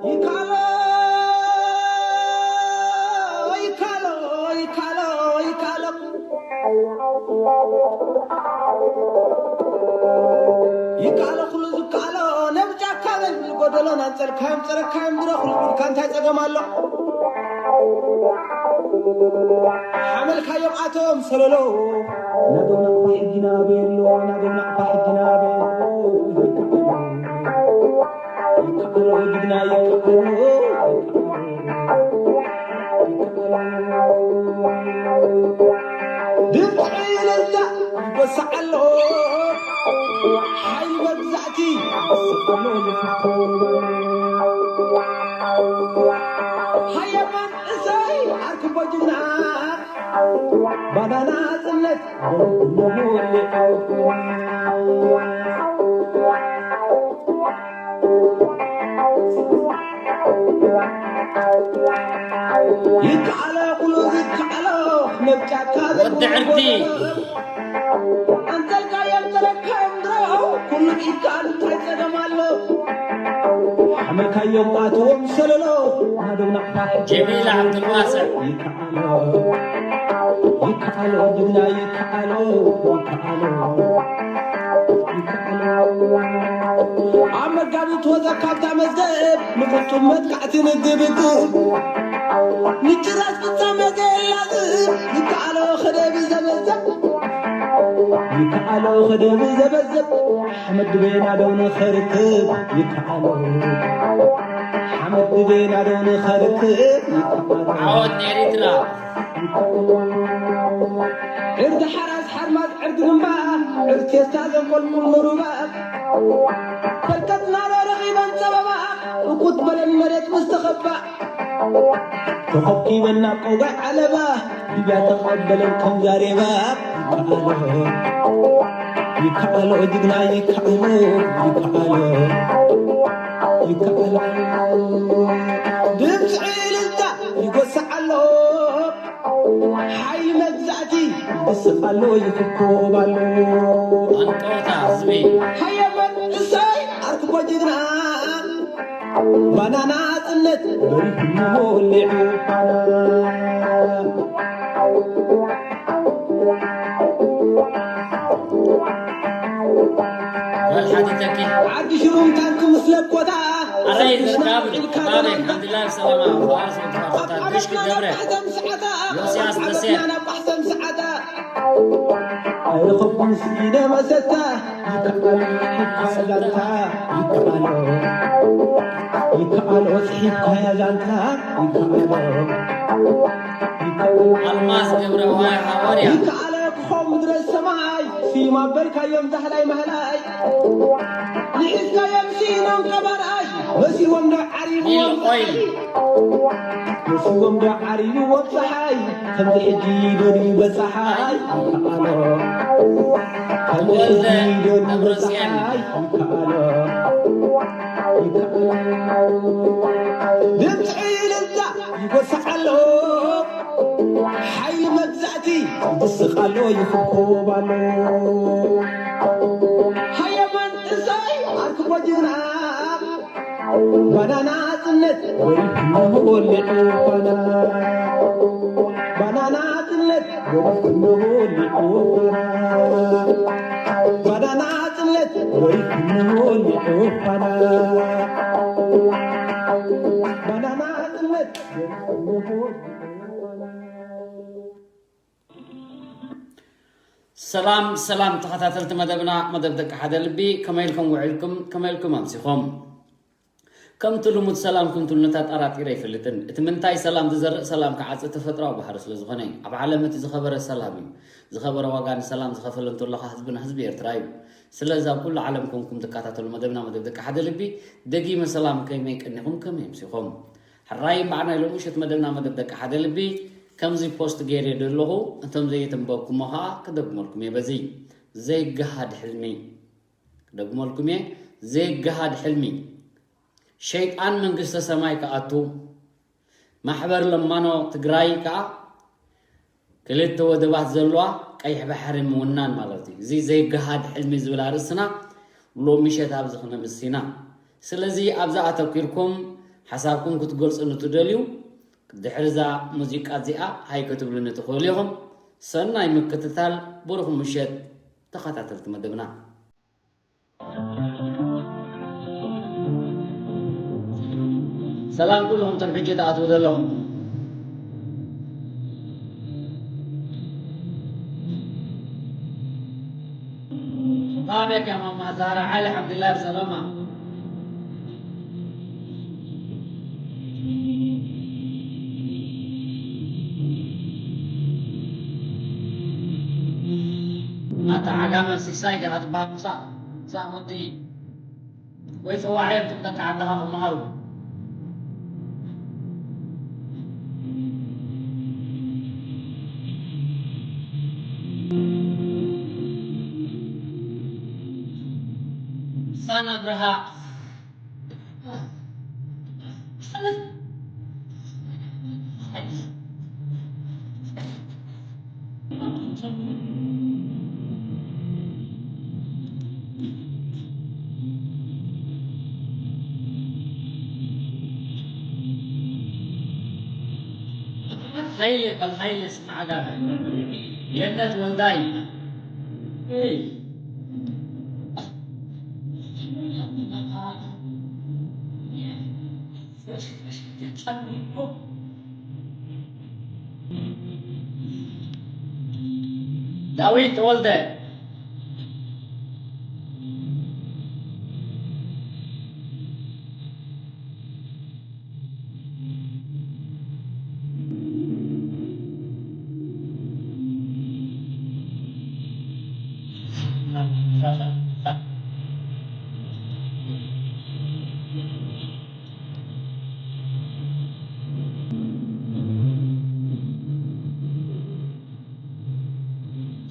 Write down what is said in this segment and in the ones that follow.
ይካሎ፣ ይካሎ፣ ይካሎ፣ ይካሎ። ይካሎ ኩሉ ዝካሎ፣ ነብ ጫካ በል፣ ጎደሎን ኣንጸልካዮም ጸረካዮም ድረኹ ኢልካ እንታይ ጸገም ኣሎ? ሓመልካዮም ኣቶም ሰለሎ። ናደው ናቕፋ ሕጂ ናበይ ኣሎ? ናደው ናቕፋ ሕጂ ናበይ ኣሎ? ይከኣሎ ጅግና ይከኣሎ። ድምፂ እልልታ ይጎስዕ ኣሎ። ሓይሊ መግዛእቲ ይስፈሎ ይፍኮ። ሃየ መንእሰይ ኣርክቦ ጅግና ባናና ጽነት ይከኣሎ ኩሉ ዝከኣሎ ነብ ጫካ ወዲ ዕርዲ። ኣንጸልካዮም ተረካዮም ድሮ ኩሉ ይከኣል እንታይ ጸገም ኣሎ? ሓመልካዮም ኣቶም ሰለሎ ናደው ናቕፋ ጀሚል ዓብዱልዋስዕ። ይከኣሎ ይከኣሎ ጅግና ይከኣሎ ይከኣሎ ይከኣሎ። ኣብ መጋቢት ወፃ ካብታ መዝገብ ንፍጹም መጥቃዕቲ ንግብግብ ንጭራስ ፍጻመ ዘላዝብ ይከኣሎ ከደብ ዘበዘብ ይከኣሎ ከደብ ዘበዘብ ሓመድ ድቤና ደው ንኸርክብ ይከኣሎ ሓመድ ድቤና ደው ንኸርክብ ይከኣሎ ዓወት ንኤሪትራ። ዕርዲ ሓራስ ሓርማዝ ዕርዲ ግንባ ዕርዲ ቴስታ ዘንቆልቁል ንሩባ በርከት ናሮ ረኺበን ጸበባ እኩት በለን መሬት ምስ ተኸባ ተኸኪበን ናብ ቆጋይ ዓለባ ሊብያ ተቐበለን ከም ዛሬባ ይከኣሎ ይከኣሎ ጅግና ይከኣሎ ይከኣሎ ይከኣሎ ድምፂ እልልታ ይጎስዕ ኣሎ ሓይሊ መግዛእቲ ይስቕ ኣሎ ይኽኮብ ኣሎ ኣንቀውታ ህዝቢ ሃየ መንእሰይ ኣርክቦ ጅግና ባናና ጽነት በሪሁ ሞሊዑ በል ሓቲተኪ ዓዲ ሽሩም ታንክ ምስ ለኮታ ኣረይ ዝርካብ ባበይ ሓንቲ ላይፍ ሰላማ ፋርስ ወጥፋታ ግሽክ ገብረ ዮስያስ ደሴ ኣይረኸብኩን ስኢነ መሰታ ይከኣል ይከኣል ዛንታ ይከኣሎ ይከኣሎ ጽሒፍካያ ዛንታ ይከኣሎ ይከኣሎ ኣልማዝ ገብረ ዋይ ሓዋርያ ይከኣሎ ክኾም ምድረ ሰማይ ስዩም ኣበልካዮም ዛህላይ ማህላይ ንሒዝካዮም ስኢኖም ቀባርኣይ መሲዎም ዶ ዓሪብዎም ኒል ኦይል መሲዎም ዶ ዓሪብዎም ጸሓይ ከምዚ ሕጂ ደልዩ በጻሓይ ይከኣሎ ከምዚ ሕጂ ደልዩ በጻሓይ ይከኣሎ ይከኣሎ ድምፂ እልልታ ይጎስዕ ኣሎ ሓይሊ መግዛእቲ ይስቕ ኣሎ ይኽኮብ ኣሎ ሃየ መንእሰይ ኣርክቦ ጅግና ባናና ጽነት ወሪድኩም ወሊዑ ፋና ባናና ጽነት ወሪድኩም ወሊዑ ፋና ባናና ጽነት ወሪድኩም ወሊዑ ፋና ባናና ጽነት ወሪድኩም ወሊዑ ፋና ሰላም ሰላም ተኸታተልቲ መደብና መደብ ደቂ ሓደ ልቢ ከመይ ኢልኩም ውዒልኩም ከመይ ኢልኩም ኣምሲኹም ከምቲ ልሙድ ሰላምኩም ትብሉ ተጠራጢረ ኣይፈልጥን እቲ ምንታይ ሰላም ዝዘርእ ሰላም ክዓጽ ተፈጥራዊ ባህሪ ስለ ዝኾነ ኣብ ዓለም እቲ ዝኸበረ ሰላም እዩ ዝኸበረ ዋጋ ንሰላም ዝኸፈለ እንተሎ ኸዓ ህዝብና ህዝቢ ኤርትራ እዩ ስለዚ ኣብ ኩሉ ዓለም ኮንኩም ትከታተሉ መደብና መደብ ደቂ ሓደ ልቢ ደጊመ ሰላም ከመይ ቀኒኹም ከመይ ኣምሲኹም ሕራይ እምበኣር ናይ ሎሚ ምሸት መደብና መደብ ደቂ ሓደ ልቢ ከምዚ ፖስት ገይረ ዘለኹ እቶም ዘየተንበብኩሞ ከዓ ክደግመልኩም እየ በዚ ዘይገሃድ ሕልሚ ክደግመልኩም እየ ዘይገሃድ ሕልሚ ሸይጣን መንግስተ ሰማይ ክኣቱ ማሕበር ለማኖ ትግራይ ከዓ ክልተ ወደባት ዘለዋ ቀይሕ ባሕሪ ምውናን ማለት እዩ። እዚ ዘይገሃድ ሕልሚ ዝብል ኣርእስትና ሎሚ ምሸት ኣብዚ ክነምስ ኢና። ስለዚ ኣብዛ ኣተኲርኩም ሓሳብኩም ክትገልጹ ንትደልዩ፣ ድሕሪ እዛ ሙዚቃ እዚኣ ሃይ ክትብሉኒ ትኽእሉ ኢኹም። ሰናይ ምክትታል፣ ብሩኽ ምሸት ተኸታተልቲ መደብና። ሰላም ኩልኹም እቶም ሕጂ ትኣትዉ ዘለኹም። ከመይ ኢኻ ማማ ዛራ? ኣልሓምዱሊላህ ብሰላማ። ኣታ ዓጋመ ሲሳይ ዲኻ ትበሃል? ምሳእ፣ ምሳእ ወዲ ወይ ጽዋዕዮም ትብለካ ኣለኻ ክመሃሩ። ሳና ብርሃ። ሃይለ በል ሃይለ ስማዕ ጋር ገነት ወልዳይ። ዳዊት ተወልደ።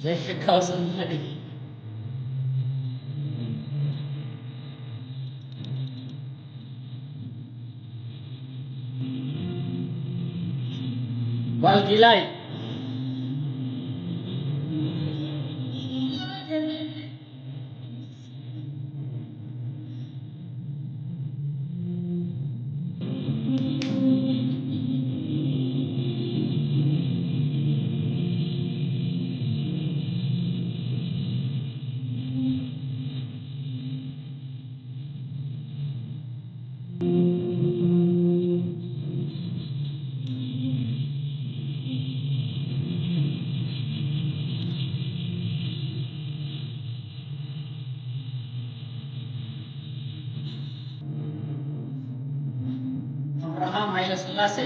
ዘይሕጋዊ ስምዒት። ጓል ጊላይ። ኣብርሃም ሃይለስላሴ።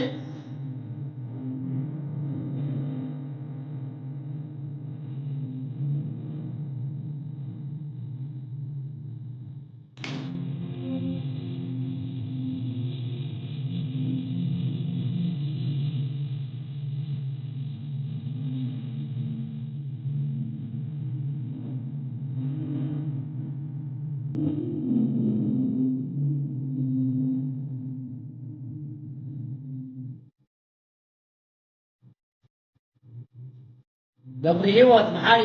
ገብረ ህይወት መሓሪ።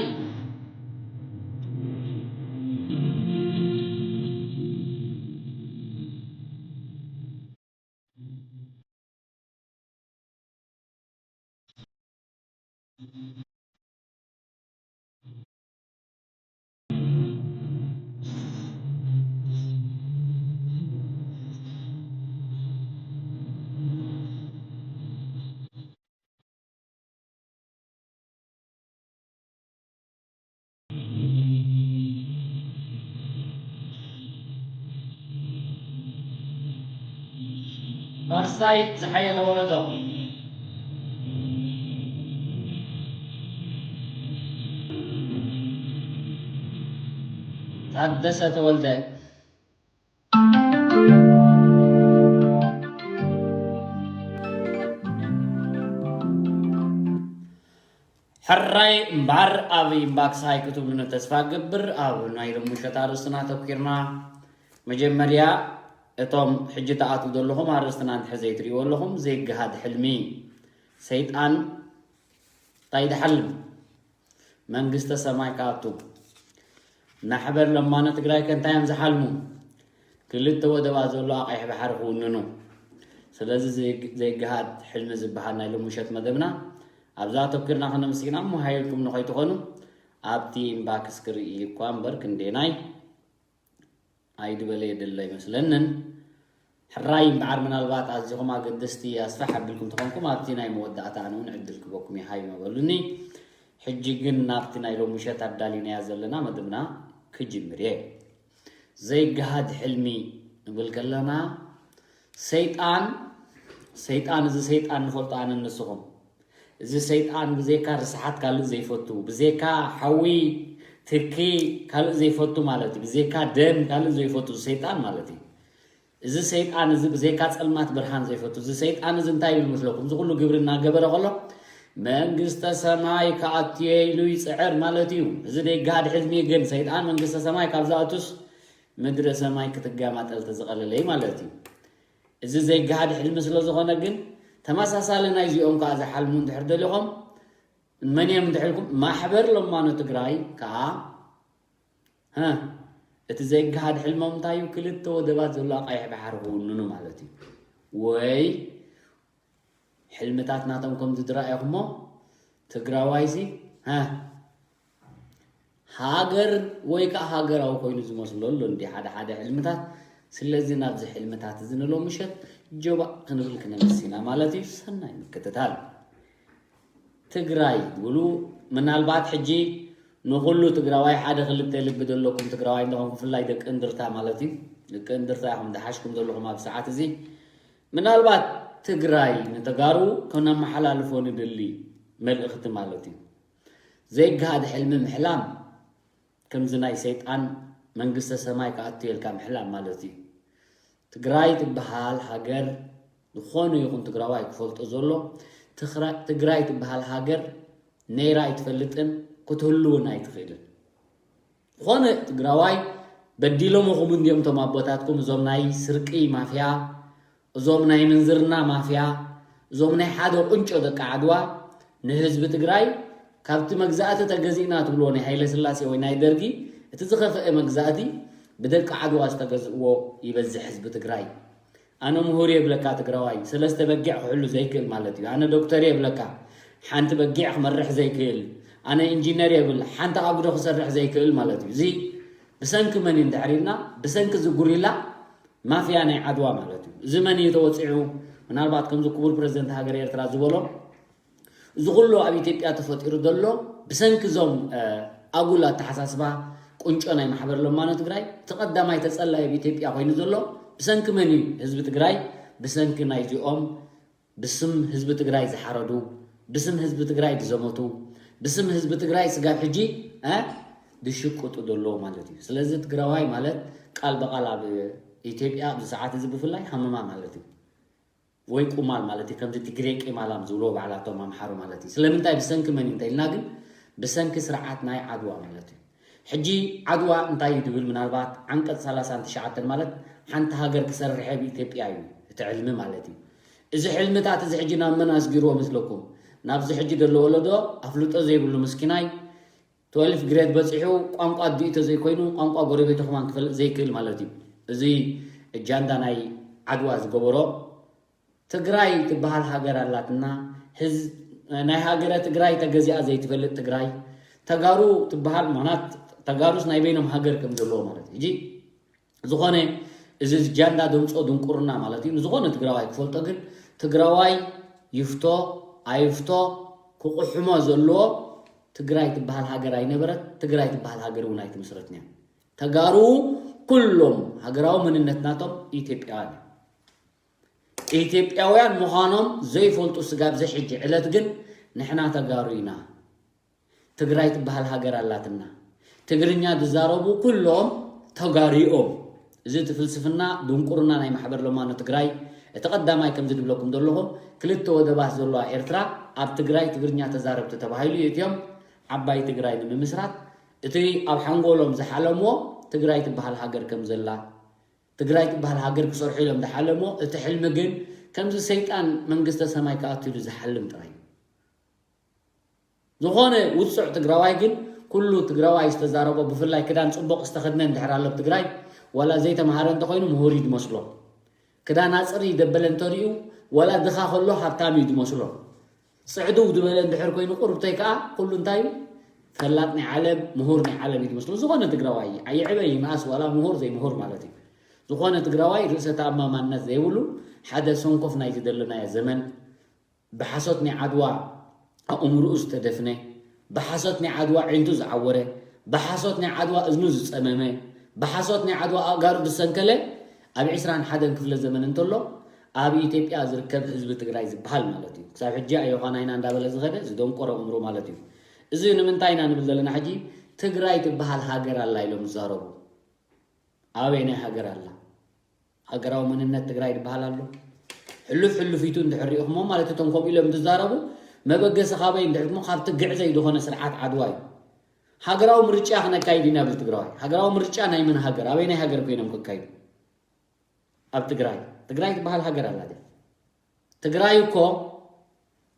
ማርሳይ ዝሓየለ ወለዶ። ታደሰ ተወልደ። ሕራይ እምበኣር ኣብ ኢምባክስ ሃይ ክትብሉኒ ተስፋ እገብር። ኣብ ናይ ሎሚ ምሸት ኣርእስትና ተኲርና መጀመርያ እቶም ሕጂ ትኣትዉ ዘለኹም ኣርእስትና እንድሕር ዘይትርእይዎ ኣለኹም፣ ዘይገሃድ ሕልሚ። ሰይጣን እንታይ ድሓልም? መንግስተ ሰማይ ክኣቱ። ማሕበር ለማኖ ትግራይ ከ እንታይ እዮም ዝሓልሙ? ክልተ ወደባት ዘሎ ቀይሕ ባሕሪ ክውንኑ። ስለዚ ዘይግሃድ ሕልሚ ዝበሃል ናይ ሎምሸት መደብና ኣብዛ ኣተኩርና ክነምስግና እሞ ሃይልኩም ንኸይትኾኑ ኣብቲ ኢንባክስ ክርኢ እኳ እምበር ክንደናይ ኣይድበለ የድለ ኣይመስለንን። ሕራይ እምበዓር ምናልባት ኣዚኹም ኣገደስቲ ኣስፋሕ ኣቢልኩም ተኾንኩም ኣብቲ ናይ መወዳእታ ኣነ እውን ዕድል ክበኩም ይሃይ መበሉኒ። ሕጂ ግን ናብቲ ናይ ሎምሸት ኣዳሊናያ ዘለና መደብና ክጅምር እየ። ዘይገሃድ ሕልሚ ንብል ከለና ሰይጣን ሰይጣን እዚ ሰይጣን ንፈልጦ ኣነ ንስኹም እዚ ሰይጣን ብዘይካ ርስሓት ካልእ ዘይፈቱ ብዘይካ ሓዊ ትኪ ካልእ ዘይፈቱ ማለት እዩ። ብዘይካ ደም ካልእ ዘይፈቱ እዚ ሰይጣን ማለት እዩ። እዚ ሰይጣን እዚ ብዘይካ ጸልማት ብርሃን ዘይፈቱ እዚ ሰይጣን እዚ እንታይ ይብል መስለኩም? እዚ ኩሉ ግብሪ እናገበረ ከሎ መንግስተ ሰማይ ክኣትየ ኢሉ ይጽዕር ማለት እዩ። እዚ ደይጋሃድ ሕልሚ ግን ሰይጣን መንግስተ ሰማይ ካብ ዝኣቱስ ምድረ ሰማይ ክትጋማጠል ተዝቐለለይ ማለት እዩ። እዚ ዘይጋሃድ ሕልሚ ስለ ዝኾነ ግን ተመሳሳሊ ናይዚኦም ከዓ ዝሓልሙ እንድሕር ደሊኹም መን እዮም እንድሕልኩም ማሕበር ለማኖ ትግራይ ከዓ እቲ ዘይጋሃድ ሕልሞም እንታይ እዩ? ክልተ ወደባት ዘሎ ቀይሕ ባሕሪ ክውንኑ ማለት እዩ። ወይ ሕልምታት ናቶም ከምዚ ዝረኣየኹሞ ትግራዋይሲ ሃገር ወይ ከዓ ሃገራዊ ኮይኑ ዝመስሎ ኣሎ እንዲ ሓደ ሓደ ሕልምታት። ስለዚ ናብዚ ሕልምታት እዚ ንሎ ምሸት ጆባእ ክንብል ክነምስ ኢና ማለት እዩ። ሰናይ ምክትታል። ትግራይ ትብሉ ምናልባት ሕጂ ንኹሉ ትግራዋይ ሓደ ክልተ ልቢ ዘለኩም ትግራዋይ እንደኾንኩ ብፍላይ ደቂ እንድርታ ማለት እዩ። ደቂ እንድርታ ኢኹም ዝሓሽኩም ዘለኹም ኣብ ሰዓት እዚ። ምናልባት ትግራይ ንተጋሩ ከነመሓላልፎ ንደሊ መልእኽቲ ማለት እዩ። ዘይገሃድ ሕልሚ ምሕላም ከምዚ ናይ ሰይጣን መንግስተ ሰማይ ክኣቱ የልካ ምሕላም ማለት እዩ። ትግራይ ትበሃል ሃገር ዝኾነ ይኹን ትግራዋይ ክፈልጦ ዘሎ ትግራይ ትበሃል ሃገር ነይራ ኣይትፈልጥን ክትህሉ እውን ኣይትኽእልን። ዝኾነ ትግራዋይ በዲሎምኹም እንዲኦም እቶም ኣቦታትኩም እዞም ናይ ስርቂ ማፍያ እዞም ናይ ምንዝርና ማፍያ እዞም ናይ ሓደ ቁንጮ ደቂ ዓድዋ ንህዝቢ ትግራይ ካብቲ መግዛእቲ ተገዚእና ትብልዎ ናይ ሃይለ ስላሴ ወይ ናይ ደርጊ እቲ ዝኸፍአ መግዛእቲ ብደቂ ዓድዋ ዝተገዝእዎ ይበዝሕ ህዝቢ ትግራይ። ኣነ ምሁር የብለካ ትግራዋይ ሰለስተ በጊዕ ክሕሉ ዘይክእል ማለት እዩ። ኣነ ዶክተር የብለካ ሓንቲ በጊዕ ክመርሕ ዘይክእል ኣነ ኢንጂነር የብል ሓንቲ ኣጉዶ ክሰርሕ ዘይክእል ማለት እዩ። እዚ ብሰንኪ መን እዩ እንድሕር ኢልና ብሰንኪ እዚ ጉሪላ ማፍያ ናይ ዓድዋ ማለት እዩ። እዚ መን እዩ ተወፂዑ? ምናልባት ከምዚ ክቡር ፕረዚደንት ሃገር ኤርትራ ዝበሎ እዚ ኩሉ ኣብ ኢትዮጵያ ተፈጢሩ ዘሎ ብሰንኪ እዞም ኣጉል ኣተሓሳስባ ቁንጮ ናይ ማሕበር ለማኖ ትግራይ እቲ ቀዳማይ ተፀላይ ኣብ ኢትዮጵያ ኮይኑ ዘሎ ብሰንኪ መን እዩ? ህዝቢ ትግራይ ብሰንኪ ናይዚኦም ብስም ህዝቢ ትግራይ ዝሓረዱ ብስም ህዝቢ ትግራይ ዝዘመቱ ብስም ህዝቢ ትግራይ ስጋብ ሕጂ ዝሽቅጡ ዘለዉ ማለት እዩ። ስለዚ ትግራዋይ ማለት ቃል ብቃል ኣብ ኢትዮጵያ ኣብዚ ሰዓት እዚ ብፍላይ ሃመማ ማለት እዩ ወይ ቁማል ማለት እዩ። ከምዚ ትግሬ ቂማላም ዝብልዎ ባዕላቶም ኣምሓሩ ማለት እዩ። ስለምንታይ ብሰንኪ መን እዩ እንተኢልና ግን ብሰንኪ ስርዓት ናይ ዓድዋ ማለት እዩ። ሕጂ ዓድዋ እንታይ እዩ ድብል ምናልባት ዓንቀፅ ሰላሳን ትሽዓተን ማለት ሓንቲ ሃገር ክሰርሕ ኣብ ኢትዮጵያ እዩ እቲ ዕልሚ ማለት እዩ። እዚ ሕልምታት እዚ ሕጂ ናብ መን ኣስጊርዎ መስለኩም? ናብዚ ሕጂ ዘሎ ወለዶ ኣፍልጦ ዘይብሉ ምስኪናይ ትወልፍ ግሬድ በፂሑ ቋንቋ ኣዲኡ ተዘይኮይኑ ቋንቋ ጎረቤቱ ከማን ክፈልጥ ዘይክእል ማለት እዩ። እዚ እጃንዳ ናይ ዓድዋ ዝገበሮ ትግራይ ትበሃል ሃገር ኣላትና። ናይ ሃገረ ትግራይ ተገዚኣ ዘይትፈልጥ ትግራይ ተጋሩ ትበሃል ምክንያት ተጋሩስ ናይ በይኖም ሃገር ከም ዘለዎ ማለት እዩ። ዝኾነ እዚ ጃንዳ ደምፆ ድንቁርና ማለት እዩ። ንዝኾነ ትግራዋይ ክፈልጦ ግን ትግራዋይ ይፍቶ ኣይፍቶ ክቁሕሞ ዘለዎ ትግራይ ትበሃል ሃገር ኣይነበረት። ትግራይ ትበሃል ሃገር እውን ኣይትምስረትን እያ። ተጋሩ ኩሎም ሃገራዊ መንነት ናቶም ኢትዮጵያውያን እዮም። ኢትዮጵያውያን ምዃኖም ዘይፈልጡ ስጋብ ዘሕጂ ዕለት ግን ንሕና ተጋሩ ኢና። ትግራይ ትበሃል ሃገር ኣላትና። ትግርኛ ዝዛረቡ ኩሎም ተጋሪኦም። እዚ እቲ ፍልስፍና ድንቁርና ናይ ማሕበር ለማኖ ትግራይ እቲ ቀዳማይ ከምዚ ድብለኩም ዘለኹ ክልተ ወደባት ዘለዋ ኤርትራ ኣብ ትግራይ ትግርኛ ተዛረብቲ ተባሂሉ ይእትዮም ዓባይ ትግራይ ንምምስራት እቲ ኣብ ሓንጎሎም ዝሓለምዎ ትግራይ ትበሃል ሃገር ከም ዘላ ትግራይ ትበሃል ሃገር ክሰርሑ ኢሎም ዝሓለምዎ እቲ ሕልሚ ግን ከምዚ ሰይጣን መንግስተ ሰማይ ክኣቱ ኢሉ ዝሓልም ጥራይ እዩ። ዝኾነ ውፁዕ ትግራዋይ ግን ኩሉ ትግራዋይ ዝተዛረቦ፣ ብፍላይ ክዳን ፅቡቕ ዝተኸድነ እንድሕር ኣሎ ኣብ ትግራይ፣ ዋላ ዘይተምሃረ እንተኾይኑ ምሁር እዩ ዝመስሎ። ክዳን ኣፅሪ ደበለ እንተሪኡ፣ ዋላ ድኻ ከሎ ሃብታም እዩ ዝመስሎ። ፅዕድው ዝበለ እንድሕር ኮይኑ ቁርብተይ ከዓ ኩሉ እንታይ እዩ? ፈላጥ ናይ ዓለም፣ ምሁር ናይ ዓለም እዩ ዝመስሎ። ዝኾነ ትግራዋይ ኣይዕበ ይንኣስ ዋላ ምሁር ዘይምሁር ማለት እዩ። ዝኾነ ትግራዋይ ርእሰ ተኣማማንነት ዘይብሉ፣ ሓደ ሰንኮፍ ናይዚ ዘለናዮ ዘመን፣ ብሓሶት ናይ ዓድዋ ኣእምርኡ ዝተደፍነ፣ ብሓሶት ናይ ዓድዋ ዒንቱ ዝዓወረ፣ ብሓሶት ናይ ዓድዋ እዝኑ ዝፀመመ፣ ብሓሶት ናይ ዓድዋ ኣእጋሩ ዝሰንከለ ኣብ ዕስራን ሓደን ክፍለ ዘመን እንተሎ ኣብ ኢትዮጵያ ዝርከብ ህዝቢ ትግራይ ዝበሃል ማለት እዩ። ክሳብ ሕጂ ኣዮኻና ኢና እንዳበለ ዝኸደ ዝደንቆረ እምሮ ማለት እዩ። እዚ ንምንታይ ኢና ንብል ዘለና? ሕጂ ትግራይ ትበሃል ሃገር ኣላ ኢሎም ዝዛረቡ ኣበይ ናይ ሃገር ኣላ? ሃገራዊ መንነት ትግራይ ዝበሃል ኣሎ። ሕሉፍ ሕሉፊቱ እንድሕር ሪኢኹሞ ማለት እቶም ከምኡ ኢሎም ዝዛረቡ መበገሲ ካበይ እንድሕር ካብቲ ግዕዘይ ዝኾነ ስርዓት ዓድዋ እዩ። ሃገራዊ ምርጫ ክነካይድ ኢና ብል ትግራዋይ። ሃገራዊ ምርጫ ናይ መን ሃገር? ኣበይ ናይ ሃገር ኮይኖም ከካይዱ? ኣብ ትግራይ ትግራይ ትበሃል ሃገር ኣላ ድያ? ትግራይ እኮ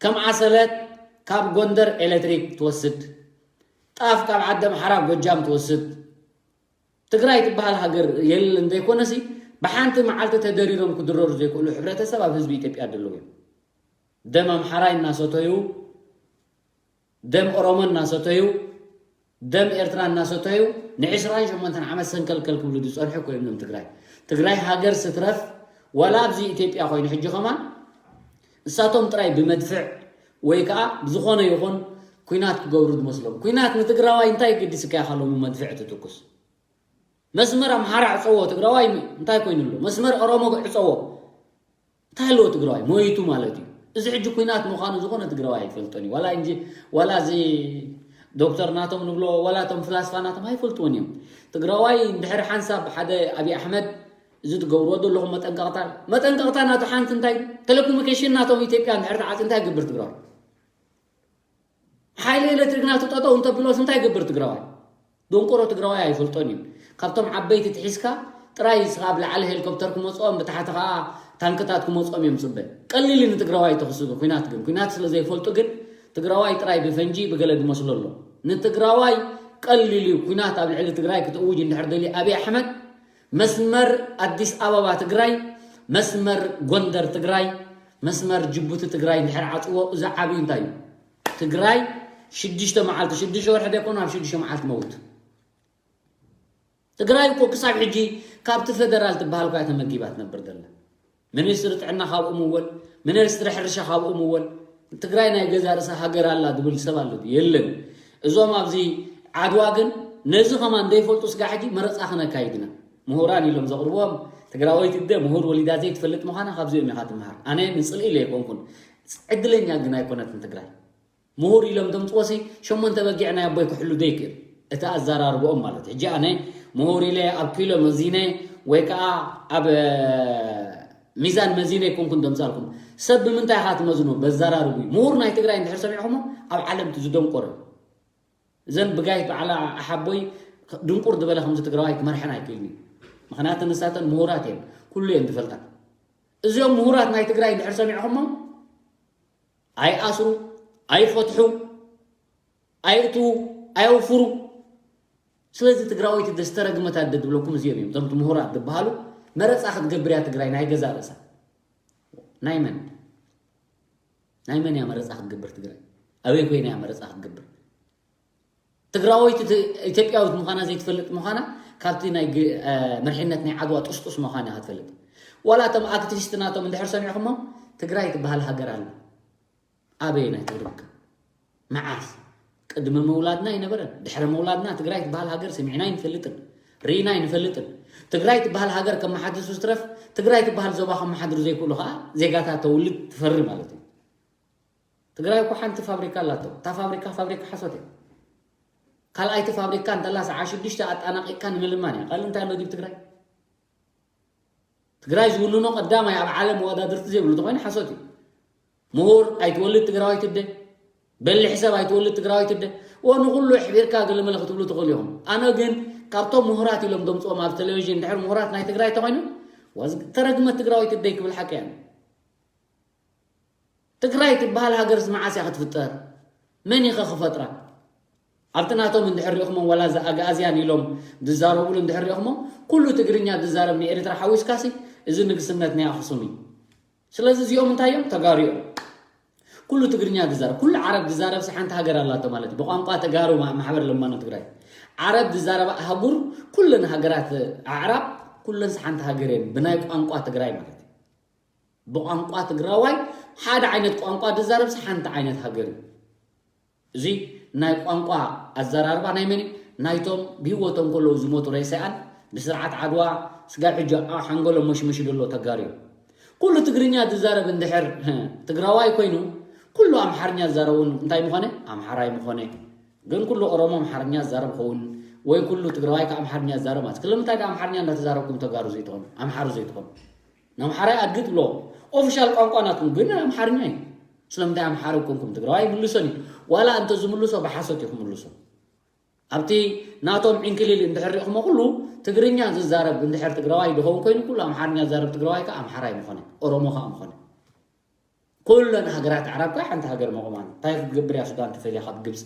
ከም ዓሰበት ካብ ጎንደር ኤሌክትሪክ ትወስድ፣ ጣፍ ካብ ዓዲ ኣምሓራ ጎጃም ትወስድ። ትግራይ ትበሃል ሃገር የለን ዘይኮነሲ ብሓንቲ መዓልቲ ተደሪሮም ክድረሩ ዘይክእሉ ሕብረተሰብ ኣብ ህዝቢ ኢትዮጵያ ዘለዉ እዮም። ደም ኣምሓራይ እናሰተዩ፣ ደም ኦሮሞ እናሰተዩ፣ ደም ኤርትራ እናሰተዩ ንዕስራን ሸሞንተን ዓመት ሰንከልከል ክብሉ ዝፀንሑ እኮ እዮም ትግራይ። ትግራይ ሃገር ስትረፍ ዋላ ኣብዚ ኢትዮጵያ ኮይኑ ሕጂ ከማን እሳቶም ጥራይ ብመድፍዕ ወይ ከዓ ብዝኾነ ይኹን ኩናት ክገብሩ ዝመስሎም። ኩናት ንትግራዋይ እንታይ ግዲስካ ኢኻ ሎሚ መድፍዕ ትትኩስ? መስመር ኣምሓራ ዕፀዎ ትግራዋይ እንታይ ኮይኑ ኣሎ? መስመር ኦሮሞ ዕፀዎ እንታይ ኣለዎ? ትግራዋይ ሞይቱ ማለት እዩ። እዚ ሕጂ ኩናት ምዃኑ ዝኾነ ትግራዋይ ኣይፈልጦን እዩ። ዋላ እንጂ ዋላ እዚ ዶክተር ናቶም ንብሎ ዋላ እቶም ፍላስፋ ናቶም ኣይፈልጥዎን እዮም። ትግራዋይ እንድሕር ሓንሳብ ሓደ ኣብይ ኣሕመድ እዚ ትገብርዎ ዘለኹም መጠንቀቕታ መጠንቀቕታ ናቱ ሓንቲ እንታይ ቴሌኮሙኒኬሽን ናቶም ኢትዮጵያ እንድሕር ተዓፂ እንታይ ይገብር ትግራዋይ? ሓይሊ ኤሌክትሪክ ናቱ ጠጠው እንተብሎስ እንታይ ይገብር ትግራዋይ? ደንቆሮ ትግራዋይ ኣይፈልጦን እዩ። ካብቶም ዓበይቲ ትሒዝካ ጥራይ እስኻ ኣብ ላዕሊ ሄሊኮፕተር ክመፅኦም ብታሕቲ ከዓ ታንክታት ክመፅኦም እዮም ፅበ። ቀሊል እዩ ንትግራዋይ ተኽስቡ ኩናት ግን ኩናት ስለ ዘይፈልጡ ግን ትግራዋይ ጥራይ ብፈንጂ ብገለ ዝመስሎ ኣሎ። ንትግራዋይ ቀሊል እዩ ኩናት ኣብ ልዕሊ ትግራይ ክትእውጅ እንድሕር ደልዩ ኣብይ ኣሕመድ መስመር ኣዲስ ኣበባ ትግራይ፣ መስመር ጎንደር ትግራይ፣ መስመር ጅቡቲ ትግራይ እንድሕር ዓፅዎ እዚ ዓብዩ እንታይ እዩ? ትግራይ ሽዱሽተ መዓልቲ ሽዱሽተ ወርሒ ዘይኮኑ ኣብ ሽዱሽተ መዓልቲ መውት። ትግራይ እኮ ክሳብ ሕጂ ካብቲ ፌደራል ትበሃል እኳ ተመጊባ ትነብር ዘላ። ሚኒስትሪ ጥዕና ካብኡ ምወል፣ ሚኒስትሪ ሕርሻ ካብኡ ምወል። ትግራይ ናይ ገዛ ርእሳ ሃገር ኣላ ዝብል ሰብ ኣሎ የለን። እዞም ኣብዚ ዓድዋ ግን ነዚ ከማን ዘይፈልጡ ስጋ ሕጂ መረፃ ክነካይድና ምሁራን ኢሎም ዘቕርቦም ትግራወይቲ እደ ምሁር ወሊዳ ዘይትፈልጥ ምዃና ካብዚኦም ኢኻ ትምሃር። ኣነ ንፅልኢ ኢለ ኣይኮንኩን፣ ዕድለኛ ግን ኣይኮነትን ትግራይ። ምሁር ኢሎም ተምፅዎሲ ሸሞንተ በጊዕ ናይ ኣቦይ ክሕሉ ዘይክእል እቲ ኣዘራርብኦም ማለት ሕጂ ኣነ ምሁር ኢለ ኣብ ኪሎ መዚነ ወይ ከዓ ኣብ ሚዛን መዚነ ኣይኮንኩን ተምፃልኩም። ሰብ ብምንታይ ኢኻ ትመዝኖ? በዘራርቡ እዩ። ምሁር ናይ ትግራይ እንድሕር ሰሚዕኹሞ ኣብ ዓለም ዝደንቆረ እዘን ብጋይት በዓላ ኣሓቦይ ድንቁር ዝበለ ከምዚ ትግራዋይ ክመርሐን ኣይክእልን እዩ። ምክንያቱ ንሳተን ምሁራት እየን፣ ኩሉ እየን ዝፈልጣ። እዚኦም ምሁራት ናይ ትግራይ እንድሕር ሰሚዕኹሞ ኣይኣስሩ፣ ኣይፈትሑ፣ ኣይእትዉ፣ ኣየውፍሩ። ስለዚ ትግራወይቲ ደስተረግመት ኣደ ዝብለኩም እዚኦም እዮም። እዞም ምሁራት ዝበሃሉ መረፃ ክትገብር እያ ትግራይ ናይ ገዛ ርእሳ። ናይ መን ናይ መን እያ መረፃ ክትገብር ትግራይ? ኣበይ ኮይና እያ መረፃ ክትገብር? ትግራወይቲ ኢትዮጵያዊት ምዃና ዘይትፈልጥ ምዃና ካብቲ ናይ መርሒነት ናይ ዓድዋ ጥስጡስ ምዃና ክትፈልጥ። ዋላ እቶም ኣክቲቪስት ናቶም እንድሕር ሰሚዕኹሞ ትግራይ ትበሃል ሃገር ኣላ። ኣበየናይ ትርክብ? መዓስ? ቅድሚ ምውላድና ኣይነበረን። ድሕሪ ምውላድና ትግራይ ትበሃል ሃገር ሰሚዕና ኣይንፈልጥን፣ ርኢና ኣይንፈልጥን። ትግራይ ትበሃል ሃገር ከመሓድሱ ዝትረፍ ትግራይ ትበሃል ዞባ ከመሓድሩ ዘይክእሉ ከዓ ዜጋታት ተውልድ ትፈሪ ማለት እዩ። ትግራይ እኮ ሓንቲ ፋብሪካ ኣላቶ። እታ ፋብሪካ ፋብሪካ ሓሶት እያ። ካልኣይቲ ፋብሪካ እንተላ ሰዓ ሽዱሽተ ኣጣናቂቅካ ንምልማን እያ። ካልእ እንታይ ኣሎ ዲብ ትግራይ? ትግራይ ዝውንኖ ቀዳማይ ኣብ ዓለም መወዳድርቲ ዘይብሉ ተኮይኑ ሓሶት እዩ። ምሁር ኣይትወልድ ትግራዋይ ትደ፣ በሊሕ ሰብ ኣይትወልድ ትግራዋይ ትደ። ወ ንኩሉ ሕቢርካ ገለመለ ክትብሉ ትኽእሉ ኢኹም። ኣነ ግን ካብቶም ምሁራት ኢሎም ደምፅኦም ኣብ ቴሌቪዥን ድሕር ምሁራት ናይ ትግራይ ተኮይኑ ተረግመት ትግራዋይ ትደ ክብል ሓቂ እያ። ትግራይ ትበሃል ሃገርስ መዓስ እያ ክትፍጠር? መን ኢኸ ክፈጥራ? ኣብቲ ናቶም እንድሕር ሪእኹሞም፣ ዋላ እዚ ኣግኣዝያን ኢሎም ዝዛረቡሉ እንድሕር ሪእኹሞም፣ ኩሉ ትግርኛ ዝዛረብ ንኤርትራ ሓዊስካሲ፣ እዚ ንግስነት ናይ ኣኽሱም እዩ። ስለዚ እዚኦም እንታይ እዮም? ተጋሩ እዮም። ኩሉ ትግርኛ ዝዛረብ፣ ኩሉ ዓረብ ዝዛረብሲ ሓንቲ ሃገር ኣላቶ ማለት እዩ። ብቋንቋ ተጋሩ ማ-፣ ማሕበር ለማኖ ትግራይ። ዓረብ ዝዛረባ ኣህጉር፣ ኩለን ሃገራት ኣዕራብ፣ ኩለንስ ሓንቲ ሃገር እየን፣ ብናይ ቋንቋ ትግራይ ማለት እዩ። ብቋንቋ ትግራዋይ ሓደ ዓይነት ቋንቋ ዝዛረብሲ ሓንቲ ዓይነት ሃገር እዩ። እዚ ናይ ቋንቋ ኣዘራርባ ናይ መን እዩ? ናይቶም ብህይወቶም ከለዉ ዝሞቱ ሬሳኣን ብስርዓት ዓድዋ ስጋብ ሕጂ ኣብ ሓንጎሎም መሽመሽ ዘሎ ተጋሩ እዩ። ኩሉ ትግርኛ ዝዛረብ እንድሕር ትግራዋይ ኮይኑ፣ ኩሉ ኣምሓርኛ ዝዛረብ እውን እንታይ ምኾነ? ኣምሓራይ ምኾነ። ግን ኩሉ ኦሮሞ ኣምሓርኛ ዝዛረብ ኸውን፣ ወይ ኩሉ ትግራዋይ ከ ኣምሓርኛ ዝዛረብ ማለት። ስለምንታይ ደኣ ኣምሓርኛ እንዳተዛረብኩም ተጋሩ ዘይትኾኑ? ኣምሓሩ ዘይትኾኑ? ንኣምሓራይ ኣድግጥ ብሎ። ኦፊሻል ቋንቋ ናትኩም ግን ኣምሓርኛ እዩ። ስለምንታይ ኣምሓሩ ኮንኩም ትግራዋይ ይምልሶን እዩ። ዋላ እንተ ዝምልሶ ብሓሶት እዩ ክምልሶ። ኣብቲ ናቶም ዕንክሊል እንድሕር ሪእኹሞ ኩሉ ትግርኛ ዝዛረብ እንድሕር ትግራዋይ ድኸውን ኮይኑ ኩሉ ኣምሓርኛ ዝዛረብ ትግራዋይ ከ ኣምሓራይ ምኾነ፣ ኦሮሞ ከኣ ምኾነ። ኩለን ሃገራት ዓራብ ከ ሓንቲ ሃገር መቑማን። እንታይ ክትገብር እያ ሱዳን ተፈልያ ካብ ግብፂ?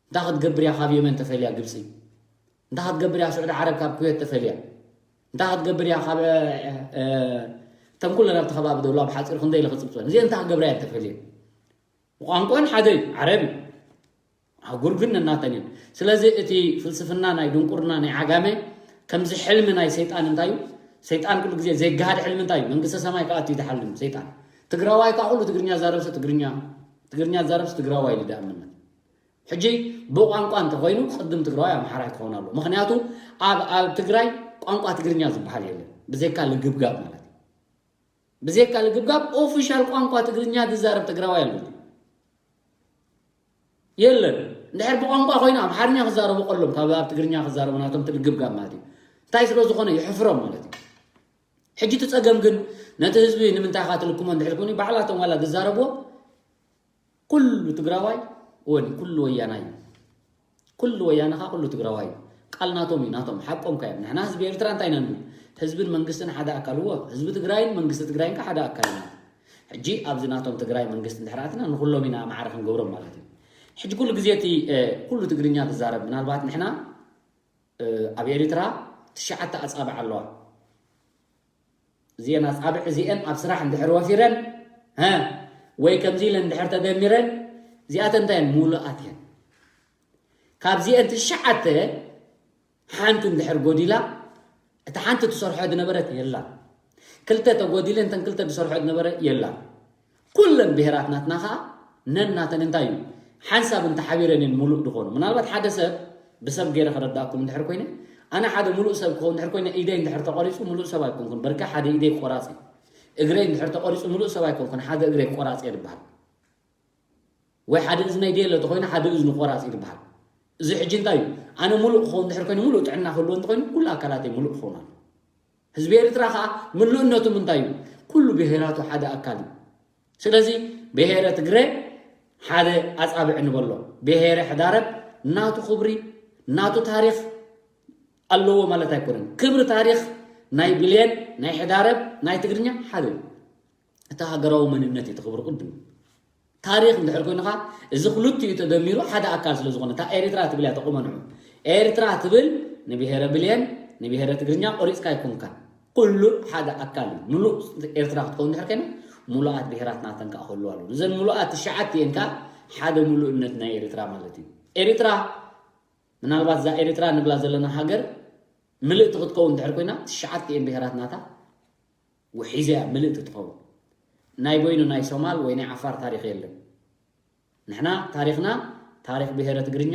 እንታይ ክትገብር እያ ካብ የመን ተፈልያ ግብፂ? እንታይ ክትገብር እያ ስዑዲ ዓረብ ካብ ኩዌት ተፈልያ? እንታይ ክትገብር እያ ካብ፣ እ፣ እ፣ እተን ኩለን ኣብቲ ከባቢ ዘለዋ ብሓፂር ክንደይ ኢለ ክፅብፅበን? እዚአን እንታይ ክገብራ እየን ተፈልየን? ቋንቋን ሓደ እዩ፣ ዓረብ እዩ። ኣህጉር ግን ነናተን እየን። ስለዚ እቲ ፍልስፍና ናይ ድንቁርና ናይ ዓጋመ ከምዚ ሕልሚ ናይ ሰይጣን እንታይ እዩ? ሰይጣን ኩሉ ግዜ ዘይገሃድ ሕልሚ እንታይ እዩ? መንግስተ ሰማይ ክኣቱ እዩ ዝሓልም ሰይጣን። ትግራዋይ ከዓ ኩሉ ትግርኛ ዛረብሲ ትግርኛ፣ ትግርኛ ዛረብሲ ትግራዋይ ኢሉ ድኣምነት። ሕጂ ብቋንቋ እንተኾይኑ ቅድም ትግራዋይ ኣምሓራይ ክኸውን ኣለዎ። ምኽንያቱ ኣብ፣ ኣብ ትግራይ ቋንቋ ትግርኛ ዝበሃል የለን። ብዘይካ ልግብጋብ ማለት እዩ። ብዘይካ ልግብጋብ ኦፊሻል ቋንቋ ትግርኛ ዝዛረብ ትግራዋይ ኣሎ። የለን። እንድሕር ብቋንቋ ኮይኑ ኣምሓርኛ ክዛረቡ ቀሎም ካብ ኣብ ትግርኛ ክዛረቡ ናቶም ትልግብጋብ ማለት እዩ። እንታይ ስለ ዝኾነ የሕፍሮም ማለት እዩ። ሕጂ እቲ ጸገም ግን ነቲ ህዝቢ ንምንታይ ኢኻ ትልክሞ እንድሕር ኮይኑ ባዕላቶም ዋላ ዝዛረብዎ ኩሉ ትግራዋይ ወን ኩሉ ወያናይ እዩ። ኩሉ ወያነ ኸኣ ኩሉ ትግራዋይ እዩ። ቃል ናቶም እዩ፣ ናቶም ሓቆም ከ እዮም። ንሕና ህዝቢ ኤርትራ እንታይ ኢና ንብል? ህዝብን መንግስትን ሓደ ኣካል እዎ። ህዝቢ ትግራይን መንግስቲ ትግራይን ከ ሓደ ኣካል ኢና። ሕጂ ኣብዚ ናቶም ትግራይ መንግስቲ እንድሕር ኣትና ንኩሎም ኢና ማዕረ ክንገብሮም ማለት እዩ። ሕጂ ኩሉ ግዜ እቲ፣ እ፣ ኩሉ ትግርኛ ዝዛረብ ምናልባት ንሕና፣ እ፣ ኣብ ኤርትራ ትሽዓተ ኣጻብዕ ኣለዋ። እዚአን ኣጻብዕ እዚአን ኣብ ስራሕ እንድሕር ወፊረን፣ ሀ፣ ወይ ከምዚ ኢለን እንድሕር ተደሚረን፣ እዚኣተን እንታይ እየን? ሙሉኣት እየን። ካብዚአን ትሽዓተ ሓንቲ እንድሕር ጎዲላ፣ እታ ሓንቲ ትሰርሖ ዝነበረት የላን። ክልተ ተጎዲለን እተን ክልተ ዝሰርሖ ዝነበረ የላን። ኩለን ብሄራት ናትና ኸኣ ነናተን እንታይ እዩ? ሓንሳብ እንተሓቢረን እየን ሙሉእ ዝኾኑ። ምናልባት ሓደ ሰብ ብሰብ ገይረ ከረዳእኩም እንድሕር ኮይነ፣ ኣነ ሓደ ሙሉእ ሰብ ክኸውን እንድሕር ኮይነ፣ ኢደይ እንድሕር ተቖሪጹ ሙሉእ ሰብ ኣይኮንኩን። በርካ ሓደ ኢደይ ቆራጽ እዩ። እግረይ እንድሕር ተቖሪጹ ሙሉእ ሰብ ኣይኮንኩን። ሓደ እግረይ ቆራጽ እየ ዝበሃል። ወይ ሓደ እዝነይ ድየለ ተኾይኑ ሓደ እዝኑ ቆራጽ እዩ ዝበሃል። እዚ ሕጂ እንታይ እዩ? ኣነ ሙሉእ ክኸውን እንድሕር ኮይኑ፣ ሙሉእ ጥዕና ክህልዎ እንተኾይኑ፣ ኩሉ ኣካላተይ ሙሉእ ክኸውን ኣሎ። ህዝቢ ኤርትራ ኸኣ ምሉእነቱ ምንታይ እዩ? ኩሉ ብሄራቱ ሓደ ኣካል እዩ። ስለዚ ብሄረ ትግረ ሓደ ኣጻብዕ ንበሎ። ብሄረ ሕዳረብ ናቱ ክብሪ፣ ናቱ ታሪኽ ኣለዎ ማለት ኣይኮነን። ክብሪ ታሪኽ ናይ ብሌን፣ ናይ ሕዳረብ፣ ናይ ትግርኛ ሓደ እዩ። እቲ ሃገራዊ መንነት እዩ እቲ ክብሪ ቅድም። ታሪኽ እንድሕር ኮይኑ ኸኣ እዚ ክልቲኡ ተደሚሩ ሓደ ኣካል ስለ ዝኾነ፣ እታ ኤርትራ ትብል እያ ተቆመንዑ። ኤርትራ ትብል ንብሄረ ብሌን፣ ንብሄረ ትግርኛ ቆሪጽካ ኣይኮንካን። ኩሉ ሓደ ኣካል እዩ። ሙሉእ ኤርትራ ክትከውን እንድሕር ኮይና፣ ሙሉኣት ብሄራት ናተን ከኣ ክህልዋ ኣለዎ። እዘን ሙሉኣት ትሽዓተ እየን ከኣ ሓደ ሙሉእነት ናይ ኤርትራ ማለት እዩ። ኤርትራ፣ ምናልባት እዛ ኤርትራ ንብላ ዘለና ሃገር ምልእቲ ክትከውን እንድሕር ኮይና፣ ትሽዓተ እየን ብሄራት ናታ ውሒዘ እያ ምልእቲ ትኸውን። ናይ በይኑ ናይ ሶማል ወይ ናይ ዓፋር ታሪኽ የለን። ንሕና ታሪኽና ታሪኽ ብሄረ ትግርኛ፣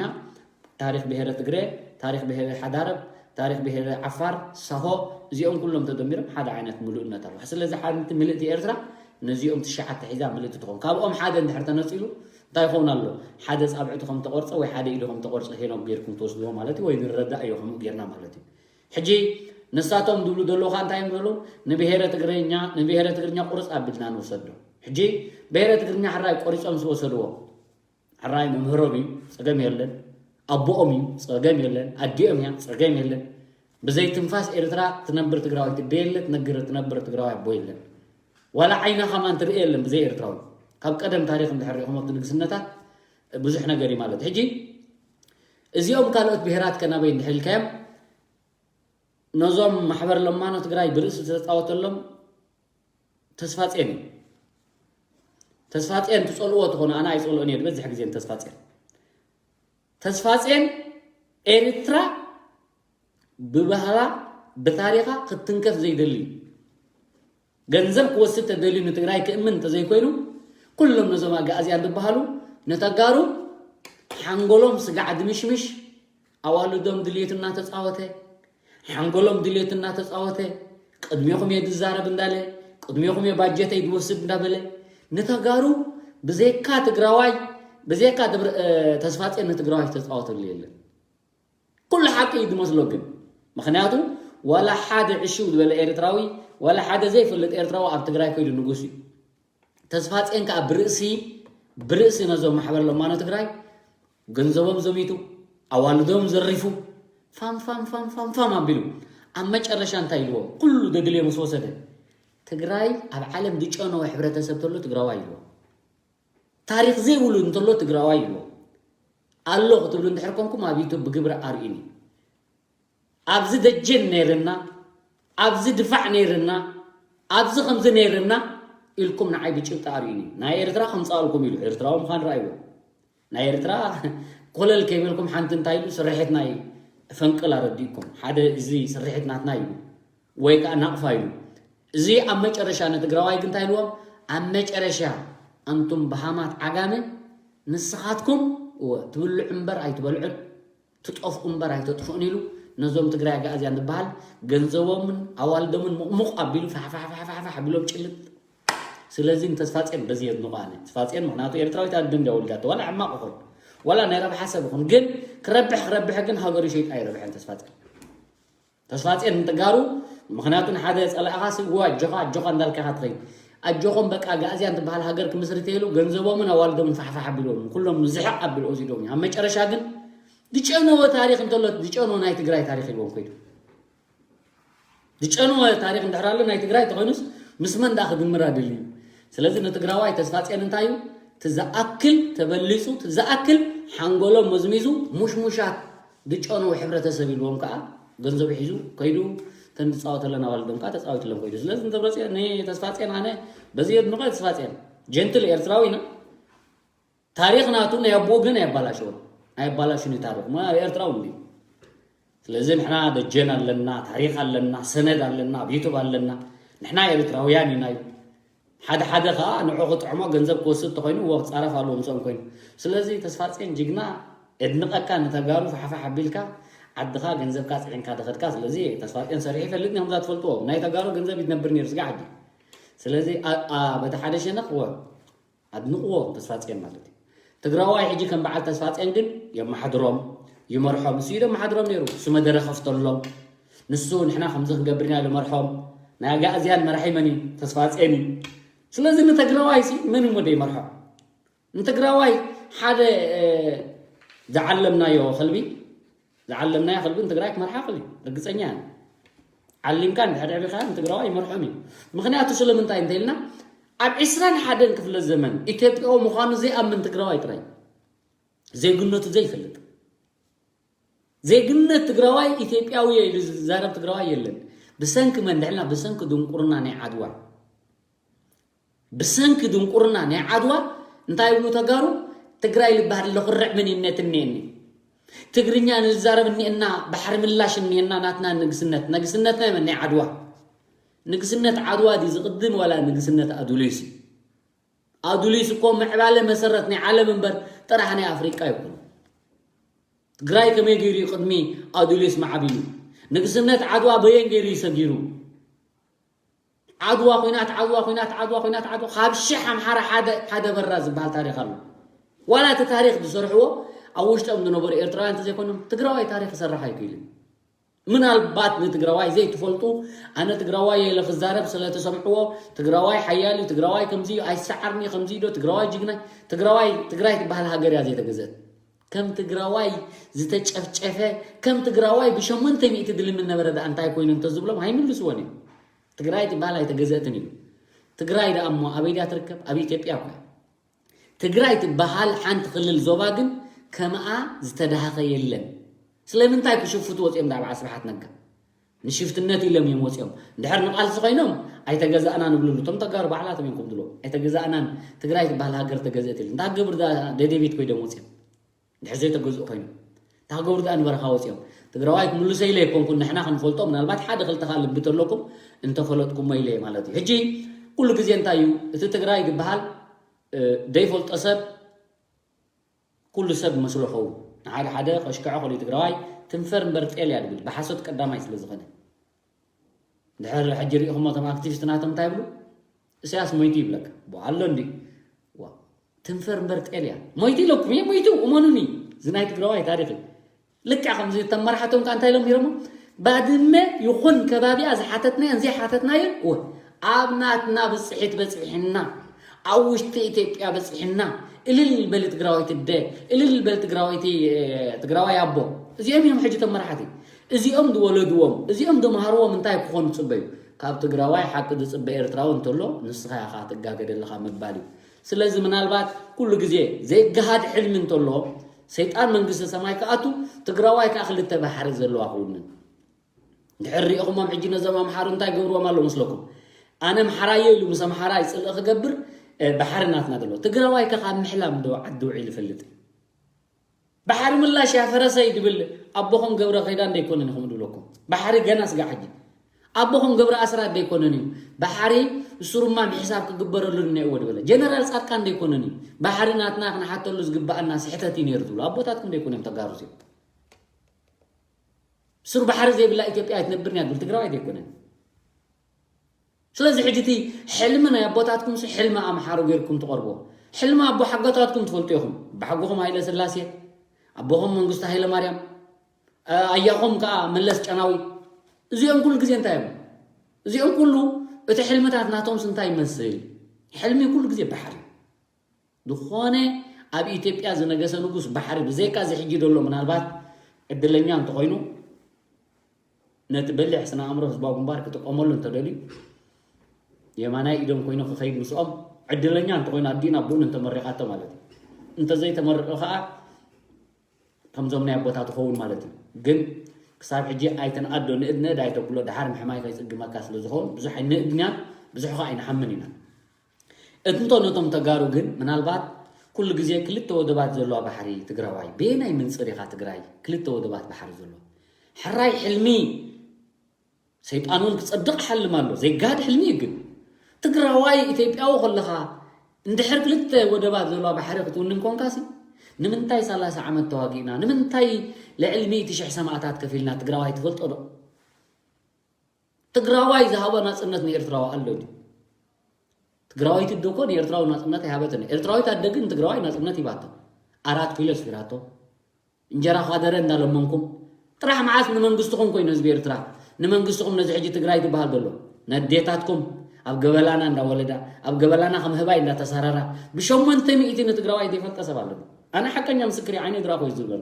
ታሪኽ ብሄረ ትግረ፣ ታሪኽ ብሄረ ሓዳረብ፣ ታሪኽ ብሄረ ዓፋር፣ ሳሆ፣ እዚኦም ኩሎም ተደሚሮም ሓደ ዓይነት ምሉእነት ኣለዎ። ስለዚ ሓንቲ ምልእቲ ኤርትራ ነዚኦም ትሽዓተ ሒዛ ምልእቲ ትኸውን። ካብኦም ሓደ እንድሕር ተነጺሉ እንታይ ይኸውን ኣሎ? ሓደ ጻብዕቱ ከም ተቆርጸ ወይ ሓደ ኢዱ ከም ተቆርጸ ሄኖም ጌርኩም ትወስድዎ ማለት እዩ፣ ወይ ንረዳእ እዮ ከምኡ ጌርና ማለት እዩ። ሕጂ ንሳቶም ዝብሉ ዘለዉ ኸኣ እንታይ እዮም ዝብሉ? ንብሄረ ትግርኛ፣ ንብሄረ ትግርኛ ቁርጽ ኣቢልና ንውሰዶ። ሕጂ ብሄረ ትግርኛ ሕራይ ቆሪጾም ዝወሰድዎ፣ ሕራይ መምህሮም እዩ፣ ጸገም የለን። ኣቦኦም እዩ፣ ጸገም የለን። ኣዲኦም እያ፣ ጸገም የለን። ብዘይ ትንፋስ ኤርትራ ትነብር ትግራወይቲ ደየለ ትነግር፣ ትነብር ትግራዋይ ኣቦ የለን። ዋላ ዓይና ከማን ትርኢ የለን ብዘይ ኤርትራዊ። ኣብ ቀደም ታሪኽ እንድሕር ሪእኹም ኣብቲ ንግስነታት ብዙሕ ነገር እዩ ማለት። ሕጂ እዚኦም ካልኦት ብሄራት ከናበይ እንድሕር ኢልካዮም፣ ነዞም ማሕበር ለማኖ ትግራይ ብርእሲ ዝተፃወተሎም ተስፋጼን እዩ። ተስፋጼን ትፀልዎ ትኾኑ፣ ኣነ ኣይፀልኦን እየ ዝበዝሕ ግዜ ንተስፋጼን። ተስፋጼን ኤርትራ ብባህላ ብታሪኻ ክትትንከፍ ዘይደሊ፣ ገንዘብ ክወስድ ተደልዩ ንትግራይ ክእምን እንተዘይኮይኑ፣ ኩሎም ነዞም ኣጋኣዝያን ዝበሃሉ ንተጋሩ ሓንጎሎም ስጋዕ ድምሽምሽ፣ ኣዋልዶም ድልየቱ እናተፃወተ፣ ሓንጎሎም ድልየቱ እናተፃወተ፣ ቅድሜኹም እየ ዝዛረብ እንዳለ፣ ቅድሜኹም እየ ባጀተይ ዝወስድ እንዳበለ፣ ንተጋሩ ብዘይካ ትግራዋይ፣ ብዘይካ ደብረ- እ፣ ተስፋጼን ንትግራዋይ ዝተፃወተሉ የለን። ኩሉ ሓቂ እዩ ዝመስሎ ግን፣ ምክንያቱ ዋላ ሓደ ዕሽው ዝበለ ኤርትራዊ፣ ዋላ ሓደ ዘይፈልጥ ኤርትራዊ ኣብ ትግራይ ኮይዱ ንጉስ እዩ። ተስፋጼን ከዓ ብርእሲ ብርእሲ ነዞም ማሕበር ለማኖ ትግራይ ገንዘቦም ዘሚቱ፣ ኣዋልዶም ዘሪፉ፣ ፋም ፋም ፋም ፋም ፋም ኣቢሉ፣ ኣብ መጨረሻ እንታይ ኢልዎም? ኩሉ ዘድልዮ ምስ ወሰደ፣ ትግራይ ኣብ ዓለም ዝጨነወ ሕብረተሰብ ተሎ ትግራዋይ ኢልዎም። ታሪኽ ዘይብሉ እንተሎ ትግራዋይ ኢልዎም። ኣሎ ክትብሉ እንድሕር ኮንኩም ኣብ ዩቱብ ብግብሪ ኣርእዩኒ። ኣብዚ ደጀን ነይርና፣ ኣብዚ ድፋዕ ነይርና፣ ኣብዚ ከምዚ ነይርና ኢልኩም ንዓይ ብጭብጢ ኣርእዩኒ። ናይ ኤርትራ ከምፃኣልኩም ኢሉ ኤርትራዊ ምዃን ረኣይዎ። ናይ ኤርትራ ኮለል ከይበልኩም ሓንቲ እንታይ ኢሉ ስርሒት ናይ ፈንቅል ኣረዲእኩም። ሓደ እዚ ስርሒት ናትና ኢሉ ወይ ከዓ ናቕፋ ኢሉ። እዚ ኣብ መጨረሻ ንትግራዋይ ግን እንታይ ኢልዎም? ኣብ መጨረሻ ኣንቱም በሃማት ዓጋመ ንስኻትኩም እወ ትብልዑ እምበር ኣይትበልዑን፣ ትጠፍኡ እምበር ኣይተጥፍኡን ኢሉ ነዞም ትግራይ ኣጋእዝያን ዝበሃል ገንዘቦምን ኣዋልዶምን ሙቕሙቕ ኣቢሉ ፋሕፋሕፋሕፋሕ ኣቢሎም ጭልጥ። ስለዚ ንተስፋጼን በዚ የድንቖ ኣነ። ተስፋጼን ምኽንያቱ ኤርትራዊት ኣደ እንድያ ወሊዳቶ፣ ዋላ ሕማቕ ይኹን ዋላ ናይ ረብሓ ሰብ ይኹን፣ ግን ክረብሕ ክረብሕ ግን ሃገሩ ሸይጡ ኣይረብሐን ተስፋጼን። ተስፋጼን ንተጋሩ ምኽንያቱ ንሓደ ጸላእኻ ሲ እዋ ኣጆኻ ኣጆኻ እንዳልካ ኢኻ ትኸይድ። ኣጆኹም በቃ ኣጋእዝያን ትበሃል ሃገር ክምስርት ኢሉ ገንዘቦምን ኣዋልዶምን ፋሕፋሕ ኣቢሎም ኩሎም ዝሕቕ ኣቢሉ ወሲዶም እዩ። ኣብ መጨረሻ ግን ዝጨነወ ታሪኽ እንተሎ ዝጨነወ ናይ ትግራይ ታሪኽ ኢልዎም ከይዱ። ዝጨነወ ታሪኽ እንድሕር ኣሎ ናይ ትግራይ ተኾይኑስ ምስ መን ደኣ ክድምር ኣደልዩ? ስለዚ ንትግራዋይ ተስፋጼን እንታይ እዩ? ትዝኣክል ተበሊጹ፣ ትዝኣክል ሓንጎሎም መዝሚዙ፣ ሙሽሙሻት ዝጨነወ ሕብረተሰብ ኢልዎም ከዓ ገንዘቡ ሒዙ ከይዱ ተን ዝፃወተለን ኣዋልዶም ከዓ ተፃዊትለን ከይዱ። ስለዚ ንተብረፅዮ ንተስፋጼን ኣነ በዚ የድንቆ። ተስፋጼን ጀንትል ኤርትራዊ ኢና። ታሪኽ ናቱ ናይ ኣቦኡ ግን ኣየባላሸወን። ኣየባላሹን እዩ ታሪኽ። ማ ኤርትራዊ እንዲ። ስለዚ ንሕና ደጀን ኣለና፣ ታሪኽ ኣለና፣ ሰነድ ኣለና፣ ኣብ ዩቱብ ኣለና። ንሕና ኤርትራውያን ኢና እዩ። ሓደ ሓደ ኸዓ ንዑ ክጥዕሞ ገንዘብ ክወስድ ተኾይኑ እዎ ክጻረፍ ኣለዎ ምስኦም ኮይኑ። ስለዚ ተስፋጼን ጅግና፣ የድንቐካ፣ ንተጋሩ ፋሕፋሕ ኣቢልካ ዓድኻ ገንዘብካ ጽዒንካ ተኸድካ። ስለዚ ተስፋጼን ሰሪሑ ይፈልጥ፣ ንኹም እዛ ትፈልጥዎ ናይ ተጋሩ ገንዘብ ይነብር ነይሩ ስጋ ዓዲ። ስለዚ ኣ- ኣ- በቲ ሓደ ሸነኽ እዎ ኣድንቕዎ ተስፋጼን ማለት እዩ። ትግራዋይ ሕጂ ከም በዓል ተስፋጼን ግን የመሓድሮም፣ ይመርሖም። እሱ እዩ ዘመሓድሮም ነይሩ። እሱ መደረ ከፍተሎም። ንሱ ንሕና ከምዚ ክንገብር ኢና ኢሉ መርሖም። ናይ ኣጋእዝያን መራሒ መን እዩ? ተስፋጼን እዩ። ስለዚ ንትግራዋይ ሲ መን እሞ ደይመርሖ? ንትግራዋይ ሓደ እ፣ ዝዓለምናዮ ከልቢ ዝዓለምናዮ ከልቢ ንትግራይ ክመርሓ ክእል እዩ። ርግፀኛ እየ። ዓሊምካ እንድሕር ዕቢኻ ንትግራዋይ ይመርሖም እዩ። ምኽንያቱ ስለምንታይ እንተኢልና ኣብ ዕስራን ሓደን ክፍለ ዘመን ኢትዮጵያዊ ምዃኑ ዘይኣምን ትግራዋይ ጥራይ ዜግነቱ ዘይፈልጥ። ዜግነት ትግራዋይ ኢትዮጵያዊ እየ ኢሉ ዝዛረብ ትግራዋይ የለን። ብሰንኪ መን ድሕልና? ብሰንኪ ድንቁርና ናይ ዓድዋ። ብሰንኪ ድንቁርና ናይ ዓድዋ እንታይ ይብሉ ተጋሩ? ትግራይ ዝበሃል ለኹርዕ መንነት እኒአኒ። ትግርኛ ንዛረብ እኒአና፣ ባሕሪ ምላሽ እኒአና፣ ናትና ንግስነት። ንግስነትና መን? ናይ ዓድዋ። ንግስነት ዓድዋ ድዩ ዝቕድም ዋላ ንግስነት ኣዱሊስ እዩ? ኣዱሊስ እኮ ምዕባለ መሰረት ናይ ዓለም እምበር ጥራሕ ናይ ኣፍሪቃ ይኮኑ። ትግራይ ከመይ ገይሩ እዩ ቅድሚ ኣዱሊስ ማዕቢሉ? ንግስነት ዓድዋ በየን ገይሩ እዩ ሰጊሩ? ዓድዋ ኹናት፣ ዓድዋ ኹናት፣ ዓድዋ ኹናት፣ ዓድዋ ካብ ሽሕ ኣምሓራ ሓደ ሓደ በራ ዝበሃል ታሪኽ ኣሎ። ዋላ እቲ ታሪኽ ዝሰርሕዎ ኣብ ውሽጦም ዝነበሩ ኤርትራውያን እንተዘይኮይኖም ትግራዋይ ታሪኽ ክሰርሕ ኣይክእልን። ምናልባት ንትግራዋይ ዘይትፈልጡ፣ ኣነ ትግራዋይ ኢለ ክዛረብ ስለ ተሰምዕዎ፣ ትግራዋይ ሓያል እዩ፣ ትግራዋይ ከምዚ እዩ፣ ኣይሰዓርን እዩ፣ ከምዚ እዩ ዶ፣ ትግራዋይ ጅግና፣ ትግራዋይ፣ ትግራይ ትበሃል ሃገር እያ ዘይተገዘት። ከም ትግራዋይ ዝተጨፍጨፈ፣ ከም ትግራዋይ ብሸሞንተ ሚእቲ ድልምን ነበረ ደኣ እንታይ ኮይኑ እንተዝብሎም ኣይምልስዎን እዮም። ትግራይ ትበሃል ኣይተገዘእትን እዩ። ትግራይ ደኣ እሞ ኣበይ ድያ ትርከብ? ኣብ ኢትዮጵያ እኮ እያ። ትግራይ ትበሃል ሓንቲ ክልል ዞባ ግን ከምኣ ዝተዳሃኸ የለን። ስለምንታይ ክሽፍቱ ወፂኦም? ዳብዓ ስብሓት ነጋ ንሽፍትነት ኢሎም እዮም ወፂኦም። እንድሕር ንቃልሲ ኮይኖም ኣይተገዛእና ንብልሉ። እቶም ተጋሩ ባዕላቶም እዮም ከምድሎ ኣይተገዛእናን። ትግራይ ትበሃል ሃገር ተገዘእት የለን። እንታይ ክገብር ደደቤት ኮይዶም ወፂኦም? እንድሕር ዘይተገዝኡ ኮይኖም እንታይ ክገብሩ ደኣ ንበረኻ ወፂኦም? ትግራዋይ ክምልሶ ኢለ ኣይኮንኩን። ንሕና ክንፈልጦ ምናልባት ሓደ ክልተ ካ ልቢ ተለኩም እንተፈለጥኩሞ ኢለ ማለት እዩ። ሕጂ ኩሉ ግዜ እንታይ እዩ እቲ ትግራይ ዝበሃል ደይፈልጦ ሰብ ኩሉ ሰብ መስሎ ኸውን። ንሓደ ሓደ ከሽክዖ ከሉ ትግራዋይ ትንፈር እምበር ጤል እያ ድብል ብሓሶት ቀዳማይ ስለ ዝኾነ። ድሕር ሕጂ ሪኢኹሞ እቶም ኣክቲቪስት ናቶም እንታይ ይብሉ? እሳያስ ሞይቱ ይብለካ። ቦ ኣሎ እንዲ ትንፈር እምበር ጤል እያ። ሞይቱ ኢለኩም እየ ሞይቱ እመኑኒ። እዚ ናይ ትግራዋይ ታሪኽ እዩ። ልክዕ ከምዚ ተመራሕቶም ከ እንታይ ኢሎም ነይሮሞ? ባድመ ይኹን ከባቢኣ ዝሓተትናዮን ዘይሓተትናዮን እወ ኣብ ናትና ብፅሒት በፂሕና፣ ኣብ ውሽጢ ኢትዮጵያ በፂሕና። እልል በሊ ትግራወይቲ ኣደ፣ እልል በሊ ትግራወይቲ ትግራዋይ ኣቦ። እዚኦም እዮም ሕጂ ተመራሕቲ። እዚኦም ዝወለድዎም እዚኦም ዘምሃርዎም እንታይ ክኾኑ ትፅበዩ? ካብ ትግራዋይ ሓቂ ዝፅበ ኤርትራዊ እንተሎ ንስኻ ኢኻ ትጋገ ዘለኻ ምባል እዩ። ስለዚ ምናልባት ኩሉ ግዜ ዘይገሃድ ሕልሚ እንተሎ ሰይጣን መንግስተ ሰማይ ክኣቱ ትግራዋይ ከዓ ክልተ ባሕሪ ዘለዋ ክውንን። እንድሕር ሪኢኹሞም ሕጂ ነዞም ኣምሓሩ እንታይ ገብርዎም ኣሎ መስለኩም? ኣነ ኣምሓራየ ኢሉ ምስ ኣምሓራይ ፅልኢ ክገብር ባሕሪ ናትና ዘሎ ትግራዋይ ከ ካብ ምሕላም ዶ ዓዲ ውዒሉ ይፈልጥ? ባሕሪ ምላሽ እያ ፈረሰይ ድብል ኣቦኹም ገብረ ኺዳን ደይኮነን ኢኹም ድብለኩም። ባሕሪ ገና ስጋ ሕጂ ኣቦኹም ገብረ ኣስራት ደይኮነን እዩ። ባሕሪ ሱሩማ ምሕሳብ ክግበረሉ እኒአዎ ድበለ ጀነራል ፃድቃን ደይኮነን እዩ። ባሕሪ ናትና ክንሓተሉ ዝግባኣና ስሕተት እዩ ነይሩ ትብሉ ኣቦታትኩም ደይኮነ እዮም ተጋሩ እዚኦም። ሱር ባሕሪ ዘይብላ ኢትዮጵያ ኣይትነብርን እያ ትብል ትግራዋይ ደይኮነን። ስለዚ ሕጂ እቲ ሕልሚ ናይ ኣቦታትኩም ሲ ሕልሚ ኣምሓሩ ገይርኩም ትቐርቦ። ሕልሚ ኣቦ ሓጎታትኩም ትፈልጡ ኢኹም። ኣቦሓጎኹም ሃይለ ስላሴ፣ ኣቦኹም መንግስቱ ሃይለ ማርያም፣ ኣያኹም ከዓ መለስ ጨናዊ። እዚኦም ኩሉ ግዜ እንታይ እዮም? እዚኦም ኩሉ እቲ ሕልምታት ናቶም ሲ እንታይ ይመስል? ሕልሚ ኩሉ ግዜ ባሕሪ። ዝኾነ ኣብ ኢትዮጵያ ዝነገሰ ንጉስ ባሕሪ ብዘይካ እዚ ሕጂ ደሎ ምናልባት ዕድለኛ እንተኾይኑ ነቲ በሊሕ ስነ ኣእምሮ ህዝባዊ ግንባር ክጥቀመሉ እንተደልዩ የማናይ ኢዶም ኮይኑ ክኸይድ ምስኦም ዕድለኛ እንተኾይኑ ኣዲኡን ኣቦኡን እንተመሪቓቶ ማለት እዩ። እንተዘይተመርዑ ከዓ ከምዞም ናይ ኣቦታት ትኸውን ማለት እዩ። ግን ክሳብ ሕጂ ኣይተንኣዶ ንእድ ንእድ ኣይተብሎ ደሓር ምሕማይ ከይፅግመካ ስለ ዝኸውን ብዙሕ ኣይንእድን ኢና ብዙሕ ከዓ ኣይንሓምን ኢና። እንቶ ነቶም ተጋሩ ግን ምናልባት ኩሉ ግዜ ክልተ ወደባት ዘለዋ ባሕሪ ትግራዋይ በየናይ ምንፅር ኢኻ ትግራይ ክልተ ወደባት ባሕሪ ዘሎ? ሕራይ ሕልሚ ሰይጣን እውን ክፀድቕ ሓልም ኣሎ ዘይጋድ ሕልሚ እዩ ግን ትግራዋይ ኢትዮጵያዊ ከለኻ እንድሕር ክልተ ወደባት ዘለዋ ባሕሪ ክትውንን ኮንካሲ ንምንታይ ሰላሳ ዓመት ተዋጊእና ንምንታይ ልዕሊ ሚእቲ ሽሕ ሰማእታት ከፊልና ትግራዋይ ትፈልጦ ዶ? ትግራዋይ ዝሃቦ ናፅነት ንኤርትራዊ ኣሎ ድዩ? ትግራዋይቲ ኣደ እኮ ንኤርትራዊ ናፅነት ኣይሃበትን። ኤርትራዊት ኣደ ግን ንትግራዋይ ናፅነት ሂባቶ። ኣራት ኪሎ ኣስፊራቶ። እንጀራ ኳደረ እንዳለመንኩም ጥራሕ መዓስ ንመንግስትኹም ኮይኑ ህዝቢ ኤርትራ ንመንግስትኹም ነዚ ሕጂ ትግራይ ትበሃል ዘሎ ነዴታትኩም ኣብ ገበላና እንዳወለዳ ኣብ ገበላና ከም ህባይ እንዳተሳረራ ብሸሞንተ ሚእቲ ንትግራዋይ ዘይፈልጠ ሰብ ኣሎ። ኣነ ሓቀኛ ምስክር ዓይነ ድራኹ ዝብል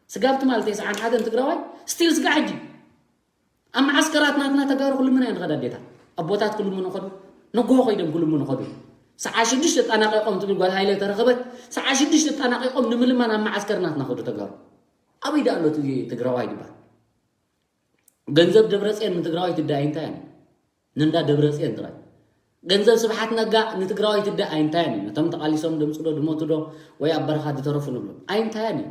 ስጋብ ትማል ተስዓን ሓደን ትግራዋይ ስቲል ስጋ ሕጂ ኣብ መዓስከራት ናትና ተጋሩ ክልምና እየን ዝኸዳ ኣዴታት። ኣቦታት ክልምኑ ኸዱ፣ ንግሆ ኸይዶም ክልምኑ ኸዱ። ሰዓ ሽዱሽተ ጠናቂቖም ትብል ጓል ሃይለ ተረኸበት፣ ሰዓ ሽዱሽተ ጠናቂቖም ንምልማን ኣብ መዓስከር ናትና ኸዱ ተጋሩ። ኣበይ ደኣ ኣሎ እቲ ትግራዋይ ድበሃል? ገንዘብ ደብረፅዮን ንትግራዋይ ትዳይ እንታይ እያ? ንእንዳ ደብረፅዮን ጥራይ። ገንዘብ ስብሓት ነጋ ንትግራዋይ ትዳይ ኣይንታይን እዩ? ነቶም ተቓሊሶም ድምፅዶ ድሞቱ ዶ ወይ ኣብ በረኻ ድተረፉ ንብሎም ኣይንታያን እዩ?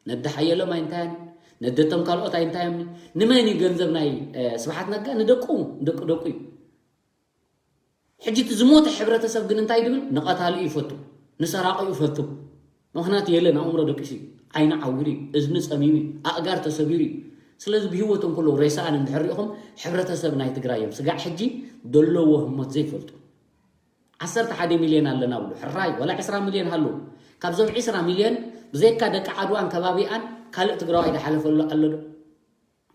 ነዲ ሓየሎም ኣይንታያን እዩ? ነደቶም ካልኦት ኣይንታዮም እዩ? ንመን እዩ ገንዘብ ናይ ስብሓት ነጋ ንደቁ ደቂ ደቁ እዩ። ሕጂ እቲ ዝሞተ ሕብረተሰብ ግን እንታይ ድብል ንቐታሊ እዩ ፈቱ ንሰራቂ እዩ ፈቱ። ምክንያቱ የለን ኣእምሮ ደቂሱ እዩ። ዓይኒ ዓዊሩ እዩ እዝኒ ፀሚሙ እዩ ኣእጋር ተሰቢሩ እዩ። ስለዚ ብህይወቶም ከለዉ ሬሳኣን እንድሕር ሪኢኹም ሕብረተሰብ ናይ ትግራይ እዮም ስጋዕ ሕጂ ደለዎ ህሞት ዘይፈልጡ። ዓሰርተ ሓደ ሚልዮን ኣለና ብሉ ሕራይ ወላ ዕስራ ሚልዮን ሃሉ። ካብዞም ዕስራ ሚልዮን ብዘይካ ደቂ ዓድዋን ከባቢኣን ካልእ ትግራዋይ ዝሓለፈሉ ኣሎ ዶ?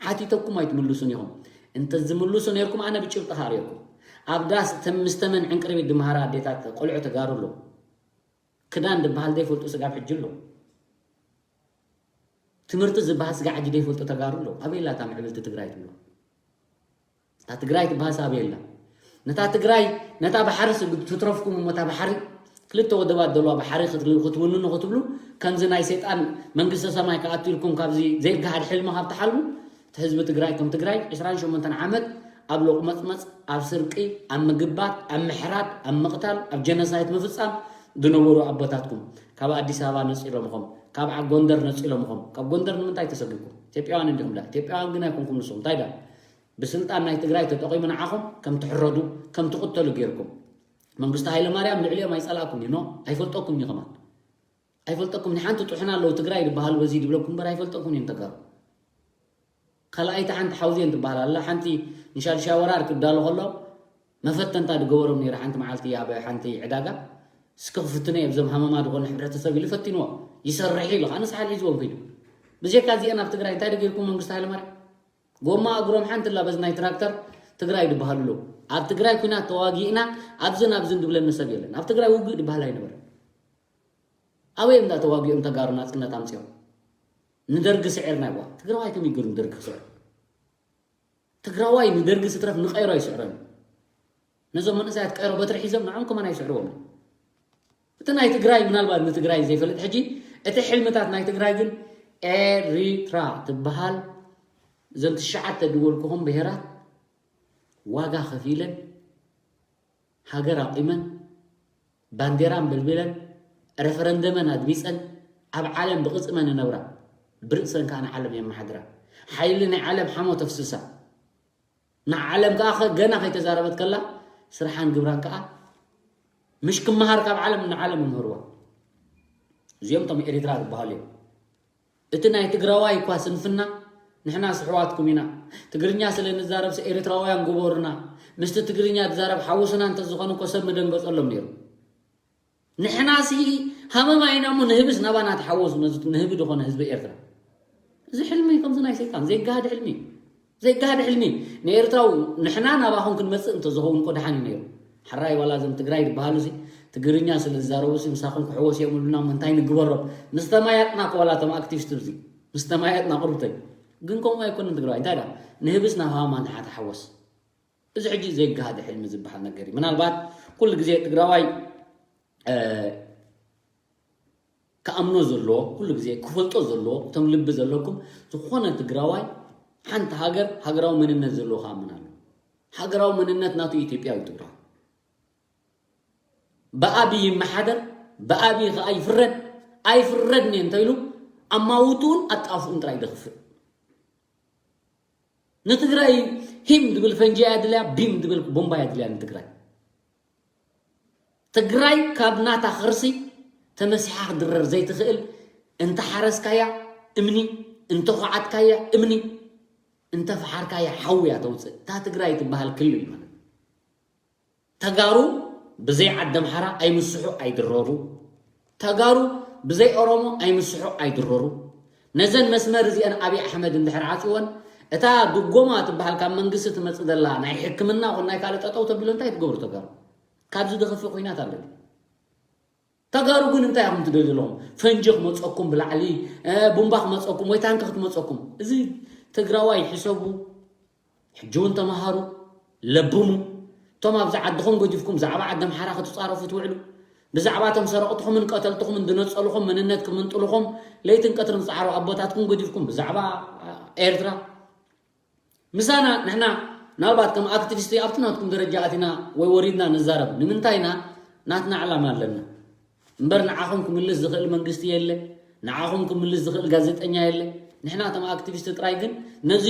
ሓቲተኩም ኣይትምልሱን ኢኹም። እንተ ዝምልሱ ነርኩም ኣነ ብጭብጢ ካርእየኩም። ኣብ ዳስ ተምስተመን ዕንቅርቢት ድመሃራ ኣዴታት ቆልዑ ተጋሩ ኣሎ። ክዳን ዝበሃል ዘይፈልጡ ስጋብ ሕጂ ኣሎ። ትምህርቲ ዝበሃል ስጋ ሕጂ ዘይፈልጡ ተጋሩ ኣሎ። ኣበይ ኣላ እታ ምዕብልቲ ትግራይ ትብሎ? እታ ትግራይ ትበሃል ሰብ ኣበይ ኣላ? ነታ ትግራይ ነታ ባሕሪ ትትረፍኩም እሞ እታ ባሕሪ ክልተ ወደባት ዘለዋ ባሕሪ ክትውንኑ ክትብሉ ከምዚ ናይ ሰይጣን መንግስተ ሰማይ ክኣቱ ኢልኩም ካብዚ ዘይገሃድ ሕልሚ ካብ ትሓልሙ እቲ ህዝቢ ትግራይ ከም ትግራይ ዕስራን ሸሞንተን ዓመት ኣብ ሎቕመፅመፅ ኣብ ስርቂ ኣብ ምግባት ኣብ ምሕራድ ኣብ ምቕታል ኣብ ጀነሳይት ምፍፃም ዝነበሩ ኣቦታትኩም ካብ ኣዲስ ኣበባ ነፂሎምኹም ካብ ጎንደር ነፂሎምኹም ካብ ጎንደር ንምንታይ ተሰጊኩም ኢትዮጵያውያን እንዲኹም ዳ ኢትዮጵያውያን ግን ኣይኮንኩም ንስኹም እንታይ ዳ ብስልጣን ናይ ትግራይ ተጠቒሙ ንዓኹም ከም ትሕረዱ ከም ትቕተሉ ገይርኩም መንግስቱ ሃይለማርያም ልዕሊኦም ኣይፀላእኩም እዩ ኖ ኣይፈልጠኩም እዩ ከማን ኣይፈልጠኩም ንሓንቲ ጥሑና ኣለዉ ትግራይ ዝበሃሉ በዚ ድብለኩም እምበር ኣይፈልጠኩም እዮም ተጋሩ ካልኣይቲ ሓንቲ ሓውዜን ትበሃል ኣላ ሓንቲ ንሻድሻ ወራር ክዳሎ ከሎ መፈተንታ ዝገበሮም ነይሩ ሓንቲ መዓልቲ ኣብ ሓንቲ ዕዳጋ እስኪ ክፍትነ እየ ብዞም ሃመማ ዝኾነ ሕብረተሰብ ኢሉ ፈቲንዎ ይሰርሕ ኢሉ ከዓ ንስሓል ሒዝዎም ክኢሉ ብጀካ እዚአን ኣብ ትግራይ እንታይ ደገይርኩም መንግስቱ ሃይለማርያም ጎማ እግሮም ሓንቲ ላ በዚ ናይ ትራክተር ትግራይ ዝበሃሉ ኣለዉ ኣብ ትግራይ ኩናት ተዋጊእና ኣብዝን ኣብዝን ድብለኒ ሰብ የለን ኣብ ትግራይ ውግእ ዝበሃል ኣይነበረን ኣበይ እንዳ ተዋጊኦም ተጋሩ ናፅነት ኣምፅኦም ንደርጊ ስዒርና ይዋ ትግራዋይ ከመይ ገይሩ ንደርጊ ክስዕር ትግራዋይ ንደርጊ ስትረፍ ንቀይሮ ኣይስዕሮን ነዞም መንእሰያት ቀይሮ በትሪ ሒዞም ንዖም ከማን ኣይስዕርዎም እቲ ናይ ትግራይ ምናልባት ንትግራይ ዘይፈልጥ ሕጂ እቲ ሕልምታት ናይ ትግራይ ግን ኤሪትራ ትበሃል እዘን ትሽዓተ ድወልኩኹም ብሄራት ዋጋ ከፊለን ሃገር ኣቂመን ባንዴራ ኣንበልቢለን ረፈረንደመን ኣድሚፀን ኣብ ዓለም ብቕፅመን ይነብራ ብርእሰን ከዓ ንዓለም የመሓድራ ሓይሊ ናይ ዓለም ሓሞ ተፍስሳ ንዓለም ከዓ ገና ከይተዛረበት ከላ ስርሓን ግብራን ከዓ ምሽ ክመሃር ካብ ዓለም ንዓለም ይምህርዋ እዚኦም ቶም ኤሪትራ ዝበሃሉ እዮም እቲ ናይ ትግራዋይ እኳ ስንፍና ንሕና ስሕዋትኩም ኢና ትግርኛ ስለ ንዛረብሲ ኤርትራውያን ግበሩና ምስቲ ትግርኛ ትዛረብ ሓውስና እንተዝኾነ እኮ ሰብ ምደንገጸሎም ነይሩ ንሕናሲ ሃመማ ኢና እሞ ንህብስ ናባና ተሓወሱ ነዚ ንህቢ ዝኾነ ህዝቢ ኤርትራ እዚ ሕልሚ ከምዚ ናይ ሰይጣን ዘይጋሃድ ሕልሚ ዘይጋሃድ ሕልሚ ንኤርትራዊ ንሕና ናባኹም ክንመጽእ እንተዝኸውን እኮ ደሓን እዩ ነይሩ ሕራይ ዋላ እዞም ትግራይ ዝበሃሉ ሲ ትግርኛ ስለ ዝዛረቡ ሲ ምሳኹም ክሕወስ እዮም ብሉና እንታይ ንግበሮም ምስ ተማያጥና እኮ ዋላ እቶም ኣክቲቪስት እዚ ምስ ተማያጥና ቁርብተይ ግን ከምኡ ኣይኮነን ትግራዋይ እንታይ ዳ ንህብስ ናብ ሃማ ንሓ ተሓወስ እዚ ሕጂ ዘይገሃደ ሕልሚ ዝበሃል ነገር እዩ ምናልባት ኩሉ ግዜ ትግራዋይ ክኣምኖ ዘለዎ ኩሉ ግዜ ክፈልጦ ዘለዎ እቶም ልቢ ዘለኩም ዝኾነ ትግራዋይ ሓንቲ ሃገር ሃገራዊ መንነት ዘለዎ ክኣምን ኣሎ ሃገራዊ መንነት ናቱ ኢትዮጵያዊ ትግራዋይ ብኣብይ ይመሓደር ብኣብይ ከዓ ይፍረድ ኣይፍረድን እየ እንተኢሉ ኣማውትኡን ኣጣፍኡን ጥራይ ደኽፍእ ንትግራይ ሂም ድብል ፈንጂ እያ ድልያ ቢም ድብል ቦምባ እያ ድልያ ንትግራይ ትግራይ ካብ ናታ ከርሲ ተመሲሓ ክድረር ዘይትኽእል እንተ ሓረስካያ እምኒ እንተ ኳዓትካያ እምኒ እንተ ፈሓርካያ ሓዊ እያ ተውፅእ እታ ትግራይ ትበሃል ክልል ማለት ተጋሩ ብዘይ ዓዲ ኣምሓራ ኣይምስሑ ኣይድረሩ ተጋሩ ብዘይ ኦሮሞ ኣይምስሑ ኣይድረሩ ነዘን መስመር እዚአን ኣብይ ኣሕመድ እንድሕር ዓፅወን እታ ድጎማ ትበሃል ካብ መንግስቲ ትመፅእ ዘላ ናይ ሕክምና ኹን ናይ ካልእ ጠጠው ተቢሉ እንታይ ትገብሩ ተጋሩ ካብዚ ድኽፍእ ኩናት ኣለኒ ተጋሩ ግን እንታይ ኢኹም ትደልዩ ኣለኹም ፈንጂ ክመፀኩም ብላዕሊ ቡምባ ክመፀኩም ወይ ታንኪ ክትመፀኩም እዚ ትግራዋይ ሕሰቡ ሕጂ እውን ተምሃሩ ለብሙ እቶም ኣብዚ ዓድኹም ገዲፍኩም ብዛዕባ ዓዲ ኣምሓራ ክትፃረፉ ትውዕሉ ብዛዕባ እቶም ሰረቕትኹምን ቀተልትኹምን ዝነፀልኹም መንነት ክምንጥልኹም ለይትን ቀትርን ዝፃዕሩ ኣቦታትኩም ገዲፍኩም ብዛዕባ ኤርትራ ምሳና ንሕና ምናልባት ከም ኣክቲቪስት ኣብቲ ናትኩም ደረጃ ኣቲና ወይ ወሪድና ንዛረብ ንምንታይ ኢና ናትና ዕላማ ኣለና እምበር ንዓኹም ክምልስ ዝኽእል መንግስቲ የለ ንዓኹም ክምልስ ዝኽእል ጋዜጠኛ የለ ንሕና እቶም ኣክቲቪስት ጥራይ ግን ነዚ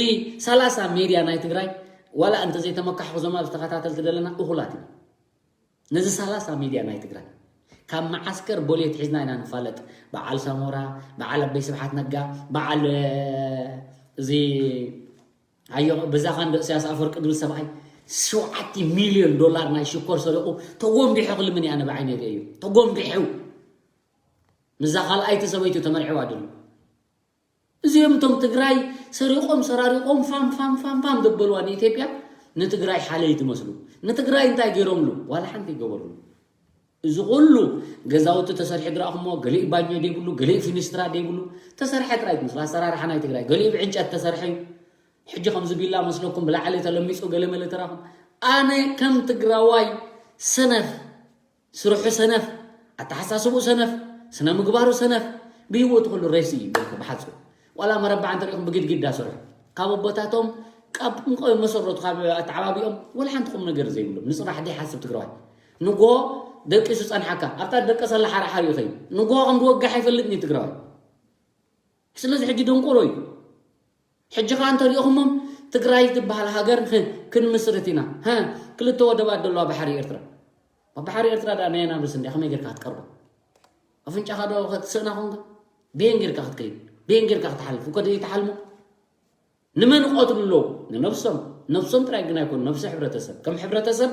ሰላሳ ሜድያ ናይ ትግራይ ዋላ እንተዘይተመካሕኩ ዞም ኣብዚ ተኸታተልቲ ዘለና እኹላት ኢና ነዚ ሰላሳ ሚድያ ናይ ትግራይ ካብ መዓስከር ቦሌት ሒዝና ኢና ንፋለጥ በዓል ሳሞራ በዓል ኣበይ ስብሓት ነጋ በዓል እዚ ኣዮ በዛ ካንዶ እሳያስ ኣፈወርቂ ድብል ሰብኣይ ሸውዓተ ሚልዮን ዶላር ናይ ሽኮር ሰሪቑ ተጎንቢሑ ክልምን እያ ንብዓይ ነሪአ እዩ ተጎንቢሑ ምዛ ካልኣይቲ ሰበይቱ ተመርዒዋ ድሉ እዚኦም እቶም ትግራይ ሰሪቆም ሰራሪቆም ፋም ፋም ፋም ፋም ዘበልዋ ንኢትዮጵያ ንትግራይ ሓለይ ትመስሉ ንትግራይ እንታይ ገይሮምሉ ዋላ ሓንቲ ይገበርሉ እዚ ኩሉ ገዛውቲ ተሰርሒ ድረኣኹሞ ገሊኡ ባኞ ደይብሉ ገሊኡ ፊኒስትራ ደይብሉ ተሰርሐ ጥራይ ትመስሉ ኣሰራርሓ ናይ ትግራይ ገሊኡ ብዕንጨት ተሰርሐ እዩ ሕጂ ከምዚ ቢላ መስለኩም ብላዕሊ ተለሚፁ ገለመለ ተራኹም ኣነ ከም ትግራዋይ ሰነፍ ስርሑ ሰነፍ ኣተሓሳስብኡ ሰነፍ፣ ስነ ምግባሩ ሰነፍ፣ ብህይወቱ ኩሉ ሬሲ እዩ በልኩ ብሓፁ። ዋላ መረባዕ እንተሪኢኹም ብግድግዳ ሰርሑ። ካብ ኣቦታቶም ካብ እንቆ መሰረቱ ካብ ኣተዓባቢኦም ወላ ሓንቲ ቁም ነገር ዘይብሎም ንፅባሕ ደይ ሓስብ ትግራዋይ። ንጎ ደቂሱ ፀንሓካ ኣብታ ደቀሰላ ሓራሓር እዩ ኸይዱ ንጎ ከም ዝወጋሕ ኣይፈልጥን እዩ ትግራዋይ። ስለዚ ሕጂ ደንቆሮ እዩ። ሕጂ ኸዓ እንተሪእኹሞም ትግራይ ትበሃል ሃገር ክንምስርት ኢና። ሃ፣ ክልተ ወደባት ዘለዋ ባሕሪ ኤርትራ። ባሕሪ ኤርትራ ደኣ ናይ ኣናብስ እንድያ ከመይ ጌርካ ክትቀርቦ? ኣፍንጫኻ ዶ ክትስእና ኾንካ? ብየን ጌርካ ክትከይድ? ብየን ጌርካ ክትሓልፍ? እኮ ደይ ትሓልሙ? ንመን ይቐትሉ ኣለዉ? ንነብሶም። ነብሶም ጥራይ ግን ኣይኮኑ፣ ነብሲ ሕብረተሰብ። ከም ሕብረተሰብ፣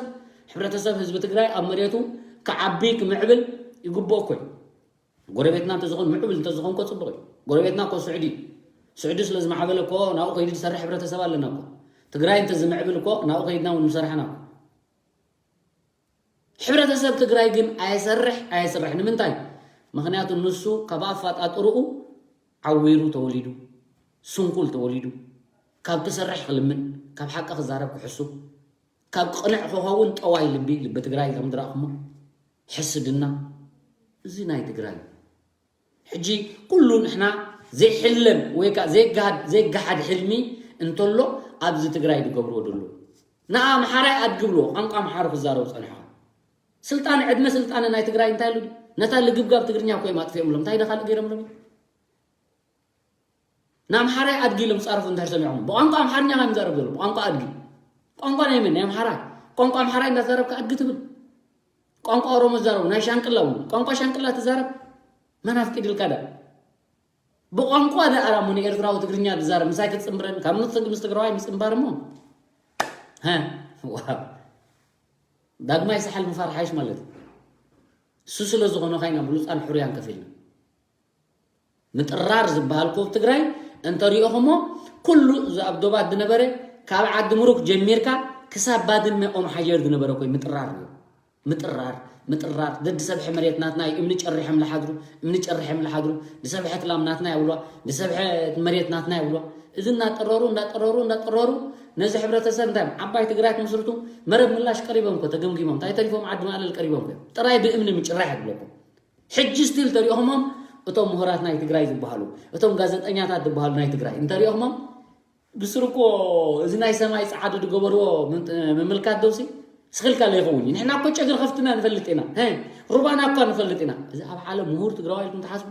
ሕብረተሰብ ህዝቢ ትግራይ ኣብ መሬቱ ክዓቢ ክምዕብል ይግብኦ እኮ እዩ። ጎረቤትና እንተዝኾን ምዕብል እንተዝኾን እኮ ጽቡቕ እዩ። ጎረቤትና እኮ ስዑዲ እዩ። ስዑዲ ስለ ዝማዕበለ እኮ ናብኡ ከይዱ ዝሰርሕ ሕብረተሰብ ኣለና እኮ። ትግራይ እንተዝምዕብል እኮ ናብኡ ከይድና እውን ምሰርሕና እኮ። ሕብረተሰብ ትግራይ ግን ኣየሰርሕ ኣየስርሕ ንምንታይ? ምኽንያቱ ንሱ ካብ ኣፋጣጥርኡ ዓዊሩ ተወሊዱ፣ ስንኩል ተወሊዱ፣ ካብ ክሰርሕ ክልምን፣ ካብ ሓቂ ክዛረብ ክሕሱ፣ ካብ ቅንዕ ክኸውን ጠዋይ ልቢ ልቢ ትግራይ ከም ዝረእኹሞ ሕስድና እዚ ናይ ትግራይ ሕጂ ኩሉ ንሕና ዘይሕለም ወይ ከዓ ዘይገሃድ ዘይገሓድ ሕልሚ እንተሎ ኣብዚ ትግራይ ዝገብርዎ ደሎ ንኣምሓራይ ኣድግብልዎ ቋንቋ ኣምሓሩ ክዛረቡ ፀንሖ ስልጣን ዕድመ ስልጣን ናይ ትግራይ እንታይ ኢሉ ነታ ልግብጋብ ትግርኛ ኮይም ኣጥፊኦምሎም እንታይ ደ ካልእ ገይሮምሎም ንኣምሓራይ ኣድጊ ኢሎም ዝፃረፉ እንድሕር ሰሚዕኹም ብቋንቋ ኣምሓርኛ ካብ ዝዛረብ ዘሎ ብቋንቋ ኣድጊ ቋንቋ ናይ መን ናይ ኣምሓራይ ቋንቋ ኣምሓራይ እንዳተዛረብካ ኣድጊ ትብል ቋንቋ ኦሮሞ ዝዛረቡ ናይ ሻንቅላ እውን ቋንቋ ሻንቅላ ትዛረብ መን ኣፍቂድልካ ዳ ብቋንቋ ዳ ኣራሙ ንኤርትራዊ ትግርኛ ዝዛረብ ምሳይ ክትፅምብረን ካብ ምስ ትግራዋይ ምፅምባር እሞ ዳግማይ ሳሕል ምፋር ሓይሽ ማለት እዩ እሱ ስለ ዝኾነ ካይና ብሉፃን ሕሩያን ከፊልና ምጥራር ዝበሃል ኮብ ትግራይ እንተሪኦኹሞ ኩሉ እዚ ኣብ ዶባት ዝነበረ ካብ ዓዲ ምሩክ ጀሚርካ ክሳብ ባድመ ኦም ሓጀር ዝነበረ ኮይ ምጥራር እዩ ምጥራር ምጥራር ደዲ ሰብሐ መሬት ናትና እዩ እምኒ ጨሪሐም ለሓድሩ እምኒ ጨሪሐም ለሓድሩ ድሰብሐት ላም ናትና ይብሏ ድሰብሐት መሬት ናትና ይብሏ እዚ እናጠረሩ እናጠረሩ እናጠረሩ ነዚ ሕብረተሰብ እንታይ ዓባይ ትግራይ ክምስርቱ መረብ ምላሽ ቀሪቦም ኮ ተገምጊሞም እንታይ ተሪፎም ዓዲ ማእለል ቀሪቦም ኮ ጥራይ ብእምኒ ምጭራሕ ይብለኩም ሕጂ ስቲል ተሪኦኹሞም እቶም ምሁራት ናይ ትግራይ ዝበሃሉ እቶም ጋዜጠኛታት ዝበሃሉ ናይ ትግራይ እንተሪኦኹሞም ብስሩ እኮ እዚ ናይ ሰማይ ፀዓዱ ዝገበርዎ ምምልካት ደውሲ ስኽልካ ለይኸውን እዩ ንሕና እኮ ጨግሪ ከፍትና ንፈልጥ ኢና ሩባና እኳ ንፈልጥ ኢና እዚ ኣብ ዓለም ምሁር ትግራዋይ ኢልኩም ትሓስቡ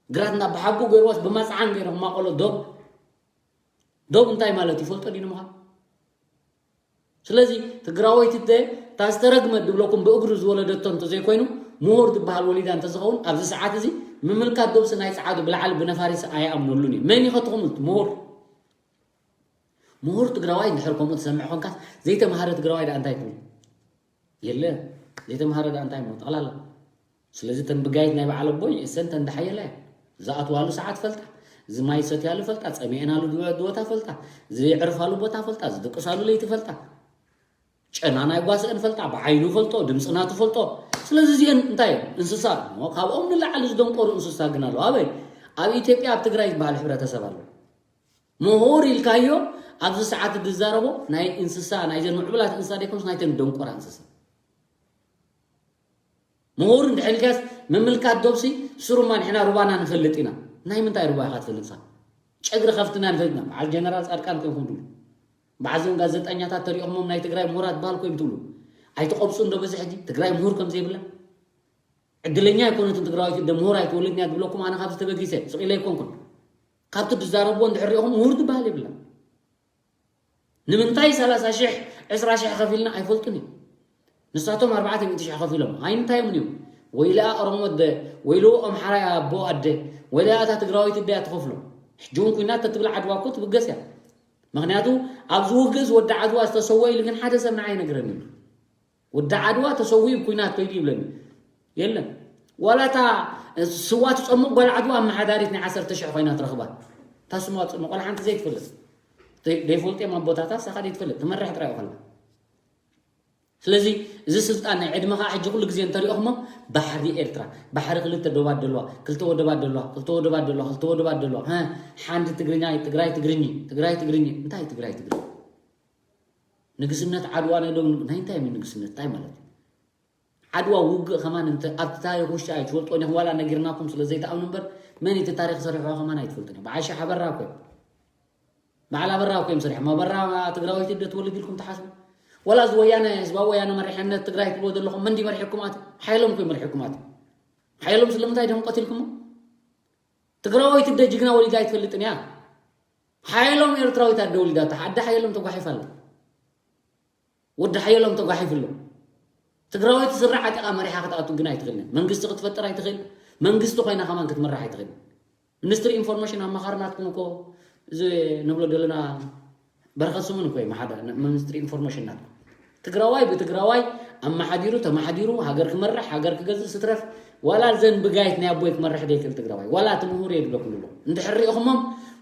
ግራት ናብ ብሓቁ ገይርዎስ ብማፅዓን ገይሮም ማቆሎ ዶብ ዶብ እንታይ ማለት ይፈልጦ ድዩ ንምዃን ስለዚ ትግራወይቲ እተ እታ ዝተረግመት ድብለኩም ብእግሩ ዝወለደቶ እንተዘይኮይኑ ምሁር ዝበሃል ወሊዳ እንተዝኸውን ኣብዚ ሰዓት እዚ ምምልካት ዶብሲ ናይ ፀዓዱ ብላዕሊ ብነፋሪስ ኣይኣምነሉን እዩ መን ይኸትኹም ምሁር ምሁር ትግራዋይ እንድሕር ከምኡ ትሰምዕ ኮንካስ ዘይተምሃረ ትግራዋይ ዳ እንታይ ትብል የለ ዘይተምሃረ ዳ እንታይ ሞ ጠቕላላ ስለዚ ተን ብጋይት ናይ በዓል ኣቦይ እሰን ተን ደሓየላ እያ ዝኣትዋሉ ሰዓት ፈልጣ እዚ ማይ ዝሰትያሉ ፈልጣ ፀሚኤናሉ ዝወታ ፈልጣ ዝዕርፋሉ ቦታ ፈልጣ ዝድቅሳሉ ለይቲ ፈልጣ ጨና ናይ ጓስአን ፈልጣ ብዓይኑ ፈልጦ ድምፂ ናቱ ፈልጦ ስለዚ እዚአን እንታይ እንስሳ ካብኦም ንላዕሊ ዝደንቆሩ እንስሳ ግን ኣለዉ ኣበይ ኣብ ኢትዮጵያ ኣብ ትግራይ ዝበሃል ሕብረተሰብ ኣሎ ምሁር ኢልካዮ ኣብዚ ሰዓት ዝዛረቦ ናይ እንስሳ ናይዘን ምዕቡላት እንስሳ ደይኮንስ ናይተን ደንቆራ እንስሳ ምሁር እንድሕር ኢልካስ ምምልካት ዶብሲ ስሩማ ንሕና ሩባና ንፈልጥ ኢና ናይ ምንታይ ሩባ ኢኻ ትፈልጥ ሳ ጨግሪ ከፍትና ንፈልጥ ኢና በዓል ጀነራል ፃድቃን ኮይንኩም ትብሉ በዓል ዞም ጋዜጠኛታት ተሪኦኹሞም ናይ ትግራይ ምሁራት በሃል ኮይም ትብሉ ኣይትቆብፁ እንዶ በዚ ሕጂ ትግራይ ምሁር ከም ዘይብላ ዕድለኛ ኣይኮነትን ትግራዋይቲ እንደ ምሁር ኣይትወልድን እያ ዝብለኩም ኣነ ካብዚ ተበጊሰ ስቕ ኢለ ኣይኮንኩን ካብቲ ዝዛረብዎ እንድሕር ሪኢኹም ምሁር ዝበሃል የብላ ንምንታይ ሰላሳ ሽሕ ዕስራ ሽሕ ከፊልና ኣይፈልጡን እዩ ንሳቶም ኣርባዕተ ሚእቲ ሽሕ ከፊሎም ኣይንታዮም እዮም ወይለኣ ኦሮሞ ኣደ ወይለኡ ኣምሓራይ ኣቦ ኣደ ወይለኣ እታ ትግራወይቲ ኣደ እያ ትኸፍሎ ሕጂ እውን ኩናት ተትብል ዓድዋ እኮ ትብገስ እያ ምክንያቱ ኣብዚ ውግእ እዚ ወዲ ዓድዋ ዝተሰወ ኢሉ ግን ሓደ ሰብ ንዓይ ይነግረኒ ወዲ ዓድዋ ተሰዊኡ ኩናት ከይዱ ይብለኒ የለን ዋላ እታ ስዋ ትፀምቕ ጓል ዓድዋ ኣመሓዳሪት ናይ ዓሰርተ ሽሕ ኮይና ትረኽባ እታ ስዋ ትፀምቕ ዋላ ሓንቲ ዘይትፈልጥ ዘይፈልጥ እዮም ኣቦታታ ሳኻ ዘይትፈልጥ ትመርሕ ጥራይ ከላ ስለዚ እዚ ስልጣን ናይ ዕድመ ከዓ ሕጂ ኩሉ ግዜ እንተሪኦኹሞ ባሕሪ ኤርትራ ባሕሪ ክልተ ዶባት ደለዋ ክልተ ወደባት ደለዋ ክልተ ወደባት ደለዋ ክልተ ወደባት ደለዋ ሓንቲ ትግርኛ ትግራይ ትግርኝ ትግራይ ትግርኝ እንታይ ትግራይ ትግርኝ ንግስነት ዓድዋ ናይ ሎም ናይ እንታይ ምን ንግስነት እንታይ ማለት እዩ ዓድዋ ውግእ ከማን እንተ ኣብቲ ታሪኽ ውሽጢ ኣይትፈልጦን ኢኹም፣ ዋላ ነጊርናኩም ስለ ዘይትኣምኑ እምበር፣ መን እቲ ታሪኽ ሰሪሖ ከማን ኣይትፈልጡን ኢኹም። ብዓሻ ሓበራ እኮ እዮም። በዓል ኣበራ እኮ እዮም ሰሪሖም። ኣበራ ትግራወይቲ ዶ ትወልድ ኢልኩም ትሓስቡ? ዋላ እዚ ወያነ፣ ህዝባዊ ወያነ መሪሕነት ትግራይ ትብልዎ ዘለኹም፣ መን ድዩ መሪሕኩም ኣቲ? ሓይሎም እኮ እዩ መሪሕኩም ኣቲ። ሓይሎም ስለምንታይ ድዮም ቀቲልኩሞ? ትግራወይቲ ዶ ጅግና ወሊዳ ኣይትፈልጥን እያ። ሓየሎም ኤርትራዊት ኣደ ወሊዳታ። ኣደ ሓየሎም ተጓሒፋ ኣላ። ወዲ ሓየሎም ተጓሒፉ ኣሎ። ትግራወይቲ ስረ ዓጢቓ መሪሓ ክትኣቱ ግን ኣይትኽእልን። መንግስቲ ክትፈጥር ኣይትኽእል። መንግስቲ ኮይና ከማን ክትምራሕ ኣይትኽእል። ሚኒስትሪ ኢንፎርሜሽን ኣማኻሪ ናትኩም እኮ እዚ ንብሎ ዘለና በረኸት ስምኦን እኮ እዩ መሓዳ-፣ ሚኒስትሪ ኢንፎርሜሽን ናትኩም። ትግራዋይ ብትግራዋይ ኣመሓዲሩ ተመሓዲሩ ሃገር ክመርሕ ሃገር ክገዝእ ስትረፍ ዋላ ዘን ብጋይት ናይ ኣቦይ ክመርሕ ዘይክእል ትግራዋይ ዋላ እቲ ምሁር እየ ዝብለኩም ዘሎ። እንድሕር ሪኢኹሞም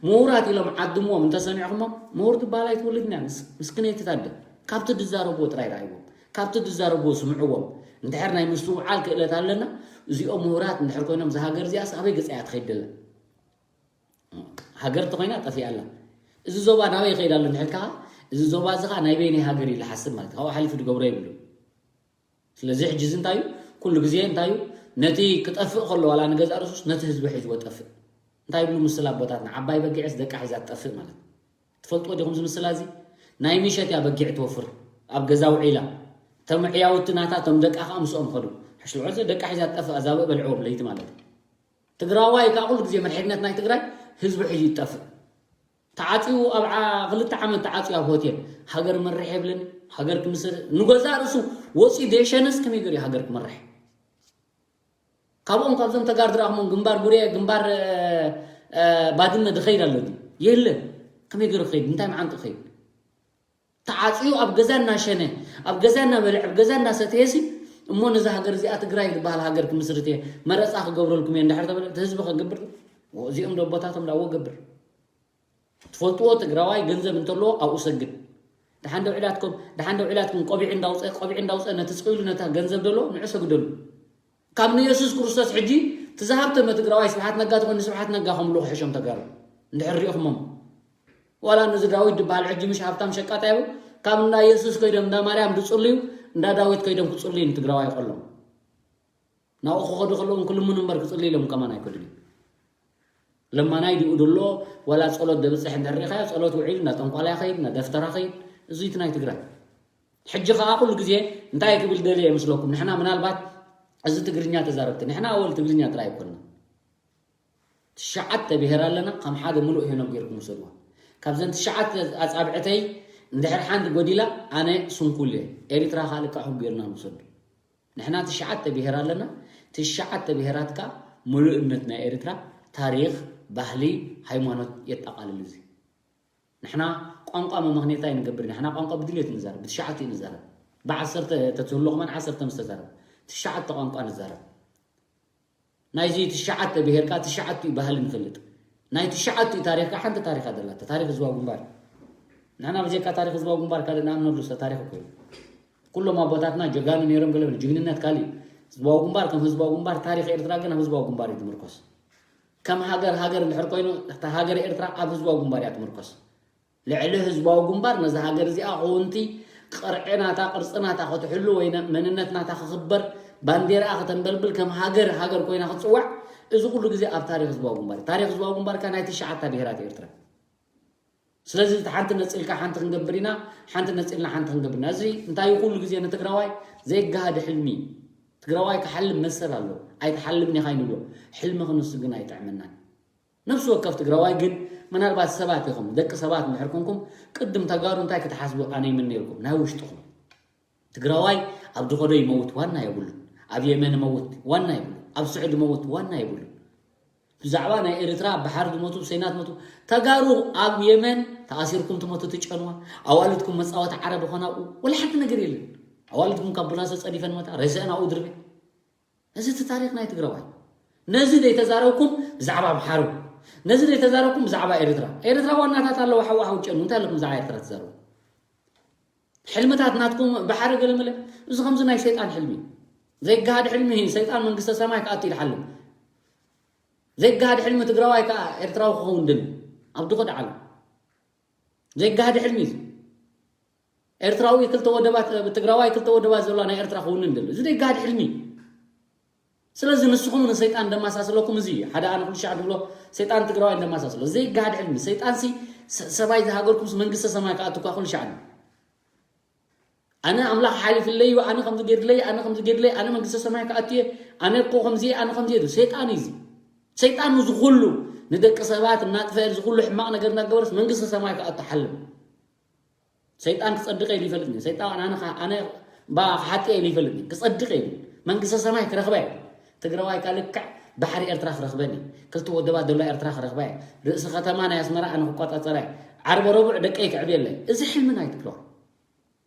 ምሁራት ኢሎም ዓድምዎም እንተሰሚዕኹሞም ምሁር ትበሃል ኣይትውልድን እያ። ምስ-፣ ምስክነይቲ ታደ ካብቲ ዝዛረብዎ ጥራይ ረኣይዎም፣ ካብቲ ዝዛረብዎ ስምዕዎም። እንድሕር ናይ ምስትውዓል ክእለት ኣለና እዚኦም ምሁራት እንድሕር ኮይኖም እዛ ሃገር እዚኣስ ኣበይ ገጻ እያ ትኸይድ ደላ? ሃገር ተኾይና ጠፊኣ ኣላ። እዚ ዞባ ናበይ ይኸይድ ኣሎ እንድሕር ከዓ እዚ ዞባ እዚ ከዓ ናይ በይነይ ሃገር እዩ ዝሓስብ ማለት እዩ። ካብኡ ሓሊፉ ዝገብሮ የብሉን። ስለዚ ሕጂ እዚ እንታይ እዩ? ኩሉ ግዜ እንታይ እዩ? ነቲ ክጠፍእ ከሎ ዋላ ንገዛእ ርእሱስ ነቲ ህዝቢ ሒዝዎ ጠፍእ። እንታይ ይብሉ ምስላ ኣቦታትና? ዓባይ በጊዕስ ደቃ ሒዛ ትጠፍእ ማለት እዩ። ትፈልጥዎ ዲኹም እዚ ምስላ እዚ? ናይ ምሸት እያ በጊዕ ትወፍር ኣብ ገዛ ውዒላ። እቶም ዕያውቲ ናታ እቶም ደቃ ከዓ ምስኦም ኸዱ። ሕሽልዖ ደቃ ሒዛ ትጠፍእ ኣዛብእ በልዕዎም ለይቲ ማለት እዩ። ትግራዋይ ከዓ ኩሉ ግዜ መድሕነት ናይ ትግራይ ህዝቢ ሒዙ ይጠፍእ። ተዓፅዩ ኣብ ዓ-፣ ክልተ ዓመት ተዓፅዩ ኣብ ሆቴል ሃገር መርሕ የብልን። ሃገር ክምስር ንገዛእ ርእሱ ወፂኡ ደሸንስ ከመይ ገይሩ እዩ ሃገር ክመርሕ? ካብኦም ካብዞም ተጋር ዝረኣኹሞም ግንባር ጉርየ ግንባር እ፣ እ፣ ባድመ ዝኸይድ ኣሎ ድዩ? የለን። ከመይ ገይሩ ክኸይድ? እንታይ መዓንጡ ክኸይድ? ተዓፅዩ ኣብ ገዛ እናሸነ ኣብ ገዛ እናበልዐ ኣብ ገዛ እናሰተየሲ እሞ ነዚ ሃገር እዚኣ ትግራይ ዝበሃል ሃገር ክምስርት እየ መረፃ ክገብረልኩም እየ እንዳሕር ተበለ እቲ ህዝቢ ከገብር እዚኦም ዶ ኣቦታቶም ዳዎ ገብር ትፈልጥዎ ትግራዋይ ገንዘብ እንተለዎ ኣብኡ ሰግድ ደሓን ደው ዒላትኩም ደሓን ደው ዒላትኩም ቆቢዕ እንዳውፀ ቆቢዕ እንዳውፀ ነቲ ፅኢሉ ነታ ገንዘብ ደሎ ንዑ ሰግደሉ ካብ ንየሱስ ክርስቶስ ሕጂ ትዝሃብተመ ትግራዋይ ስብሓት ነጋ ትኾን ንስብሓት ነጋ ከምሉ ክሕሾም ተጋሩ እንድሕር ሪእኹሞም ዋላ ነዚ ዳዊት ዝበሃል ሕጂ ምሽ ሃብታም ሸቃጣ ይብል ካብ እንዳ የሱስ ከይዶም እንዳ ማርያም ዝፅልዩ እንዳ ዳዊት ከይዶም ክፅልዩ ንትግራዋይ ቆሎም ናብኡ ክኸዱ ከለዎም ክልምኑ እምበር ክፅልዩ ኢሎም ከማን ኣይከዱን እዮም ለማናይ ዲኡ ድሎ ዋላ ፀሎት ደብፅሕ እንድሕር ሪኢኻዮ ፀሎት ውዒሉ እንዳ ጠንቋላ ይኸይድ እንዳ ደፍተራ ኸይድ እዙይ እቲ ናይ ትግራይ ሕጂ ከዓ ኩሉ ግዜ እንታይ ክብል ደልየ ይመስለኩም ንሕና ምናልባት እዚ ትግርኛ ተዛረብቲ ንሕና ኣወል ትግርኛ ጥራይ ኣይኮንና ትሽዓተ ብሄር ኣለና ከም ሓደ ሙሉእ ሄኖም ጌርኩም ውሰድዋ ካብዘን ትሽዓተ ኣፃብዕተይ እንድሕር ሓንቲ ጎዲላ ኣነ ስንኩል እየ ኤሪትራ ከዓ ልክዕኹም ጌርና ንውሰዱ ንሕና ትሽዓተ ብሄር ኣለና ትሽዓተ ብሄራት ከዓ ሙሉእነት ናይ ኤሪትራ ታሪክ ባህሊ ሃይማኖት የጠቃልል እዚ ንሕና ቋንቋ መመኽኔታ ይንገብር ኢና። ንሕና ቋንቋ ብድሌት ንዛረብ፣ ብትሽዓቱ ንዛረብ። ብዓሰርተ ተትህልዎ ከማን ዓሰርተ ምስ ተዛረብ፣ ትሽዓተ ቋንቋ ንዛረብ። ናይዚ ትሽዓተ ብሄር ከኣ ትሽዓቱ ባህሊ ንፈልጥ። ናይ ትሽዓቱ ታሪኽ ከኣ ሓንቲ ታሪኻ ደላታ፣ ታሪኽ ህዝባዊ ግንባር። ንሕና ብጀካ ታሪኽ ህዝባዊ ግንባር ካልእ ንኣምነሉ ሰብ ታሪኽ እኮ እዩ። ኩሎም ኣቦታትና ጀጋኑ ነይሮም ገለ ጅግንነት ካልእ እዩ። ህዝባዊ ግንባር ከም ህዝባዊ ግንባር ታሪኽ ኤርትራ ግን ኣብ ህዝባዊ ግንባር እዩ ዝምርኮስ። ከም ሃገር ሃገር እንድሕር ኮይኑ እታ ሃገር ኤርትራ ኣብ ህዝባዊ ግንባር እያ ትምርኮስ። ልዕሊ ህዝባዊ ግንባር ነዛ ሃገር እዚኣ ክውንቲ ቅርዒ ናታ ቅርፂ ናታ ክትሕሉ ወይ መንነት ናታ ክኽበር ባንዴራኣ ከተንበልብል ከም ሃገር ሃገር ኮይና ክትፅዋዕ እዚ ኩሉ ግዜ ኣብ ታሪክ ህዝባዊ ግንባር እዩ። ታሪክ ህዝባዊ ግንባር ከ ናይ ትሽዓታ ብሄራት ኤርትራ። ስለዚ እቲ ሓንቲ ነፂልካ ሓንቲ ክንገብር ኢና፣ ሓንቲ ነፂልና ሓንቲ ክንገብር ኢና። እዚ እንታይ እዩ ኩሉ ግዜ ንትግራዋይ ዘይገሃድ ሕልሚ እዩ። ትግራዋይ ክሓልም መሰል ኣለዎ። ኣይትሓልምን ኢኻ ይንብሎ። ሕልሚ ክንሱ ግን ኣይጥዕመናን። ነፍሲ ወከፍ ትግራዋይ ግን ምናልባት ሰባት ኢኹም ደቂ ሰባት እንድሕር ኮንኩም ቅድም ተጋሩ እንታይ ክትሓስቡ ኣነ ይምን ነርኩም ናይ ውሽጥኹም ትግራዋይ ኣብ ድኸዶ ይመውት ዋና የብሉን ኣብ የመን መውት ዋና የብሉ ኣብ ስዑድ መውት ዋና የብሉ ብዛዕባ ናይ ኤርትራ ኣብ ባሓር ዝሞቱ ብሰይናት ሞቱ ተጋሩ ኣብ የመን ተኣሲርኩም ትሞቱ ትጨንዋ ኣዋልድኩም መፃወቲ ዓረብ ኾና ወላ ሓንቲ ነገር የለን ኣዋልድኩም ካብ ቡላሰ ፀዲፈን መታ ሬሰአን ኣብኡ ድርበ እዚ እቲ ታሪክ ናይ ትግራዋይ ነዚ ዘይተዛረብኩም ብዛዕባ ኣምሓሩ ነዚ ዘይተዛረብኩም ብዛዕባ ኤርትራ ኤርትራ ዋናታት ኣለዋ ሓዋ ሓውጨኑ እንታይ ኣለኩም ብዛዕባ ኤርትራ ትዛረቡ ሕልምታት ናትኩም ብሓደ ገለመለ እዚ ከምዚ ናይ ሰይጣን ሕልሚ ዘይገሃድ ሕልሚ ሰይጣን መንግስተ ሰማይ ክኣቱ ይልሓልም ዘይገሃድ ሕልሚ ትግራዋይ ከዓ ኤርትራዊ ክኸውን ድል ኣብ ድኾ ደዓሉ ዘይገሃድ ሕልሚ እዩ ኤርትራዊ ክልተ ወደባት፣ ትግራዋይ ክልተ ወደባት ዘለዋ ናይ ኤርትራ ክውንን ደሎ። እዚ ደጋድ ሕልሚ። ስለዚ ንስኹም ንሰይጣን እንደማሳስለኩም እዚ ሓደ ኣነ ኩሉ ሻዕ ድብሎ ሰይጣን ትግራዋይ እንደማሳስሎ። ዘይጋድ ሕልሚ። ሰይጣን ሲ ሰ-፣ ሰማይ ዝሃገርኩም መንግስተ ሰማይ ከኣትኳ ኩሉ ሻዕ። ኣነ ኣምላኽ ሓሊፍለይ፣ ኣነ ከምዚ ገድለይ፣ ኣነ ከምዚ ገድለይ፣ ኣነ መንግስተ ሰማይ ከኣትየ፣ ኣነ እኮ ከምዚ፣ ኣነ ከምዚ። ሰይጣን እዩ እዚ። ሰይጣን እዚ ኩሉ ንደቂ ሰባት እናጥፈ፣ እዚ ኩሉ ሕማቕ ነገር እናገበረስ መንግስተ ሰማይ ከኣቱ ሓልም። ሰይጣን ክጸድቕ ኢሉ ይፈልጥ እዩ። ሰይጣን ኣነ ኸ-፣ ኣነ ባ ክሓጥእ ኢሉ ይፈልጥ እዩ። ክጸድቕ ኢሉ መንግስተ ሰማይ ክረኽባ እዩ። ትግራዋይ ካልክዕ ባሕሪ ኤርትራ ክረኽበኒ፣ ክልተ ወደባት ዘሎ ኤርትራ ክረኽባ እዩ። ርእሲ ከተማ ናይ ኣስመራ ኣነ ክቆጻጸራ እዩ። ዓርበ ረቡዕ ደቀይ ክዕብየለይ። እዚ ሕልሚ ናይ ትግራዋይ።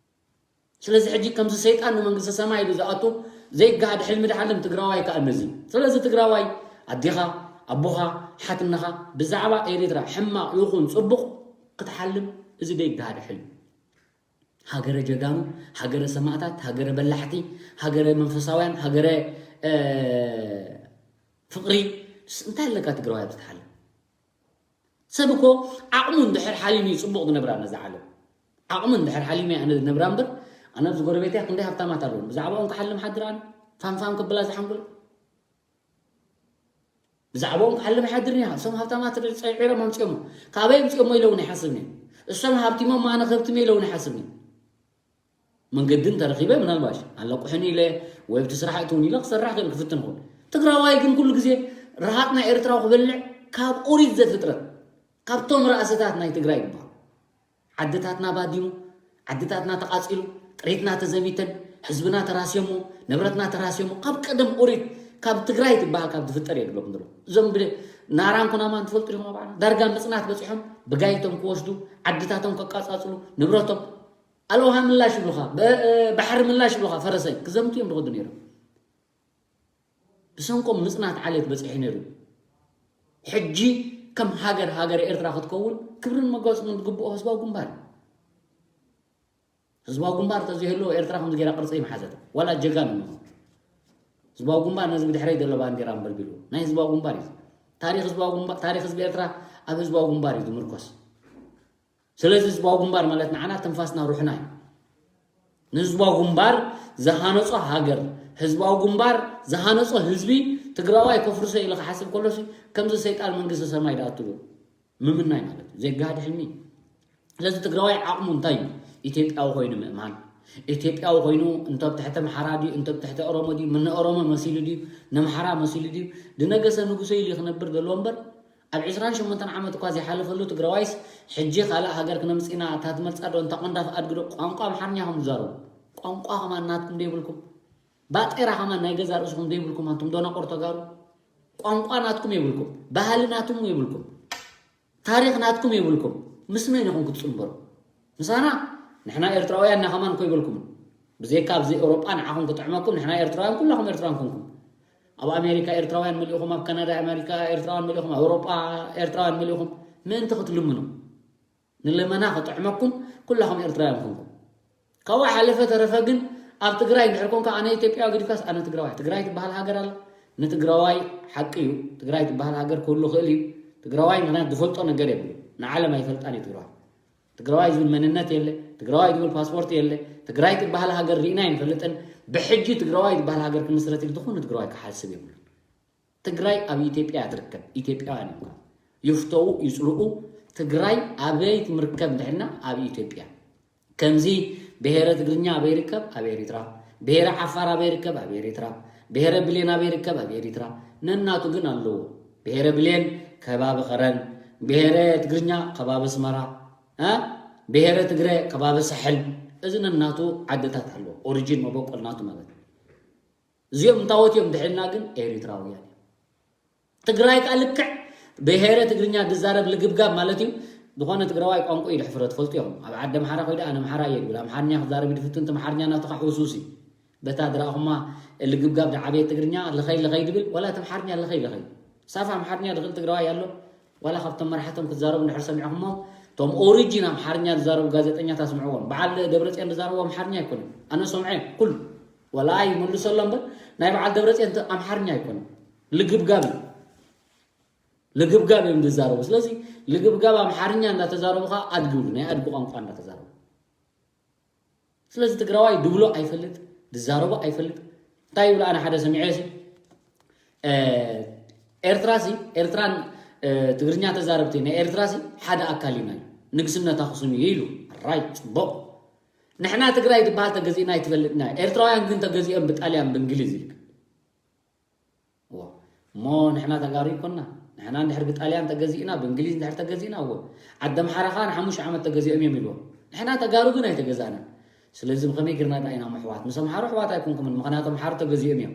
ስለዚ ሕጂ ከምዚ ሰይጣን ንመንግስተ ሰማይ ኢሉ ዝኣቱ ዘይጋሃድ ሕልሚ ድሓልም ትግራዋይ ከኣ ነዚ። ስለዚ ትግራዋይ ኣዴኻ፣ ኣቦኻ፣ ሓትነኻ ብዛዕባ ኤርትራ ሕማቕ ይኹን ጽቡቕ ክትሓልም እዚ ዘይጋሃድ ሕልሚ። ሃገረ ጀጋኑ፣ ሃገረ ሰማእታት፣ ሃገረ በላሕቲ፣ ሃገረ መንፈሳውያን፣ ሃገረ፣ እ፣ ፍቕሪ፣ ስ-፣ እንታይ ኣለካ ትግራዋይ ኣብ ትሓልም? ሰብ እኮ ዓቕሙ እንድሕር ሓሊሙ እዩ ጽቡቕ ዝነብራ ነዛ ዓለም። ዓቕሙ እንድሕር ሓሊሙ እያ ነዛ ዝነብራ እምበር፣ ኣነ ኣብዚ ጎረቤተይ ክንደይ ሃብታማት ኣለዉ። ብዛዕባኦም ክሓልም ሓድር ኣነ ፋንፋን ክብላ ዝሓንጎል። ብዛዕባኦም ክሓልም ሓድር እያ። እሶም ሃብታማት ጸዒሮም ኣምጺኦሞ። ካበይ ኣምጺኦሞ ኢለ እውን ኣይሓስብን እየ። እሶም ሃብቲሞም ኣነ ከብትም ኢለ እውን ኣይሓስብን እየ። መንገዲ እንተረኺበ ምናልባሽ ኣለቁሕን ኢለ ወይ ኣብቲ ስራሕ እትውን ኢለ ክሰርሕ ክእል ክፍትን ኹን። ትግራዋይ ግን ኩሉ ግዜ ረሃጥ ናይ ኤርትራዊ ክበልዕ ካብ ኦሪት ዘፍጥረት ካብቶም ራእስታት ናይ ትግራይ ይበሃል። ዓድታትና ባዲሙ፣ ዓድታትና ተቃጺሉ፣ ጥሪትና ተዘሚተን፣ ህዝብና ተራስዮሞ፣ ንብረትና ተራስዮሞ፣ ካብ ቀደም ኦሪት ካብ ትግራይ ትበሃል ካብ ትፍጠር እየ ድብለኩም ዘሎ። እዞም ብ-፣ ናራን ኩናማን ትፈልጡ ዲኹም? ኣብ ዓለም ዳርጋ ምጽናት በጺሖም ብጋይቶም ክወስዱ፣ ዓድታቶም ከቃጻጽሉ፣ ንብረቶም ኣልውሃ ምላሽ ይብሉኻ፣ በ-፣ ባሕሪ ምላሽ ይብሉኻ፣ ፈረሰይ ክዘምቱ እዮም ዝኸዱ ነይሮም። ብሰንቆም ምጽናት ዓሌት በጺሑ ነይሩ። ሕጂ ከም ሃገር፣ ሃገር ኤርትራ ክትከውን ክብርን መጓጽን ዝግብኦ ህዝባዊ ግንባር። ህዝባዊ ግንባር ተዘይህልዎ ኤርትራ ከምዚ ገይራ ቅርጺ ምሓዘት። ዋላ ጀጋኑ ንኹን። ህዝባዊ ግንባር ነዚ ብድሕረይ ዘሎ ባንዴራ ኣንበልቢሉ። ናይ ህዝባዊ ግንባር እዩ። ታሪኽ ህዝባዊ ግንባር፣ ታሪኽ ህዝቢ ኤርትራ ኣብ ህዝባዊ ግንባር እዩ ዝምርኮስ። ስለዚ ህዝባዊ ግንባር ማለት ንዓና ትንፋስና ሩሕና እዩ። ንህዝባዊ ግንባር ዝሃነጾ ሃገር፣ ህዝባዊ ግንባር ዝሃነጾ ህዝቢ ትግራዋይ ከፍርሶ ኢሉ ክሓስብ ከሎሲ ከምዚ ሰይጣን መንግስቲ ሰማይ ድኣትሉ ምምናይ ማለት እዩ። ዘይጋሃድ ሕልሚ። ስለዚ ትግራዋይ ዓቕሙ እንታይ እዩ? ኢትዮጵያዊ ኮይኑ ምእማን። ኢትዮጵያዊ ኮይኑ እንተ ኣብ ትሕቲ ኣምሓራ ድዩ፣ እንተ ኣብ ትሕቲ ኦሮሞ ድዩ፣ ምነ ኦሮሞ መሲሉ ድዩ፣ ነምሓራ መሲሉ ድዩ፣ ድነገሰ ንጉሰ ኢሉ ክነብር ዘለዎ እምበር ኣብ ዕስራን ሸሞንተን ዓመት እኳ ዘይሓለፈሉ ትግራዋይስ ሕጂ ካልእ ሃገር ክነምጽእና እታ ትመልጻ ዶ እንታ ቆንዳፍ ኣድግዶ ቋንቋ ኣምሓርኛ ከም ዝዛረቡ ቋንቋ ከማን ናትኩም ዘይብልኩም ባጤራ ከማን ናይ ገዛ ርእስኹም ዘይብልኩም ኣንቱም ዶናቆር ተጋሩ ቋንቋ ናትኩም የብልኩም ባህሊ ናትኩም የብልኩም ታሪኽ ናትኩም የብልኩም ምስ መን ኢኹም ክትጽንበሩ ምሳና ንሕና ኤርትራውያን ኢና ከማን እኮ ይበልኩም ብዘይካ ኣብዚ ኤውሮጳ ንዓኹም ክጥዕመኩም ንሕና ኤርትራውያን ኩላኹም ኤርትራውያን ኮንኩም ኣብ ኣሜሪካ ኤርትራውያን መሊእኹም ኣብ ካናዳ ኣሜሪካ ኤርትራውያን መሊእኹም ኣብ ኤውሮጳ ኤርትራውያን መሊእኹም ምእንቲ ክትልምኑ ንልመና ክጥዕመኩም ኩላኹም ኤርትራውያን ኮንኩም ካብኡ ሓለፈ ተረፈ ግን ኣብ ትግራይ እንድሕር ኮንካ ኣነ ኢትዮጵያ ገዲፍካስ ኣነ ትግራዋይ ትግራይ ትበሃል ሃገር ኣላ ንትግራዋይ ሓቂ እዩ ትግራይ ትበሃል ሃገር ክህሉ ክእል እዩ ትግራዋይ ምክንያት ዝፈልጦ ነገር የብሉ ንዓለም ኣይፈልጣን እዩ ትግራዋይ ትግራዋይ ዝብል መንነት የለ ትግራዋይ ዝብል ፓስፖርት የለ ትግራይ ትበሃል ሃገር ርኢና ኣይንፈልጥን ብሕጂ ትግራዋይ ዝበሃል ሃገር ክምስረት ኢሉ ዝኾነ ትግራዋይ ክሓስብ የብሉን ትግራይ ኣብ ኢትዮጵያ እያ ትርከብ ኢትዮጵያውያን እዮም ይፍተው ይፅልኡ ትግራይ ኣበይ ትምርከብ እንድሕና ኣብ ኢትዮጵያ ከምዚ ብሄረ ትግርኛ ኣበይ ይርከብ ኣብ ኤሪትራ ብሄረ ዓፋር ኣበይ ይርከብ ኣብ ኤሪትራ ብሄረ ብሌን ኣበይ ይርከብ ኣብ ኤሪትራ ነናቱ ግን ኣለዎ ብሄረ ብሌን ከባቢ ኸረን ብሄረ ትግርኛ ከባቢ ኣስመራ እ ብሄረ ትግረ ከባቢ ሳሕል እዚ ነናቱ ዓድታት ኣለዎ ኦሪጂን መበቆል ናቱ ማለት እዩ እዚኦም እንታወት እዮም ድሕልና ግን ኤሪትራውያን እዮም ትግራይ ከዓ ልክዕ ብሄረ ትግርኛ ዝዛረብ ልግብጋብ ማለት እዩ ዝኾነ ትግራዋይ ቋንቋ እዩ ድሕፍረ ትፈልጡ ኢኹም ኣብ ዓዲ ኣምሓራ ኮይደ ኣነ ኣምሓራ እየ ድብል ኣምሓርኛ ክዛረብ ድፍትን ትምሓርኛ ናቱ ከዓ ሕውሱስ እዩ በታ ድረኣኹማ ልግብጋብ ድዓበየ ትግርኛ ልኸይ ልኸይ ድብል ወላ ትምሓርኛ ልኸይ ልኸይ ሳፋ ኣምሓርኛ ድኽእል ትግራዋይ ኣሎ ዋላ ካብቶም መራሕቶም ክዛረቡ እንድሕር ሰሚዕኹሞም እቶም ኦሪጂን ኣምሓርኛ ዝዛረቡ ጋዜጠኛታት ስምዕዎም በዓል ደብረፅዮን ዝዛረቡ ኣምሓርኛ ኣይኮነን ኣነ ሰምዐ ኩሉ ወላ ይመልሰሎ እምበር ናይ በዓል ደብረፅዮን ኣምሓርኛ ኣይኮነን ልግብጋብ እዩ ልግብጋብ እዮም ዝዛረቡ ስለዚ ልግብጋብ ኣምሓርኛ እንዳተዛረቡ ከዓ ኣድጊ ናይ ኣድጊ ቋንቋ እንዳተዛረቡ ስለዚ ትግራዋይ ድብሎ ኣይፈልጥ፣ ድዛረቦ ኣይፈልጥ። እንታይ ይብሉ? ኣነ ሓደ ሰሚዐ ሲ ኤርትራ ሲ ኤርትራን ትግርኛ ተዛረብቲ ናይ ኤርትራ ሲ ሓደ ኣካል ኢና፣ ንግስነት ኣክሱም እዩ ኢሉ። ራይ ጽቡቕ። ንሕና ትግራይ ትበሃል ተገዚእና ኣይትፈልጥና። ኤርትራውያን ግን ተገዚኦም ብጣልያን ብእንግሊዝ ኢልካ። እሞ ንሕና ተጋሩ ይኮና። ንሕና እንድሕር ብጣልያን ተገዚእና፣ ብእንግሊዝ እንድሕር ተገዚእና፣ እዎ ዓዲ ኣምሓራ ኸዓ ንሓሙሽተ ዓመት ተገዚኦም እዮም ኢልዎም። ንሕና ተጋሩ ግን ኣይተገዛእና። ስለዚ ብኸመይ ግርና ዳ ኢና ኣሕዋት? ምስ ኣምሓሩ ኣሕዋት ኣይኮንኩምን፣ ምኽንያቱ ኣምሓሩ ተገዚኦም እዮም።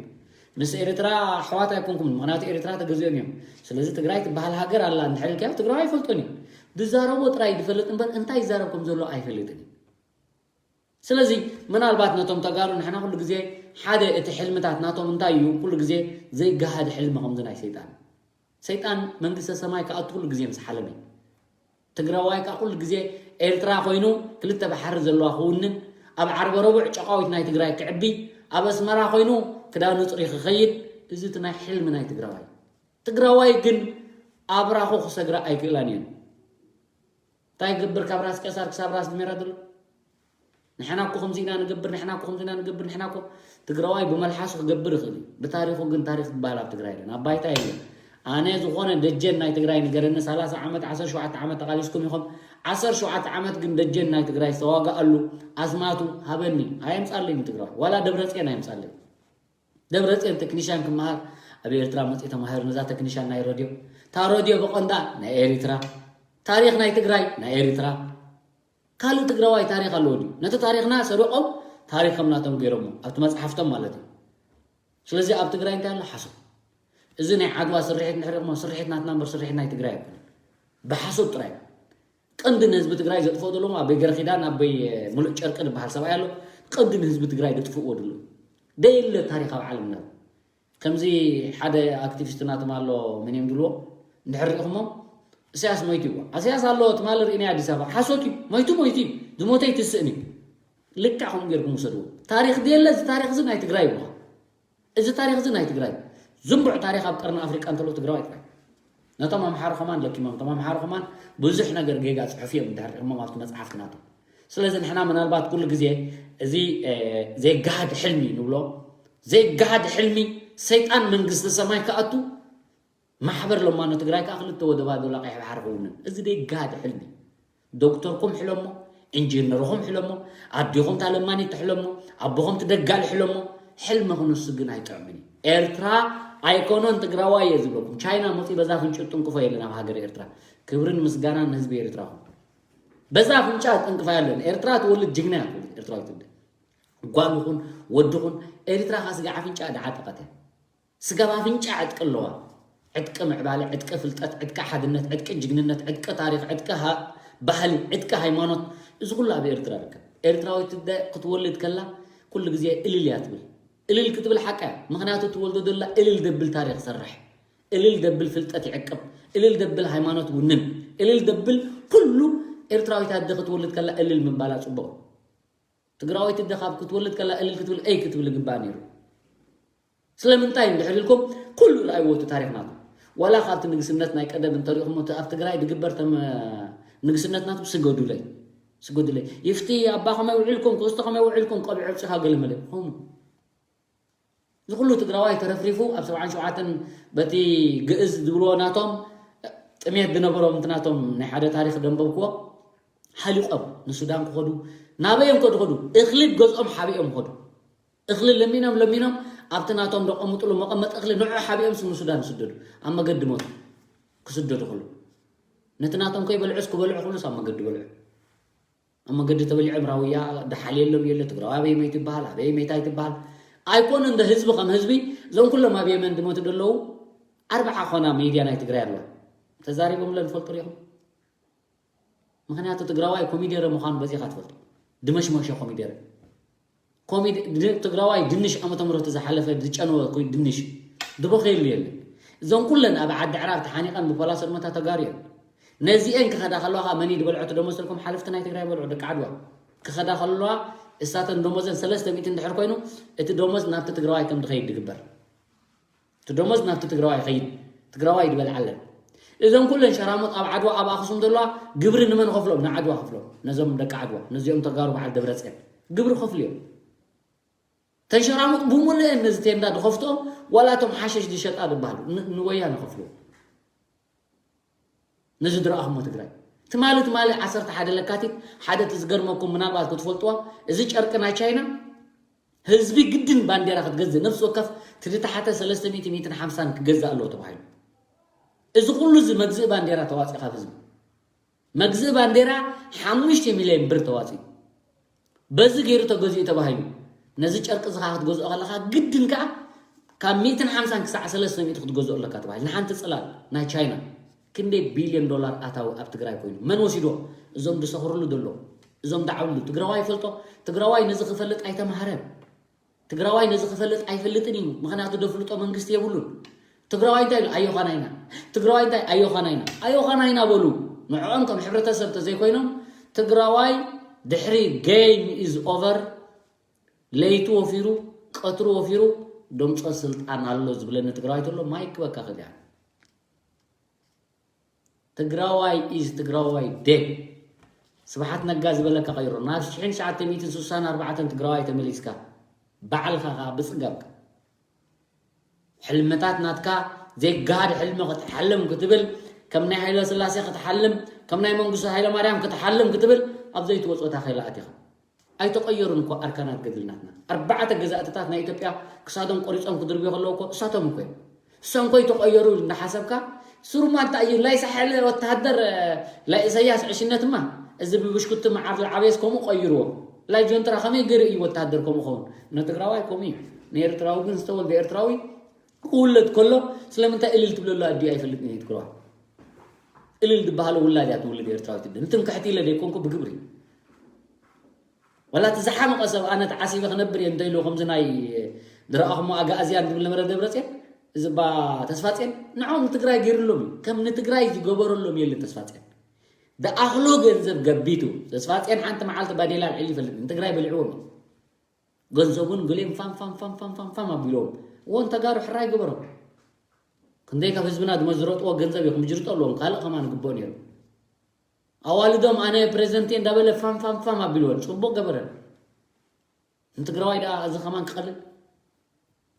ምስ ኤርትራ ኣሕዋት ኣይኮንኩምን፣ ምኽንያቱ ኤርትራ ተገዚኦም እዮም። ስለዚ ትግራይ ትበሃል ሃገር ኣላ እንድሕር ኢልካዮ ትግራዋይ ኣይፈልጦን እዩ። ዝዛረቦ ጥራይ ዝፈልጥ እምበር እንታይ ይዛረብ ከም ዘሎ ኣይፈልጥን እዩ። ስለዚ ምናልባት ነቶም ተጋሩ ንሕና ኩሉ ግዜ ሓደ እቲ ሕልምታት ናቶም እንታይ እዩ? ኩሉ ግዜ ዘይገሃድ ሕልሚ ከምዚ ናይ ሰይጣን። ሰይጣን መንግስተ ሰማይ ክኣቱ ኩሉ ግዜ ምስ ሓለመ እዩ። ትግራዋይ ከዓ ኩሉ ግዜ ኤርትራ ኮይኑ ክልተ ባሕሪ ዘለዋ ክውንን፣ ኣብ ዓርበ ረቡዕ ጨቃዊት ናይ ትግራይ ክዕቢ፣ ኣብ ኣስመራ ኮይኑ ክዳኑ ፅሪ ክኸይድ፣ እዚ እቲ ናይ ሕልሚ ናይ ትግራዋይ። ትግራዋይ ግን ኣብራኹ ክሰግራ ኣይክእላን እየን። እንታይ ይገብር ካብ ራስ ቀሳር ክሳብ ራስ ድሜራ ዘሎ? ንሕና እኮ ከምዚ ኢና ንገብር፣ ንሕና እኮ ከምዚ ኢና ንገብር፣ ንሕና እኮ ትግራዋይ ብመልሓሱ ክገብር ይኽእል እዩ። ብታሪኹ ግን ታሪኽ ዝበሃል ኣብ ትግራይ የለን። ኣብ ባይታ የለን። ኣነ ዝኾነ ደጀን ናይ ትግራይ ንገረኒ፣ ሰላሳ ዓመት፣ ዓሰርተ ሸውዓተ ዓመት ተቓሊስኩም ኢኹም። ዓሰርተ ሸውዓተ ዓመት ግን ደጀን ናይ ትግራይ ዝተዋግኣሉ ኣስማቱ ሃበኒ። ኣየምጻለይን ትግራዋይ። ዋላ ደብረጽዮን ኣየምጻለይን። ደብረጽዮን ቴክኒሻን ክመሃር ኣብ ኤርትራ መጽኡ ተማሂሩ። ነዛ ቴክኒሻን ናይ ሬድዮ። እታ ሬድዮ ብቐንዳ ናይ ኤሪትራ። ታሪኽ ናይ ትግራይ ናይ ኤሪትራ። ካልእ ትግራዋይ ታሪኽ ኣለዎ ድዩ? ነቲ ታሪኽና ሰሪቖም ታሪኽ ከም ናቶም ገይሮሞ ኣብቲ መጽሓፍቶም ማለት እዩ። ስለዚ ኣብ ትግራይ እንታይ ኣሎ? ሓሶት። እዚ ናይ ዓድዋ ስርሒት እንድሕር ኢኹሞ ስርሒት ናትና እምበር ስርሒት ናይ ትግራይ ኣይኮነን። ብሓሶት ጥራይ። ቀንዲ ንህዝቢ ትግራይ ዘጥፍኦ ዘሎ ኣበይ ገረኺዳን ኣበይ ሙሉእ ጨርቂ ዝበሃል ሰብኣይ ኣሎ። ቀንዲ ንህዝቢ ትግራይ ዘጥፍእዎ ዘሎ። ደየለ ታሪኽ ኣብ ዓለምና። ከምዚ ሓደ ኣክቲቪስት ናቶም ኣሎ፣ መን እዮም ድልዎ? እንድሕር ሪኢኹሞ፣ "እሰያስ ሞይቱ ይብሉ። እሰያስ ኣሎ ትማሊ ርኢናዮ ኣዲስ ኣበባ። ሓሶት እዩ። ሞይቱ፣ ሞይቱ እዩ። ዝሞተ ኣይትስእን እዩ." ልክዕ ከምኡ ጌርኩም ውሰድዎ። ታሪኽ ድየለ፣ እዚ ታሪኽ እዚ ናይ ትግራይ ይብሉኻ። እዚ ታሪኽ እዚ ናይ ትግራይ። ዝንቡዕ ታሪኽ ኣብ ቀርኒ ኣፍሪቃ እንተሎ ትግራዋይ ጥራይ። ነቶም ኣምሓሩ ከማን ለኪሞም። እቶም ኣምሓሩ ከማን ብዙሕ ነገር ጌጋ ጽሑፍ እዮም እንድሕር ሪኢኹሞም ኣብቲ መጽሓፍቲ ናቶም። ስለዚ ንሕና ምናልባት ኩሉ ግዜ እዚ፣ እ፣ ዘይገሃድ ሕልሚ ንብሎ፣ ዘይገሃድ ሕልሚ ሰይጣን መንግስቲ ሰማይ ክኣቱ፣ ማሕበር ለማኖ ትግራይ ከዓ ክልተ ወደባት ዶላ ቀይሕ ባሕሪ ክውንን። እዚ ዘይገሃድ ሕልሚ። ዶክተርኩም ሕለሞ፣ ኢንጂነርኹም ሕለሞ፣ ኣዴኹም እታ ለማኒት ትሕለሞ፣ ኣቦኹም እቲ ደጋሊ ሕለሞ፣ ሕልሚ ክንሱ ግን ኣይጥዕምን እዩ። ኤርትራ ኣይኮነን ትግራዋይ እየ ዝብለኩም። ቻይና መፂኡ በዛ ፍንጭ ጥንቅፎ የለን ኣብ ሃገር ኤርትራ። ክብርን ምስጋናን ንህዝቢ ኤርትራኹም። በዛ ፍንጫ ጥንቅፋ የለን። ኤርትራ ትወልድ ጅግና እያ ትወልድ፣ ኤርትራዊት ትወልድ። ጓል ይኹን ወዲ ይኹን ኤርትራ ካብ ስጋብ ኣፍንጫ ድዓጠቐት እያ። ስጋብ ኣፍንጫ ዕጥቂ ኣለዋ። ዕጥቂ ምዕባለ፣ ዕጥቂ ፍልጠት፣ ዕጥቂ ሓድነት፣ ዕጥቂ ጅግንነት፣ ዕጥቂ ታሪኽ፣ ዕጥቂ ሃ-፣ ባህሊ፣ ዕጥቂ ሃይማኖት፣ እዚ ኩሉ ኣብ ኤርትራ ይርከብ። ኤርትራዊት ትደ-፣ ክትወልድ ከላ ኩሉ ግዜ እልል እያ ትብል። እልል ክትብል ሓቃ እያ። ምኽንያቱ ትወልዶ ዘላ እልል ደብል ታሪኽ ሰርሕ፣ እልል ደብል ፍልጠት ይዕቅብ፣ እልል ደብል ሃይማኖት ውንን፣ እልል ደብል ኩሉ። ኤርትራዊት ኣደ ክትወልድ ከላ እልል ምባላ ጽቡቕ። ትግራዊት ኣደ ካብ ክትወልድ ከላ እልል ክትብል፣ እይ ክትብል ይግባእ ነይሩ። ስለምንታይ እንድሕር ኢልኩም፣ ኩሉ ረኣይዎ እቲ ታሪኽናቱ። ዋላ ካብቲ ንግስነት ናይ ቀደም እንተሪእኹሞ፣ እቲ ኣብ ትግራይ ድግበር ተም-፣ ንግስነትናቱ ስገዱለይ፣ ስገዱለይ። ይፍቲ ኣባ ከመይ ውዒልኩም፣ ክስቶ ከመይ ውዒልኩም፣ ቆቢዕ ኣውጺኻ ገለመለ። ከምኡ። እዚ ኩሉ ትግራዋይ ተረፍሪፉ ኣብ ሰብዓን ሸውዓተን በቲ ግእዝ ዝብልዎ ናቶም ጥሜት ዝነበሮም፣ እቲ ናቶም ናይ ሓደ ታሪኽ ደንበብክዎ፣ ሃሊቖም ንሱዳን ክኸዱ፣ ናበይ እዮም ከ ዝኸዱ? እኽሊ ገዝኦም ሓቢኦም ከዱ። እኽሊ ለሚኖም ለሚኖም ኣብቲ ናቶም ዘቐምጥሉ መቐመጢ እኽሊ ንዑ ሓቢኦም ስም ንሱዳን ይስደዱ። ኣብ መገዲ ሞቱ ክስደዱ ከለዉ ነቲ ናቶም ከይበልዑስ ክበልዑ ከለዉስ ኣብ መገዲ በልዑ። ኣብ መገዲ ተበሊዖም ራውያ ደሓል የሎም የለ ትግራዊ ኣበይ መይቱ ይበሃል፣ ኣበይ መይታ ይትበሃል። ኣይኮነ እንደ ህዝቢ ከም ህዝቢ እዞም ኩሎም ኣብ የመን ዝሞቱ ዘለዉ ኣርባዓ ኮና ሚድያ ናይ ትግራይ ኣለዋ። ተዛሪቦምለን ትፈልጡ ዲኹም? ምኽንያቱ ትግራዋይ ኮሚደረ ምዃኑ በዚኻ ትፈልጦ። ድመሽመሸ ኮሚደረ። ኮሚድ-፣ ድ-፣ ትግራዋይ ድንሽ ዓመተ ምህረት ዝሓለፈ ዝጨነወ ኮይ ድንሽ ድበኸየሉ የለን። እዞም ኩለን ኣብ ዓዲ ዕራብ ተሓኒቐን ብፖላሶ ዝመታ ተጋሩ እየን። ነዚኤን ክኸዳ ከለዋ ከዓ መን እዩ ዝበልዖ እቲ ደሞዝ ተልኩም ሓለፍቲ ናይ ትግራይ በልዑ ደቂ ዓድዋ። ክኸዳ ከለዋ እሳተን ደሞዘን ሰለስተ ሚእቲ እንድሕር ኮይኑ እቲ ደሞዝ ናብቲ ትግራዋይ ከም ዝኸይድ ዝግበር። እቲ ደሞዝ ናብቲ ትግራዋይ ይኸይድ። ትግራዋይ ድበልዓለን። እዘን ኩለን ሸራሙጥ ኣብ ዓድዋ ኣብ ኣኽሱም ዘለዋ ግብሪ ንመን ከፍሎም? ንዓድዋ ከፍሎም። ነዞም ደቂ ዓድዋ፣ ነዚኦም ተጋሩ በዓል ደብረፅዮን። ግብሪ ከፍሉ እዮም። ተንሸራሙጥ ብምሉእ ነዚ ቴንዳ ዝኸፍትኦም ዋላ እቶም ሓሸሽ ዝሸጣ ዝበሃሉ ን- ንወያነ ከፍሉ። ነዚ ዝረኣኹሞ ትግራይ ትማሊ ትማሊ ዓሰርተ ሓደ ለካቲት ሓደ እቲ ዝገርመኩም ምናልባት ክትፈልጥዋ፣ እዚ ጨርቂ ናይ ቻይና ህዝቢ ግድን ባንዴራ ክትገዝእ ነፍሲ ወከፍ ትድተሓተ ሰለስተ ሚእቲ ሚእትን ሓምሳን ክገዝእ ኣለዎ ተባሂሉ። እዚ ኩሉ እዚ መግዝኢ ባንዴራ ተዋፂ ካብ ህዝቢ መግዝኢ ባንዴራ ሓሙሽተ ሚልዮን ብር ተዋፂ። በዚ ገይሩ ተገዚኡ ተባሂሉ። ነዚ ጨርቂ እዚ ከዓ ክትገዝኦ ከለካ ግድን ከዓ ካብ ሚእትን ሓምሳን ክሳዕ ሰለስተ ሚእቲ ክትገዝኦ ኣለካ ተባሂሉ። ንሓንቲ ፅላል ናይ ቻይና ክንደይ ቢልዮን ዶላር ኣታዊ ኣብ ትግራይ ኮይኑ መን ወሲዶ? እዞም ዝሰኽርሉ ዘሎ እዞም ዳዕብሉ ትግራዋይ ይፈልጦ። ትግራዋይ ነዚ ክፈልጥ ኣይተማሃረን። ትግራዋይ ነዚ ክፈልጥ ኣይፈልጥን እዩ። ምክንያቱ ደፍልጦ መንግስቲ የብሉን። ትግራዋይ እንታይ ኢሉ ኣዮኻና ኢና። ትግራዋይ እንታይ ኣዮኻና ኢና። ኣዮኻና ኢና በሉ። ንዕኦም ከም ሕብረተሰብ ተዘይኮይኖም ትግራዋይ ድሕሪ game is over ለይቲ ወፊሩ ቀትሩ ወፊሩ ደምፆ ስልጣን ኣሎ ዝብለኒ ትግራዋይ ተሎ ማይክ በካ ክዲያ ትግራዋይ is ትግራዋይ dead። ስብሓት ነጋ ዝበለካ ቀይሮ ናብ ሽሕን ትሽዓተ ሚእትን ስሳን ኣርባዕተን ትግራዋይ ተመሊስካ ባዕልካ ከዓ ብፅጋብካ ሕልምታት ናትካ ዘይገሃድ ሕልሚ ክትሓልም ክትብል ከም ናይ ሃይለ ስላሴ ክትሓልም ከም ናይ መንግስቱ ሃይለ ማርያም ክትሓልም ክትብል ኣብ ዘይትወፅኦ ታኸላ ኣቲኻ ኣይተቐየሩን እኮ ኣርካናት ገድልናትና ኣርባዕተ ገዛእትታት ናይ ኢትዮጵያ ክሳዶም ቆሪፆም ክድርብዮ ከለዉ እኮ እሳቶም እኮ እዮም እሶም ኮይ ተቐየሩ እንዳሓሰብካ ስሩማ እንታይ እዩ ላይ ሳሕል ወታሃደር ላይ ኢሳያስ ዕሽነትማ እዚ ብብሽኩቲ መዓር ዝዓበየስ ከምኡ ቀይርዎ ላይ ጆንትራ ከመይ ገይሩ እዩ ወታሃደር ከምኡ ኸውን ንትግራዋይ ከምኡ እዩ ንኤርትራዊ ግን ዝተወልደ ኤርትራዊ ክውለድ ከሎ ስለምንታይ እልል ትብለሉ ኣዲኡ ኣይፈልጥን እዩ ትግራዋይ እልል ዝበሃሎ ውላድ እያ ትውልድ ኤርትራዊት እደ ንትምክሕቲ ኢለ ዘይኮንኩ ብግብሪ ወላ እቲ ዝሓመቐ ሰብ ኣነ ተዓሲበ ክነብር እየ እንተኢሉ ከምዚ ናይ ዝረኣኹሞ ኣጋእዝያን ዝብል ነበረ ደብረፅዮን እዚ ባ ተስፋፅዮን ንዖም ንትግራይ ገይርሎም እዩ ከም ንትግራይ ዝገበረሎም የለ ተስፋፅዮን ዝኣኽሎ ገንዘብ ገቢቱ ተስፋፅዮን ሓንቲ መዓልቲ ባዴላ ልዕሊ ይፈልጥ ንትግራይ በሊዕዎም እዩ ገንዘቡን ገሊኦም ፋም ፋም ፋም ፋም ፋም ፋም ኣቢሎም እዎን ተጋሩ ሕራይ ገበሮም ክንደይ ካብ ህዝብና ዝመዝረጥዎ ገንዘብ እዩ ክምጅርጦ ኣለዎም ካልእ ከማን ግብኦ ነይሩ ኣዋልዶም ኣነ ፕሬዝደንት እየ እንዳበለ ፋም ፋም ፋም ኣቢልወን ፅቡቅ ገበረን ንትግራዋይ ደኣ እዚ ከማን ክቐልል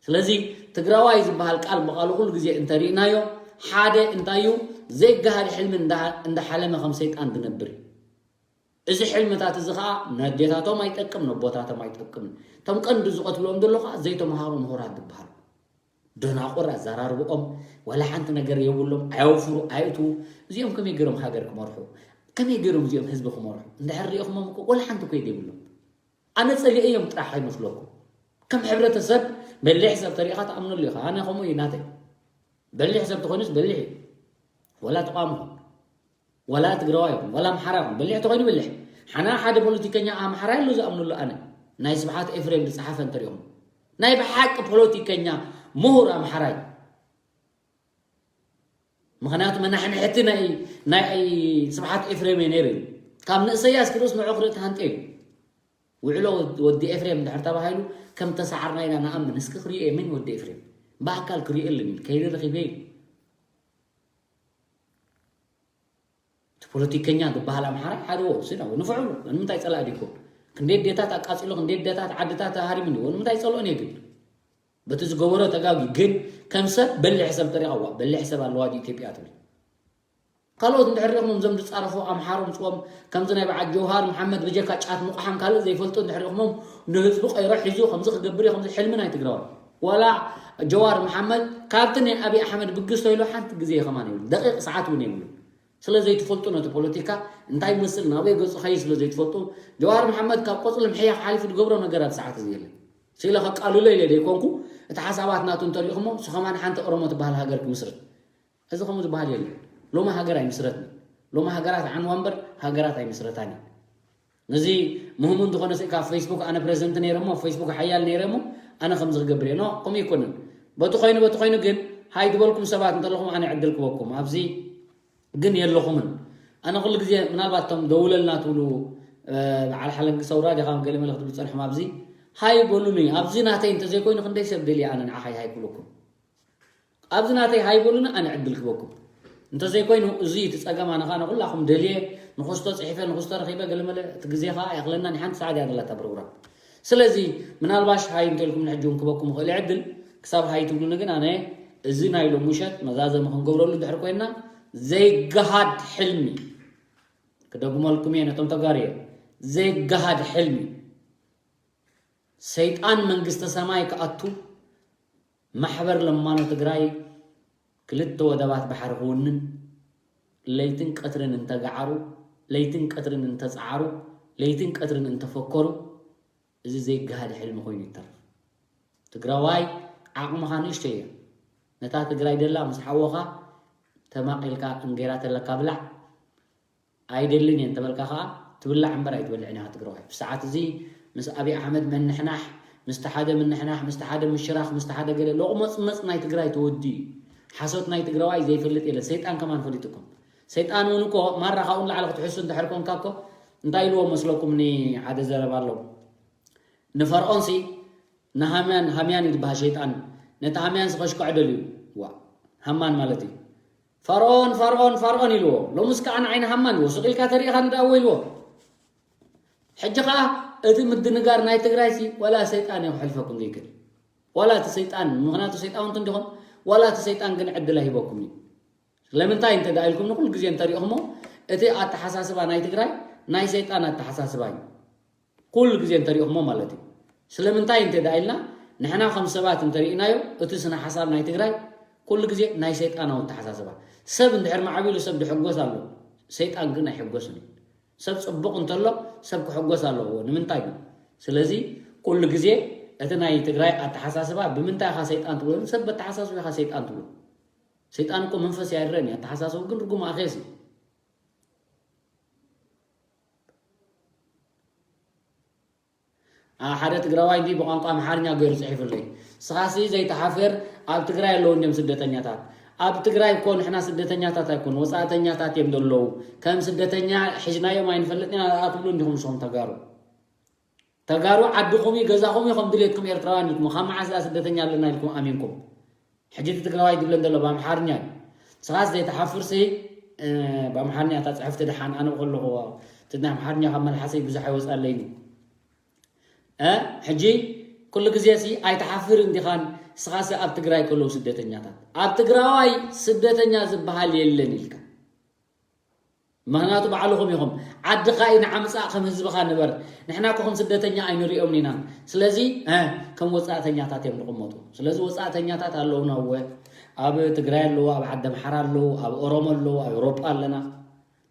ስለዚ ትግራዋይ ዝበሃል ቃል ብቃሉ ኩሉ ግዜ እንተሪእናዮ ሓደ እንታይ እዩ ዘይገሃድ ሕልሚ እንዳሓለመ ከም ሰይጣን ዝነብር እዩ እዚ ሕልምታት እዚ ከዓ ነዴታቶም ኣይጠቅም ነቦታቶም ኣይጠቅምን እቶም ቀንዲ ዝቐትልዎም ዘሎ ከዓ ዘይተምሃሩ ምሁራት ዝበሃሉ ደናቁር ኣዘራርብኦም ዋላ ሓንቲ ነገር የብሎም ኣየውፍሩ ኣየእትዉ እዚኦም ከመይ ገይሮም ሃገር ክመርሑ ከመይ ገይሮም እዚኦም ህዝቢ ክመርሑ እንድሕር ሪኢኹሞም እኮ ዋላ ሓንቲ እኮ የብሎም ኣነ ፀሊኤ እዮም ጥራሕ ኣይመስለኩም ከም ሕብረተሰብ በሊሕ ሰብ ተሪኢኻ ትኣምነሉ ኢኻ ኣነ ከምኡ እዩ ናተይ በሊሕ ሰብ ተኾይኑስ በሊሕ እዩ ወላ ተቋም ይኹን ወላ ትግራዋይ ይኹን ወላ ኣምሓራ ይኹን በሊሕ ተኾይኑ በሊሕ ሓና ሓደ ፖለቲከኛ ኣምሓራ የሉ ዝኣምነሉ ኣነ ናይ ስብሓት ኤፍሬም ዝፀሓፈ እንተሪኹም ናይ ብሓቂ ፖለቲከኛ ምሁር ኣምሓራይ ምኽንያቱ መናሕንሕቲ ናይ ናይ ስብሓት ኤፍሬም እዩ ነይሩ እዩ ካብ ንእሰያስ ክርእስ ንዑ ክርኢ ተሃንጠ እዩ ውዕሎ ወዲ ኤፍሬም ድሕር ተባሂሉ ከም ተሰዓርና ኢና ንኣምን እስኪ ክርእየ ምን ወዲ ኤፍሬም ብኣካል ክርእየልን ከይደ ረኺበ እዩ እቲ ፖለቲከኛ ዝበሃል ኣምሓራይ ሓደ ወ ስዳ ንፍዕሉ ንምንታይ ፀላእ ዲኩም ክንደይ ዴታት ኣቃፂሉ ክንደይ ዴታት ዓድታት ሃሪሙ እንዲዎ ንምንታይ ፀልኦ ነግድ በቲ ዝገበሮ ተጋጊ ግን ከም ሰብ በሊሕ ሰብ ተሪኸዋ በሊሕ ሰብ ኣለዋ ኢትዮጵያ ትብል ካልኦት እንድሕር ሪኹም እዞም ዝፃረፉ ኣምሓሩ ምፅዎም ከምዚ ናይ በዓል ጀውሃር መሓመድ ብጀካ ጫት ምቑሓም ካልእ ዘይፈልጡ እንድሕር ሪኹሞም ንህዝቢ ቀይሮ ሒዙ ከምዚ ክገብር እዩ ከምዚ ሕልሚ ናይ ትግራዋይ ዋላ ጀዋር መሓመድ ካብቲ ናይ ኣብይ ኣሕመድ ብግስቶ ኢሉ ሓንቲ ግዜ ከማን ይብሉ ደቂቕ ሰዓት እውን የብሉ ስለ ዘይትፈልጡ ነቲ ፖለቲካ እንታይ ይመስል ናበይ ገፁ ኸይ ስለ ዘይትፈልጡ ጀዋር መሓመድ ካብ ቆፅሊ ምሕያኽ ሓሊፉ ዝገብሮ ነገር ኣብ ሰዓት እዚ የለን ስኢለ ከቃልሎ ኢለ ዘይኮንኩ እቲ ሓሳባት ናቱ እንተሪእኹሞ ንሱ ከማን ሓንቲ ኦሮሞ ትበሃል ሃገር ክምስርት እዚ ከምኡ ዝበሃል የለን ሎሚ ሃገር ኣይምስረትን ሎሚ ሃገራት ዓንዋ እምበር ሃገራት ኣይምስረታን እዩ ነዚ ምህሙን ዝኾነ ስእካ ኣብ ፌስቡክ ኣነ ፕሬዚደንት ነይረ እሞ ኣብ ፌስቡክ ሓያል ነይረ እሞ ኣነ ከምዚ ክገብር እየ ኖ ከምኡ ይኮንን በቲ ኮይኑ በቲ ኮይኑ ግን ሃይ ዝበልኩም ሰባት እንተለኹም ኣነ ዕድል ክበኩም ኣብዚ ግን የለኹምን ኣነ ኩሉ ግዜ ምናልባት እቶም ደውለልና ትብሉ በዓል ሓለንጊ ሰውራ ዲኻ ገለ መለ ክትብሉ ፀንሕም ኣብዚ ሃይ በሉኒ ኣብዚ ናተይ እንተዘይኮይኑ ክንደይ ሰብ ደልየ ኣነ ንዓኻ ይሃይ ክብለኩም ኣብዚ ናተይ ሃይ በሉኒ ኣነ ዕድል ክበኩም እንተዘይኮይኑ እዚ እቲ ፀገም ኣነ ከዓ ንኩላኹም ደልየ ንኽስቶ ጽሒፈ ንኽስቶ ረኺበ ገለመለ እቲ ግዜ ከዓ የኽለና። ንሓንቲ ሰዓት እያ ዘለታ ፕሮግራም። ስለዚ ምናልባሽ ሃይ እንተልኩም ንሕጂ እውን ክበኩም ይኽእል ዕድል ክሳብ ሃይ ትብሉኒ፣ ግን ኣነ እዚ ናይ ሎም ውሸት መዛዘሚ ክንገብረሉ ድሕር ኮይና ዘይገሃድ ሕልሚ ክደግመልኩም እየ ነቶም ተጋሩ እየ። ዘይገሃድ ሕልሚ ሰይጣን መንግስተ ሰማይ ክኣቱ ማሕበር ለማኖ ትግራይ ክልተ ወደባት ባሕሪ ክውንን ለይትን ቀትርን እንተገዓሩ ለይትን ቀትርን እንተፀዓሩ ለይትን ቀትርን እንተፈከሩ እዚ ዘይገሃድ ሕልሚ ኮይኑ ይተርፍ። ትግራዋይ ዓቕምኻ ንእሽቶ እያ። ነታ ትግራይ ደላ ምስ ሓወኻ ተማቒልካ እንጌራ ተለካ ብላዕ ኣይደልን እየ እንተበልካ ከዓ ትብላዕ እምበር ኣይትበልዕን ኢኻ ትግራዋይ። ብሰዓት እዚ ምስ ኣብይ ኣሕመድ ምንሕናሕ፣ ምስቲ ሓደ ምንሕናሕ፣ ምስቲ ሓደ ምሽራኽ፣ ምስቲ ሓደ ገለ ሎቕመፅመፅ ናይ ትግራይ ተወዲ እዩ። ሓሶት ናይ ትግራዋይ ዘይፈልጥ የለን። ሰይጣን ከማን ፈሊጥኩም። ሰይጣን እውን እኮ ማራ ካብኡ ንላዕሊ ክትሕሱ እንድሕር ኮንካ እኮ እንታይ ኢልዎ መስለኩም? ኒ ሓደ ዘረባ ኣለዎ ንፈርዖን ሲ ንሃምያን ሃምያን ይድበሃል ሸይጣን ነቲ ሃምያን ስኸሽከዖ ደልዩ ዋ ሃማን ማለት እዩ። ፈርዖን ፈርዖን ፈርዖን ኢልዎ ሎምስ ከዓ ንዓይኒ ሃማን ኢልዎ ስቕ ኢልካ ተሪኢኻ ንዳእዎ ኢልዎ። ሕጂ ከዓ እቲ ምድንጋር ናይ ትግራይ ሲ ዋላ ሰይጣን እዩ ክሕልፈኩም ዘይክእል ዋላ እቲ ሰይጣን ምክንያቱ ሰይጣውንቲ እንዲኹም ዋላ እቲ ሰይጣን ግን ዕድል ኣይሂበኩም እዩ። ስለምንታይ እንተ ዳ ኢልኩም ንኩሉ ግዜ እንተሪእኹሞ እቲ ኣተሓሳስባ ናይ ትግራይ ናይ ሰይጣን ኣተሓሳስባ እዩ። ኩሉ ግዜ እንተሪእኹሞ ማለት እዩ። ስለምንታይ እንተ ዳ ኢልና ንሕና ከም ሰባት እንተሪእናዮ እቲ ስነ ሓሳብ ናይ ትግራይ ኩሉ ግዜ ናይ ሰይጣናዊ ኣተሓሳስባ። ሰብ እንድሕር ማዕቢሉ ሰብ ድሕጎስ ኣሎ፣ ሰይጣን ግን ኣይሕጎስን እዩ። ሰብ ፅቡቕ እንተሎ ሰብ ክሕጎስ ኣለዎ። ንምንታይ ግን? ስለዚ ኩሉ ግዜ እቲ ናይ ትግራይ ኣተሓሳስባ ብምንታይ ኢኻ ሰይጣን ትብሎ? ሰብ በተሓሳስቡ ኢኻ ሰይጣን ትብሎ። ሰይጣን እኮ መንፈስ ያድረን እዩ። ኣተሓሳስቡ ግን ርጉም ኣኼስ እዩ። ሓደ ትግራዋይ እንዲ ብቋንቋ ኣምሓርኛ ገይሩ ፅሒፍለይ ስኻሲ ዘይተሓፍር ኣብ ትግራይ ኣለዉ እንዲም ስደተኛታት ኣብ ትግራይ እኮ ንሕና ስደተኛታት ኣይኮን ወፃእተኛታት እዮም ዘለዉ ከም ስደተኛ ሒዝናዮም ኣይንፈልጥ ኢና ኣትብሉ እንዲኹም ንስኹም ተጋሩ ተጋሩ ዓድኹም እዩ ገዛኹም እዩ ከም ድሌትኩም ኤርትራውያን ኢልኩም ካብ መዓስ ስደተኛ ኣለና ኢልኩም ኣሚንኩም ሕጂ እቲ ትግራዋይ ዝብለን ዘሎ ብኣምሓርኛ እዩ። ንስኻስ ዘይትሓፍር ሲ ብኣምሓርኛ እታ ፅሕፍቲ ደሓን ኣነ ከለኹ እቲ ናይ ኣምሓርኛ ካብ መልሓሰይ ብዙሕ ኣይወፃለይን እዩ። ሕጂ ኩሉ ግዜ ሲ ኣይትሓፍር እንዲኻን ንስኻስ ኣብ ትግራይ ከለዉ ስደተኛታት ኣብ ትግራዋይ ስደተኛ ዝበሃል የለን ኢልካ ምኽንያቱ ባዕልኹም ኢኹም ዓድኻ እዩ ንዓምፃእ ከም ህዝብኻ ንበር ንሕና ኮኹም ስደተኛ ኣይንሪኦም ኢና ስለዚ ከም ወፃእተኛታት እዮም ዝቕመጡ ስለዚ ወፃእተኛታት ኣለውና እወ ኣብ ትግራይ ኣለዉ ኣብ ዓዲ ኣምሓራ ኣለዉ ኣብ ኦሮሞ ኣለዉ ኣብ ኤውሮጳ ኣለና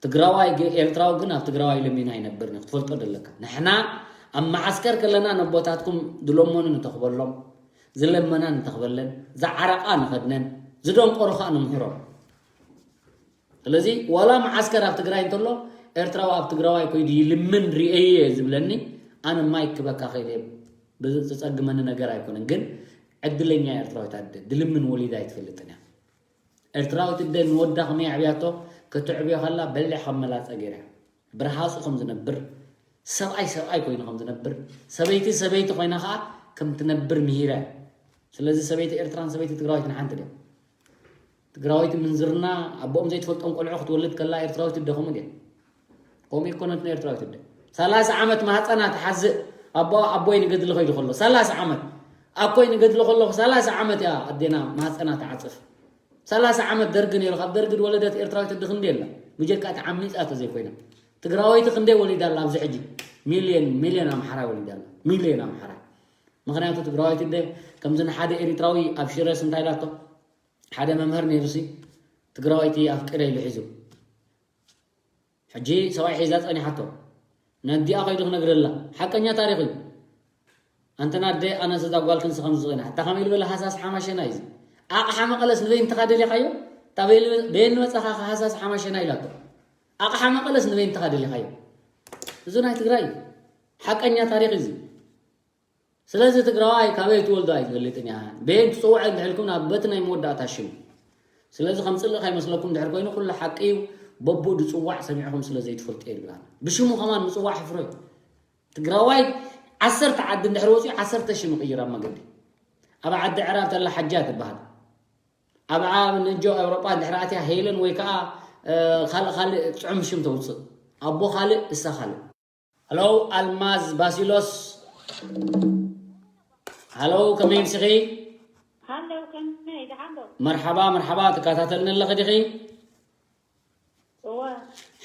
ትግራዋይ ኤርትራዊ ግን ኣብ ትግራዋይ ለሚኑ ኣይነብርን ክትፈልጦ ደለካ ንሕና ኣብ መዓስከር ከለና ነቦታትኩም ዝለመኑ ንተኽበሎም ዝለመና ንተኽበለን ዝዓረቓ ንኸድነን ዝደንቆሩ ከዓ ንምህሮም ስለዚ ዋላ መዓስከር ኣብ ትግራይ እንተሎ ኤርትራዊ ኣብ ትግራዋይ ኮይዱ ይልምን ርኤየ ዝብለኒ ኣነ ማይክ ክበካ ኸይደ ዝፀግመኒ ነገር ኣይኮነን ግን ዕድለኛ ኤርትራዊት ኣደ ድልምን ወሊዳ ኣይትፈልጥን እያ ኤርትራዊት እደ ንወዳ ከመይ ኣዕብያቶ ከተዕብዮ ከላ በሊሕ ከም መላፀ ገይራ ብርሃፁ ከም ዝነብር ሰብኣይ ሰብኣይ ኮይኑ ከም ዝነብር ሰበይቲ ሰበይቲ ኮይና ከዓ ከም ትነብር ምሂረ ስለዚ ሰበይቲ ኤርትራን ሰበይቲ ትግራዊትን ሓንቲ ድዮም ትግራወይቲ ምንዝርና ኣቦኦም ዘይትፈልጦም ቆልዑ ክትወልድ ከላ ኤርትራዊት እደ ከምኡ ድያ ከምኡ ይኮነት ና ኤርትራዊት እደ ሰላሳ ዓመት ማህፀና ትሓዝእ ኣቦ ኣቦይ ንገድሊ ከይዱ ከሎ ሰላሳ ዓመት ኣኮይ ንገድሊ ከለኹ ሰላሳ ዓመት እያ ኣዴና ማህፀና ትዓፅፍ ሰላሳ ዓመት ደርጊ ነይሩ ካብ ደርጊ ዝወለደት ኤርትራዊት እደ ክንዲ የላ ብጀካ ተዓሚፃ ተዘይኮይና ትግራወይቲ ክንደይ ወሊዳ ኣላ ኣብዚ ሕጂ ሚልዮን ሚልዮን ኣምሓራ ወሊዳ ኣላ ሚልዮን ኣምሓራ ምክንያቱ ትግራወይቲ እደ ከምዚ ንሓደ ኤሪትራዊ ኣብ ሽረስ እንታይ ኢላቶ ሓደ መምህር ነይሩሲ ትግራወይቲ ኣፍቅረ ኢሉ ሒዙ ሕጂ ሰብኣይ ሒዛ ፀኒሓቶ ነዲኣ ከይዱ ክነግረላ ሓቀኛ ታሪክ እዩ ኣንተና ኣደ ኣነስ እዛ ጓል ክንስ ከምዚ ዝኮይና እታ ከመይ ዝበለ ሃሳስ ሓማሸና እዩ ኣቕሓ መቐለስ ንበይንትኻ ደሊኻዮ እታ በየን መፀኻ ሃሳስ ሓማሸና ኢላቶ ኣቕሓ መቐለስ ንበይንትኻ ደሊኻዮ እዚ ናይ ትግራይ እዩ ሓቀኛ ታሪክ እዚ ስለዚ ትግራዋይ ካበይ ትወልዶ ኣይትፈልጥን እያ በየን ትፅውዐ እንድሕልኩም ናብ በቲ ናይ መወዳእታ ሽሙ ስለዚ ከም ፅልእ ከይመስለኩም ድሕር ኮይኑ ኩሉ ሓቂ እዩ በቦ ድፅዋዕ ሰሚዕኹም ስለ ዘይትፈልጡ እየ ዝብል ብሽሙ ከማን ምፅዋዕ ሕፍሮ እዩ ትግራዋይ ዓሰርተ ዓዲ እንድሕር ወፂኡ ዓሰርተ ሽም ይቕይር ኣብ መገዲ ኣብ ዓዲ ዕራብ ተላ ሓጃ ትበሃል ኣብ ዓብ ንጆ ኤውሮጳ እንድሕር ኣትያ ሄለን ወይ ከዓ ካልእ ካልእ ፅዑም ሽም ተውፅእ ኣቦ ካልእ እሳ ካልእ። ሃሎ ኣልማዝ ባሲሎስ። ሃሎ ከመይ ምሲኺ? ሃሎ ከመይ ደሓን ዶ? መርሓባ መርሓባ። ትከታተልኒ ኣለኺ ዲኺ? እወ።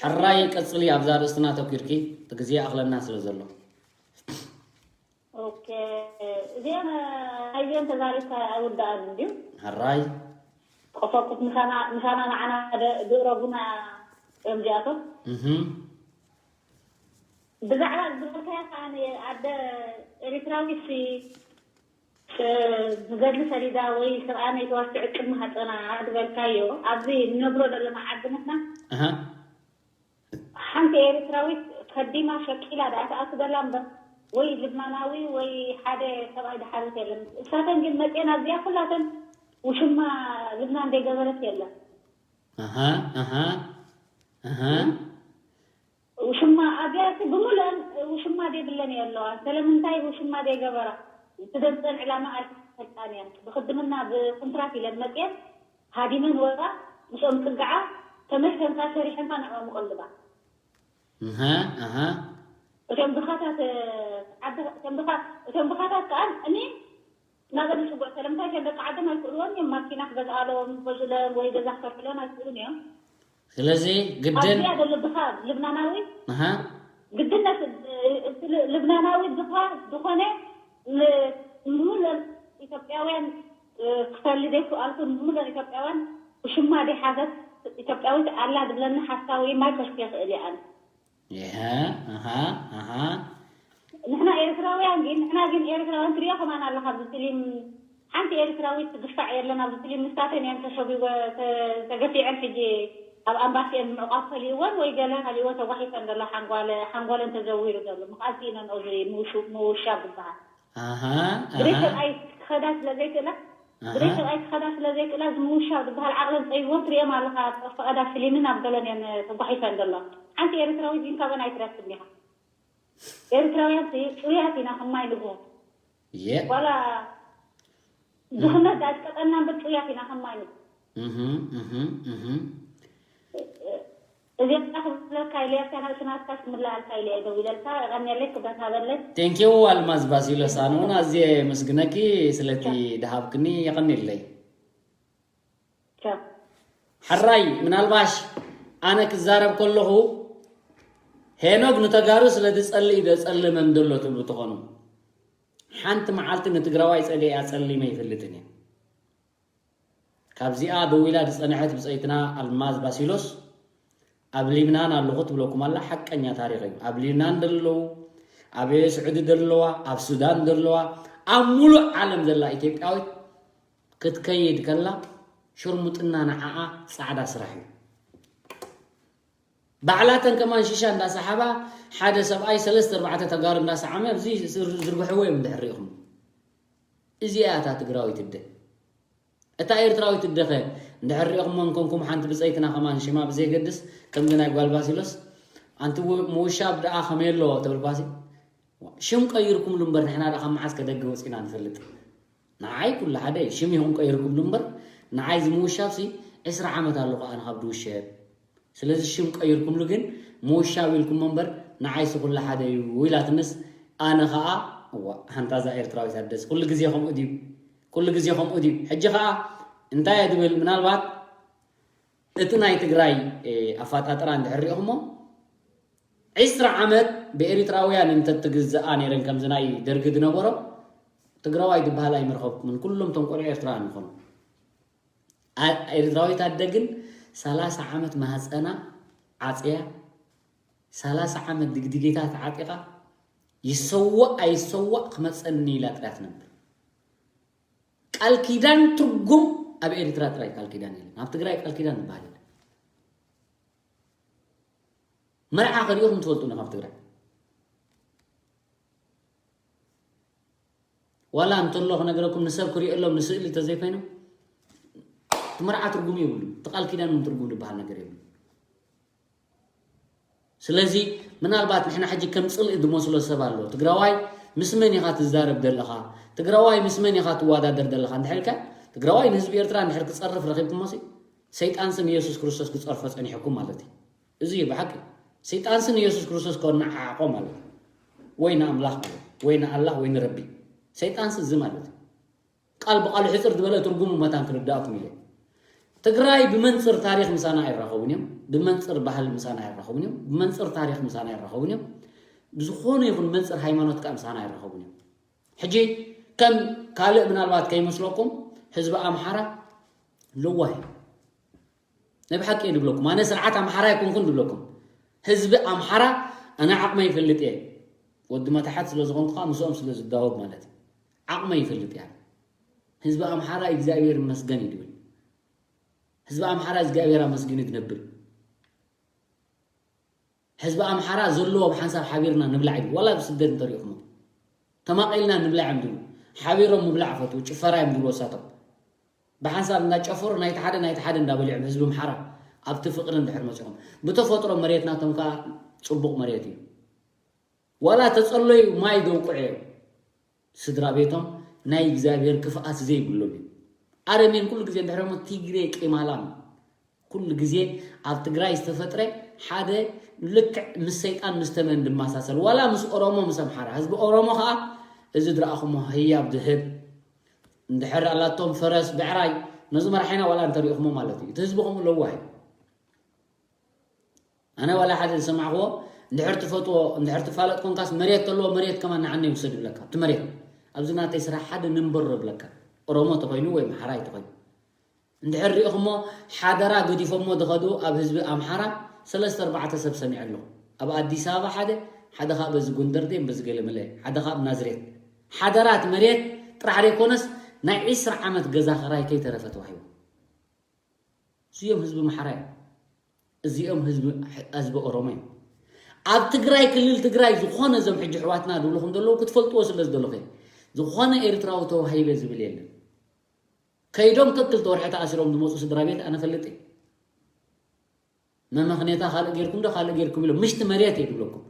ሕራይ ቀጽሊ ኣብዛ ርእስትና ተኪርኪ። እቲ ግዜ ኣኽለና ስለ ዘሎ። ኦኬ። እዚኦም ናይዚኦም ተዛሪብካ ኣይውዳኣን እንድዩ። ሕራይ። ቆፈቁፍ ምሳና ምሳና ንዓና ደ- ድእረጉና እዮም እዚኣቶም። እህም። ብዛዕባ ዝበልካዮ ከዓ ኣደ ኤሪትራዊት ሲ ንገድሊ ሰሊዳ ወይ ሰብኣያ ነይተዋስዕ ቅድሚ ሃፀና ዝበልካዮ ኣብዚ ንነብሮ ዘለና ዓዲ ንሕና ኣሃ። ሓንቲ ኤርትራዊት ከዲማ ሸቂላ ደኣ ትኣቱ ደላ እምበር ወይ ልብናናዊ ወይ ሓደ ሰብኣይ ድሓዘት የለን። እሳተን ግን መፅኤን ኣብዚኣ ኩላተን ውሽማ ልብናን ዘይገበረት የለን። ኣሃ ኣሃ ኣሃ። ውሽማ ኣብያቲ ብምሉአን ውሽማ ዘይብለን እየ ኣለዋ። ስለምንታይ ውሽማ ዘይገበራ? እቲ ዘምፀን ዕላማ ኣይፈልጣን እየን። ብክድምና ብኮንትራት ኢለን መፅየን ሃዲመን ወራ ምስኦም ፅግዓ ተመልሰን ከዓ ሰሪሐን ከዓ ንዕኦም ይቆልባ። እሃ ኣሃ። እቶም ድኻታት ዓዲ እቶም ድኻ እቶም ድኻታት ከዓ እኒ ናበ ንፅጉዕ ሰለምታይ ከም ደቂ ዓድም ኣይክእልዎን እዮም። ማኪና ክገዝኣሎም ክገዝለን ወይ ገዛ ክሰርሕለን ኣይክእሉን እዮም። ስለዚ ግድን ኣብዚኣ ዘሎ ድኻ ልብናናዊ ኣሃ። ግድነት እቲ ል- ልብናናዊ ድኻ ዝኾነ ል- ምሉእ ኢትዮጵያውያን ክፈሊ ዘይክኣልኩን ምሉእ ኢትዮጵያውያን ብሽማ ደይ ሓዘት ኢትዮጵያዊት ኣላ ዝብለኒ ሓሳዊ ማይ ከስቲ ይኽእል እየ ኣነ። ይሀ ኣሃ ኣሃ። ንሕና ኤርትራውያን ግን ንሕና ግን ኤርትራውያን ትሪኦ ከማን ኣለካ ኣብዚ ፊሊም ሓንቲ ኤርትራዊት ትግፋዕ የለን ኣብዚ ፊሊም ንሳተን እየን ተሸጉጎ ተገፊዐን ሕጂ ኣብ ኣምባሲ እየን ምዕቋብ ከሊእወን ወይ ገለ ከሊእዎ ተጓሒፈን ዘሎ ሓንጓለ ሓንጎለን ተዘዊሩ ዘሎ ምኽኣል ስኢነን እዚ ምውሻብ ዝበሃል ኣሃ ብደይ ኣሃ ሰብኣይ ክኸዳ ስለ ዘይክእላ ብደይ ኣሃ። ሰብኣይ ክኸዳ ስለ ዘይክእላ እዚ ምውሻብ ዝበሃል ዓቕለን ፀይዎ ትሪኦም ኣለካ ፈቐዳ ፊሊምን ኣብ ገለን እየን ተጓሒፈን ዘሎ ሓንቲ ኤርትራዊት ግን ካብን ኣይትረክብን ኢኻ ኤርትራውያን ሲ ጥሩያት ኢና ከማይ ንግሆ የ ዋላ ድኽነት ዳስቀጠና እምበር ጥሩያት ኢና ከማይ ንግሆ እህም እህም እህም። እዚኣ ክብለካ ኢለ እያ ናትካ ክምልኣልካ ኢለ እየ ደዊለልካ የቐንየለይ ክብረት ሃበለይ ቴንኪው ኣልማዝ ባሲሎስ፣ ኣነ እውን ኣዝየ የመስግነኪ ስለቲ ድሃብክኒ፣ የቐንየለይ። ቻው ሕራይ ምናልባሽ ኣነ ክዛረብ ከለኹ ሄኖግ ንተጋሩ ስለ ዝጸልእ እዩ ዘጸልመን ዘሎ ትብሉ ትኾኑ። ሓንቲ መዓልቲ ንትግራዋይ ጸሊኤ ኣጸሊመ ይፈልጥን እየ። ካብዚኣ ደው ኢላ ዝጸንሐት ብጸይትና ኣልማዝ ባሲሎስ ኣብ ሊብናን ኣለኹ ትብለኩም ኣላ። ሓቀኛ ታሪኽ እዩ። ኣብ ሊብናን ዘለዉ፣ ኣብ ስዑዲ ዘለዋ፣ ኣብ ሱዳን ዘለዋ፣ ኣብ ሙሉእ ዓለም ዘላ ኢትዮጵያዊት ክትከይድ ከላ ሽርሙጥና ንዓኣ ጻዕዳ ስራሕ እዩ። ባዕላተን ከማን ሺሻ እንዳሰሓባ ሓደ ሰብኣይ ሰለስተ ኣርባዕተ ተጋሩ እንዳሰዓመ ኣብዚ ዝር- ዝርግሕዎ እዮም እንድሕር ሪኢኹም። እዚኣ እያ እታ ትግራዊት እደ። እታ ኤርትራዊት እደኸ እንድሕር ሪኢኹሞን ኮንኩም ሓንቲ ብፀይትና ከማን ሽማ ብዘይገድስ ከምዚ ናይ ጓል ባሲሎስ ኣንቲ ው- ምውሻብ ደኣ ከመይ ኣለዎ ተብልኳሲ ሽም ቀይርኩምሉ እምበር ንሕና ደኣ ካብ መዓስ ከደገ ወፂና ንፈልጥ። ንዓይ ኩሉ ሓደ እዩ። ሽም ኢኹም ቀይርኩምሉ እምበር ንዓይ እዚ ምውሻብሲ ዕስራ ዓመት ኣለኹ ኣነ ካብ ድውሸብ። ስለዚ ሽም ቀይርኩምሉ ግን ምውሻብ ኢልኩሞ እምበር ንዓይሲ ኩሉ ሓደ እዩ ኢላትንስ ኣነ ኸዓ እዋ ሓንታ እዛ ኤርትራዊት ኣደስ ኩሉ ግዜ ከምኡ ድዩ? ኩሉ ግዜ ከምኡ ድዩ? ሕጂ ኸዓ እንታይ እየ ድብል ምናልባት እቲ ናይ ትግራይ ኣፋጣጥራ እንድሕር ሪኢኹሞ ዕስራ ዓመት ብኤሪትራውያን እንተትግዝኣ ነይረን ከምዚ ናይ ደርጊ ዝነበሮ ትግራዋይ ዝበሃል ኣይምረኸብኩምን። ኩሎም እቶም ቆልዑ ኤርትራውያን ይኾኑ። ኣ- ኤርትራዊት ኣደ ግን ሰላሳ ዓመት ማህፀና ዓፅያ ሰላሳ ዓመት ድግድጌታ ተዓጢቓ ይሰዋእ ኣይሰዋእ ክመፀኒ ኢላ ጥራያ ትነብር። ቃል ኪዳን ትርጉም ኣብ ኤርትራ ጥራይ ቃል ኪዳን የለን። ኣብ ትግራይ ቃል ኪዳን ዝበሃል የለን። መርዓ ከሪእኹም ትፈልጡ ዶ ካብ ትግራይ? ዋላ እንተሎ ክነግረኩም ንሰብ ክሪኦ ኣሎም ንስእሊ እንተዘይኮይኑ እቲ መርዓ ትርጉም የብሉ። እቲ ቃል ኪዳን እውን ትርጉም ዝበሃል ነገር የብሉ። ስለዚ ምናልባት ንሕና ሕጂ ከም ፅልኢ ዝመስሎ ሰብ ኣሎ። ትግራዋይ ምስ መን ኢኻ ትዛረብ ዘለኻ? ትግራዋይ ምስ መን ኢኻ ትወዳደር ዘለኻ? እንድሕር ኢልካ ትግራዋይ ንህዝቢ ኤርትራ እንድሕር ክፀርፍ ረኺብኩሞ ሲ ሰይጣን ስም ኢየሱስ ክርስቶስ ክፀርፎ ፀኒሕኩም ማለት እዩ። እዚ እዩ ብሓቂ። ሰይጣንሲ ንየሱስ ክርስቶስ ከነዓዓቆ ማለት እዩ። ወይ ንኣምላኽ ማለት እዩ። ወይ ንኣላህ ወይ ንረቢ። ሰይጣንሲ እዚ ማለት እዩ። ቃል ብቃሉ ሕፅር ዝበለ ትርጉሙ መታን ክርዳእኩም ኢለ። ትግራይ ብመንፅር ታሪኽ ምሳና ኣይራኸቡን እዮም። ብመንፅር ባህል ምሳና ኣይራኸቡን እዮም። ብመንፅር ታሪኽ ምሳና ኣይራኸቡን እዮም። ብዝኾነ ይኹን መንፅር ሃይማኖት ከዓ ምሳና ኣይራኸቡን እዮም። ሕጂ ከም ካልእ ምናልባት ከይመስለኩም ህዝቢ ኣምሓራ ለዋህ እዩ። ናይ ብሓቂ እየ ዝብለኩም። ኣነ ስርዓት ኣምሓራ ኣይኮንኩን ዝብለኩም። ህዝቢ ኣምሓራ ኣነ ዓቕመ ይፈልጥ እየ። ወዲ መታሓት ስለ ዝኾንኩ ከዓ ምስኦም ስለ ዝዳወብ ማለት እዩ። ዓቕመ ይፈልጥ እያ። ህዝቢ ኣምሓራ እግዚኣብሔር ይመስገን እዩ ዝብል። ህዝቢ ኣምሓራ እግዚኣብሔር ኣመስጊኑ ዝነብር። ህዝቢ ኣምሓራ ዘለዎ ብሓንሳብ ሓቢርና ንብላዕ እዩ። ዋላ ብስደት እንተሪእኹሞ ተማቒልና ንብላዕ እዮም ዝብሉ። ሓቢሮም ምብላዕ ፈትዉ፣ ጭፈራ እዮም ዝብሉ ወሳቶም። ብሓንሳብ እንዳጨፈሩ ናይቲ ሓደ ናይቲ ሓደ እንዳበሊዖም ህዝቢ ኣምሓራ ኣብቲ ፍቕሪ እንድሕር መፂኦም ብተፈጥሮ መሬት ናቶም ከዓ ፅቡቕ መሬት እዩ። ዋላ ተፀለዩ ማይ ደውቅዑ እዮም። ስድራ ቤቶም ናይ እግዚኣብሔር ክፍኣት ዘይብሎም እዮም። ኣረሜን ኩሉ ግዜ እንድሕር ሞ ትግሬ ቂማላም ኩሉ ግዜ ኣብ ትግራይ ዝተፈጥረ ሓደ ልክዕ ምስ ሰይጣን ምስ ተመን ድመሳሰል ዋላ ምስ ኦሮሞ ምስ ኣምሓራ ህዝቢ ኦሮሞ ከዓ እዚ ድረኣኹሞ ህያብ ድህብ እንድሕር ኣላቶም ፈረስ ብዕራይ ነዚ መራሒና ዋላ እንተሪእኹሞ ማለት እዩ እቲ ህዝቢ ከምኡ ለዋህ እዩ። ኣነ ዋላ ሓደ ዝሰማዕክዎ እንድሕር ትፈትዎ እንድሕር ትፋለጥ ኮንካስ መሬት ተለዎ መሬት ከማን ንዓነ ይውሰድ ይብለካ ኣብቲ መሬት ኣብዚ ናተይ ስራሕ ሓደ ንንበሮ ይብለካ ኦሮሞ ተኮይኑ ወይ ምሓራይ ተኮይኑ እንድሕር ሪኢኹሞ ሓደራ ገዲፎሞ ዝኸዱ ኣብ ህዝቢ ኣምሓራ ሰለስተ ኣርባዕተ ሰብ ሰሚዐ ኣለኹ ኣብ ኣዲስ ኣበባ ሓደ ሓደ ካብ በዚ ጎንደር ደም በዚ ገለመለ ሓደ ካብ ናዝሬት ሓደራት መሬት ጥራሕ ዘይኮነስ ናይ ዒስራ ዓመት ገዛ ኸራይ ከይተረፈ ተዋሂቡ እዚኦም ህዝቢ ኣምሓራ እዮም እዚኦም ህዝቢ ህዝቢ ኦሮሞ እዮም ኣብ ትግራይ ክልል ትግራይ ዝኾነ እዞም ሕጂ ኣሕዋትና ዝብልኹም ዘለዉ ክትፈልጥዎ ስለ ዝደለኹ እየ ዝኾነ ኤርትራዊ ተዋሂበ ዝብል የለን ከይዶም ከክልተ ወርሒ ተኣሲሮም ዝመፁ ስድራ ቤት ኣነ ፈልጥ እየ መመኽኔታ ካልእ ጌርኩም ዶ ካልእ ጌርኩም ኢሎም ምሽቲ መሬት እየ ዝብለኩም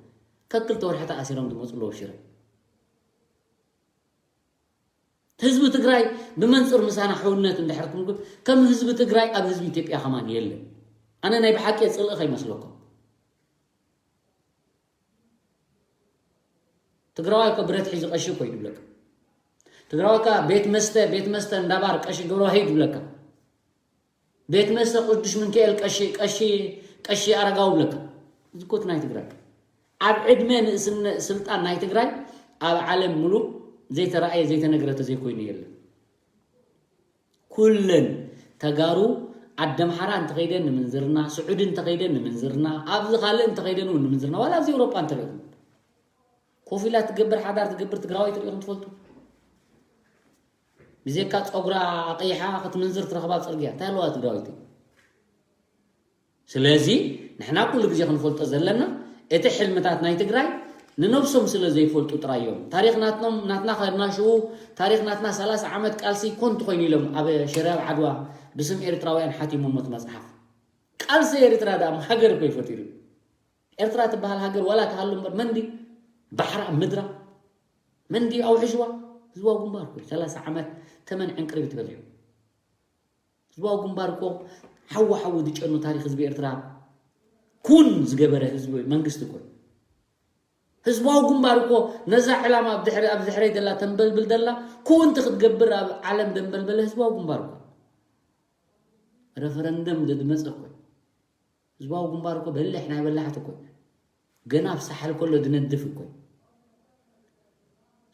ከክልተ ወርሒ ተኣሲሮም ዝመፁ ኣለዉ ሽረ ህዝቢ ትግራይ ብመንፅር ምሳና ሕውነት እንድሕር ክንብል ከም ህዝቢ ትግራይ ኣብ ህዝቢ ኢትዮጵያ ከማን የለን ኣነ ናይ ብሓቂ ፅልኢ ከይመስለኩም ትግራዋይ እኮ ብረት ሒዙ ቀሺ እኮ እዩ ዝብለካ ትግራዋይ እኮ ቤት መስተ ቤት መስተ እንዳባር ቀሺ ገብረዋሂድ ይብለካ ቤት መስተ ቅዱስ ሚካኤል ቀሺ ቀሺ ቀሺ ኣረጋዊ ይብለካ እዚ እኮ እቲ ናይ ትግራይ ኣብ ዕድመ ንእስነ ስልጣን ናይ ትግራይ ኣብ ዓለም ሙሉእ ዘይተረኣየ ዘይተነግረ ተዘይኮይኑ የለን ኩለን ተጋሩ ዓዲ ኣምሓራ እንተኸይደን ንምንዝርና ስዑዲ እንተኸይደን ንምንዝርና ኣብዚ ካልእ እንተኸይደን እውን ንምንዝርና ዋላ ኣብዚ ኤውሮጳ እንተሪእኹም ኮፍ ኢላ ትገብር ሓዳር ትገብር ትግራዋይ ትሪኢኹም ትፈልጡ ብዜካ ፀጉራ ኣቐይሓ ክትምንዝር ትረኽባ ፅርግያ እንታይ ኣለዋ ትግራዊት ስለዚ ንሕና ኩሉ ግዜ ክንፈልጦ ዘለና እቲ ሕልምታት ናይ ትግራይ ንነብሶም ስለ ዘይፈልጡ ጥራይ እዮም ታሪኽ ናትኖም ናትና ከድና ሽኡ ታሪኽ ናትና ሰላሳ ዓመት ቃልሲ ኮንቱ ኮይኑ ኢሎም ኣብ ሽረ ኣብ ዓድዋ ብስም ኤርትራውያን ሓቲሞሞ እቲ መፅሓፍ ቃልሲ ኤርትራ ደኣ ሃገር እኮ ይፈጢሩ ኤርትራ ትበሃል ሃገር ዋላ ትሃሉ እምበር መንዲ ባሕራ ኣብ ምድራ መንዲ ኣውሕሽዋ ህዝባዊ ግንባር እኮ ሰላሳ ዓመት ተመን ዕንቅርቢት በሊዑ ህዝባዊ ግንባር እኮ ሓዊ ሓዊ ዝጨኑ ታሪክ ህዝቢ ኤርትራ ኩን ዝገበረ ህዝቢ መንግስቲ እኮ ህዝባዊ ግንባር እኮ ነዛ ዕላማ ኣብ ድሕሪ ኣብ ድሕረይ ዘላ ተንበልብል ዘላ ኩውንቲ ክትገብር ኣብ ዓለም ደንበልበለ ህዝባዊ ግንባር እኮ ረፈረንደም ደድመፀ እኮ ህዝባዊ ግንባር እኮ በልሕ ናይ በላሕት እኮ ገና ኣብ ሳሕል ከሎ ዝነድፍ እኮ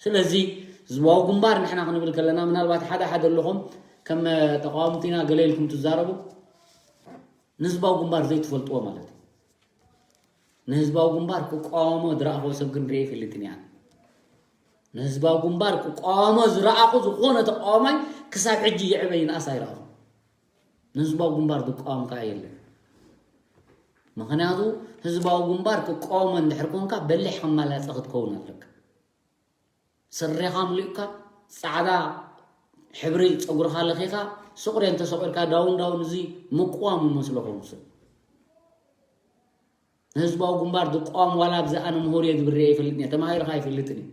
ስለዚ ህዝባዊ ግንባር ንሕና ክንብል ከለና ምናልባት ሓደ ሓደ ኣለኹም ከም ተቃወምቲና ገለ ኢልኩም ትዛረቡ ንህዝባዊ ግንባር ዘይትፈልጥዎ ማለት እዩ ንህዝባዊ ግንባር ክቃወሞ ዝረኣኽዎ ሰብ ግን ርኤ ይፈልጥን እያ ንህዝባዊ ግንባር ክቃወሞ ዝረኣኹ ዝኾነ ተቃዋማይ ክሳብ ሕጂ ይዕበ ይንኣስ ኣይረኣኹ ንህዝባዊ ግንባር ዝቃወም ከዓ የለን ምኽንያቱ ህዝባዊ ግንባር ክቃወሞ እንድሕር ኮንካ በሊሕ ከማላፀ ክትከውን ኣለካ ስሬኻ ምሊኡካ ፃዕዳ ሕብሪ ፀጉርኻ ለኺኻ ስቑሬ እንተሰቑርካ ዳውን ዳውን እዚ ምቅዋም ይመስሎ ከውስን ንህዝባዊ ግንባር ዝቃወም ዋላ ኣብዚ ኣነ ምሁር እየ ዝብል ርኤ ይፈልጥን እየ ተማሂርካ ኣይፈልጥን እዩ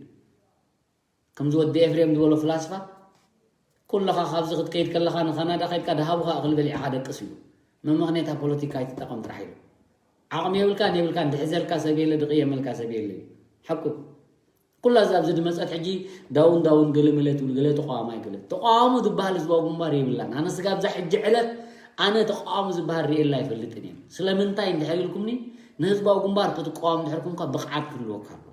ከምዚ ወዲ ኤፍሬም ዝበሎ ፍላስፋ ኩለኻ ካብዚ ክትከይድ ከለኻ ንካናዳ ከይድካ ድሃቡኻ እኽሊ በሊዕኻ ደቅስ እዩ መመኽኔታ ፖለቲካ ኣይትጠቐም ጥራሕ ኢሉ ዓቕሚ የብልካን የብልካን፣ ድሕዘልካ ሰብ የለ፣ ድቕየመልካ ሰብ የለ። ሓቁ ኩላ እዛ ኣብዚ ድመፀት ሕጂ ዳውን ዳውን ገለ መለ ትብል፣ ገለ ተቃዋማይ ገለ ተቃዋሙ ዝበሃል ህዝባዊ ግንባር የብላን። ኣነ ስጋብ እዛ ሕጂ ዕለት ኣነ ተቃዋሙ ዝበሃል ርእየላ ኣይፈልጥን እየ። ስለምንታይ እንድሕር ኢልኩምኒ፣ ንህዝባዊ ግንባር ክትቃወም እንድሕር ኮንካ ብቕዓት ክህልወካ ኣሎ።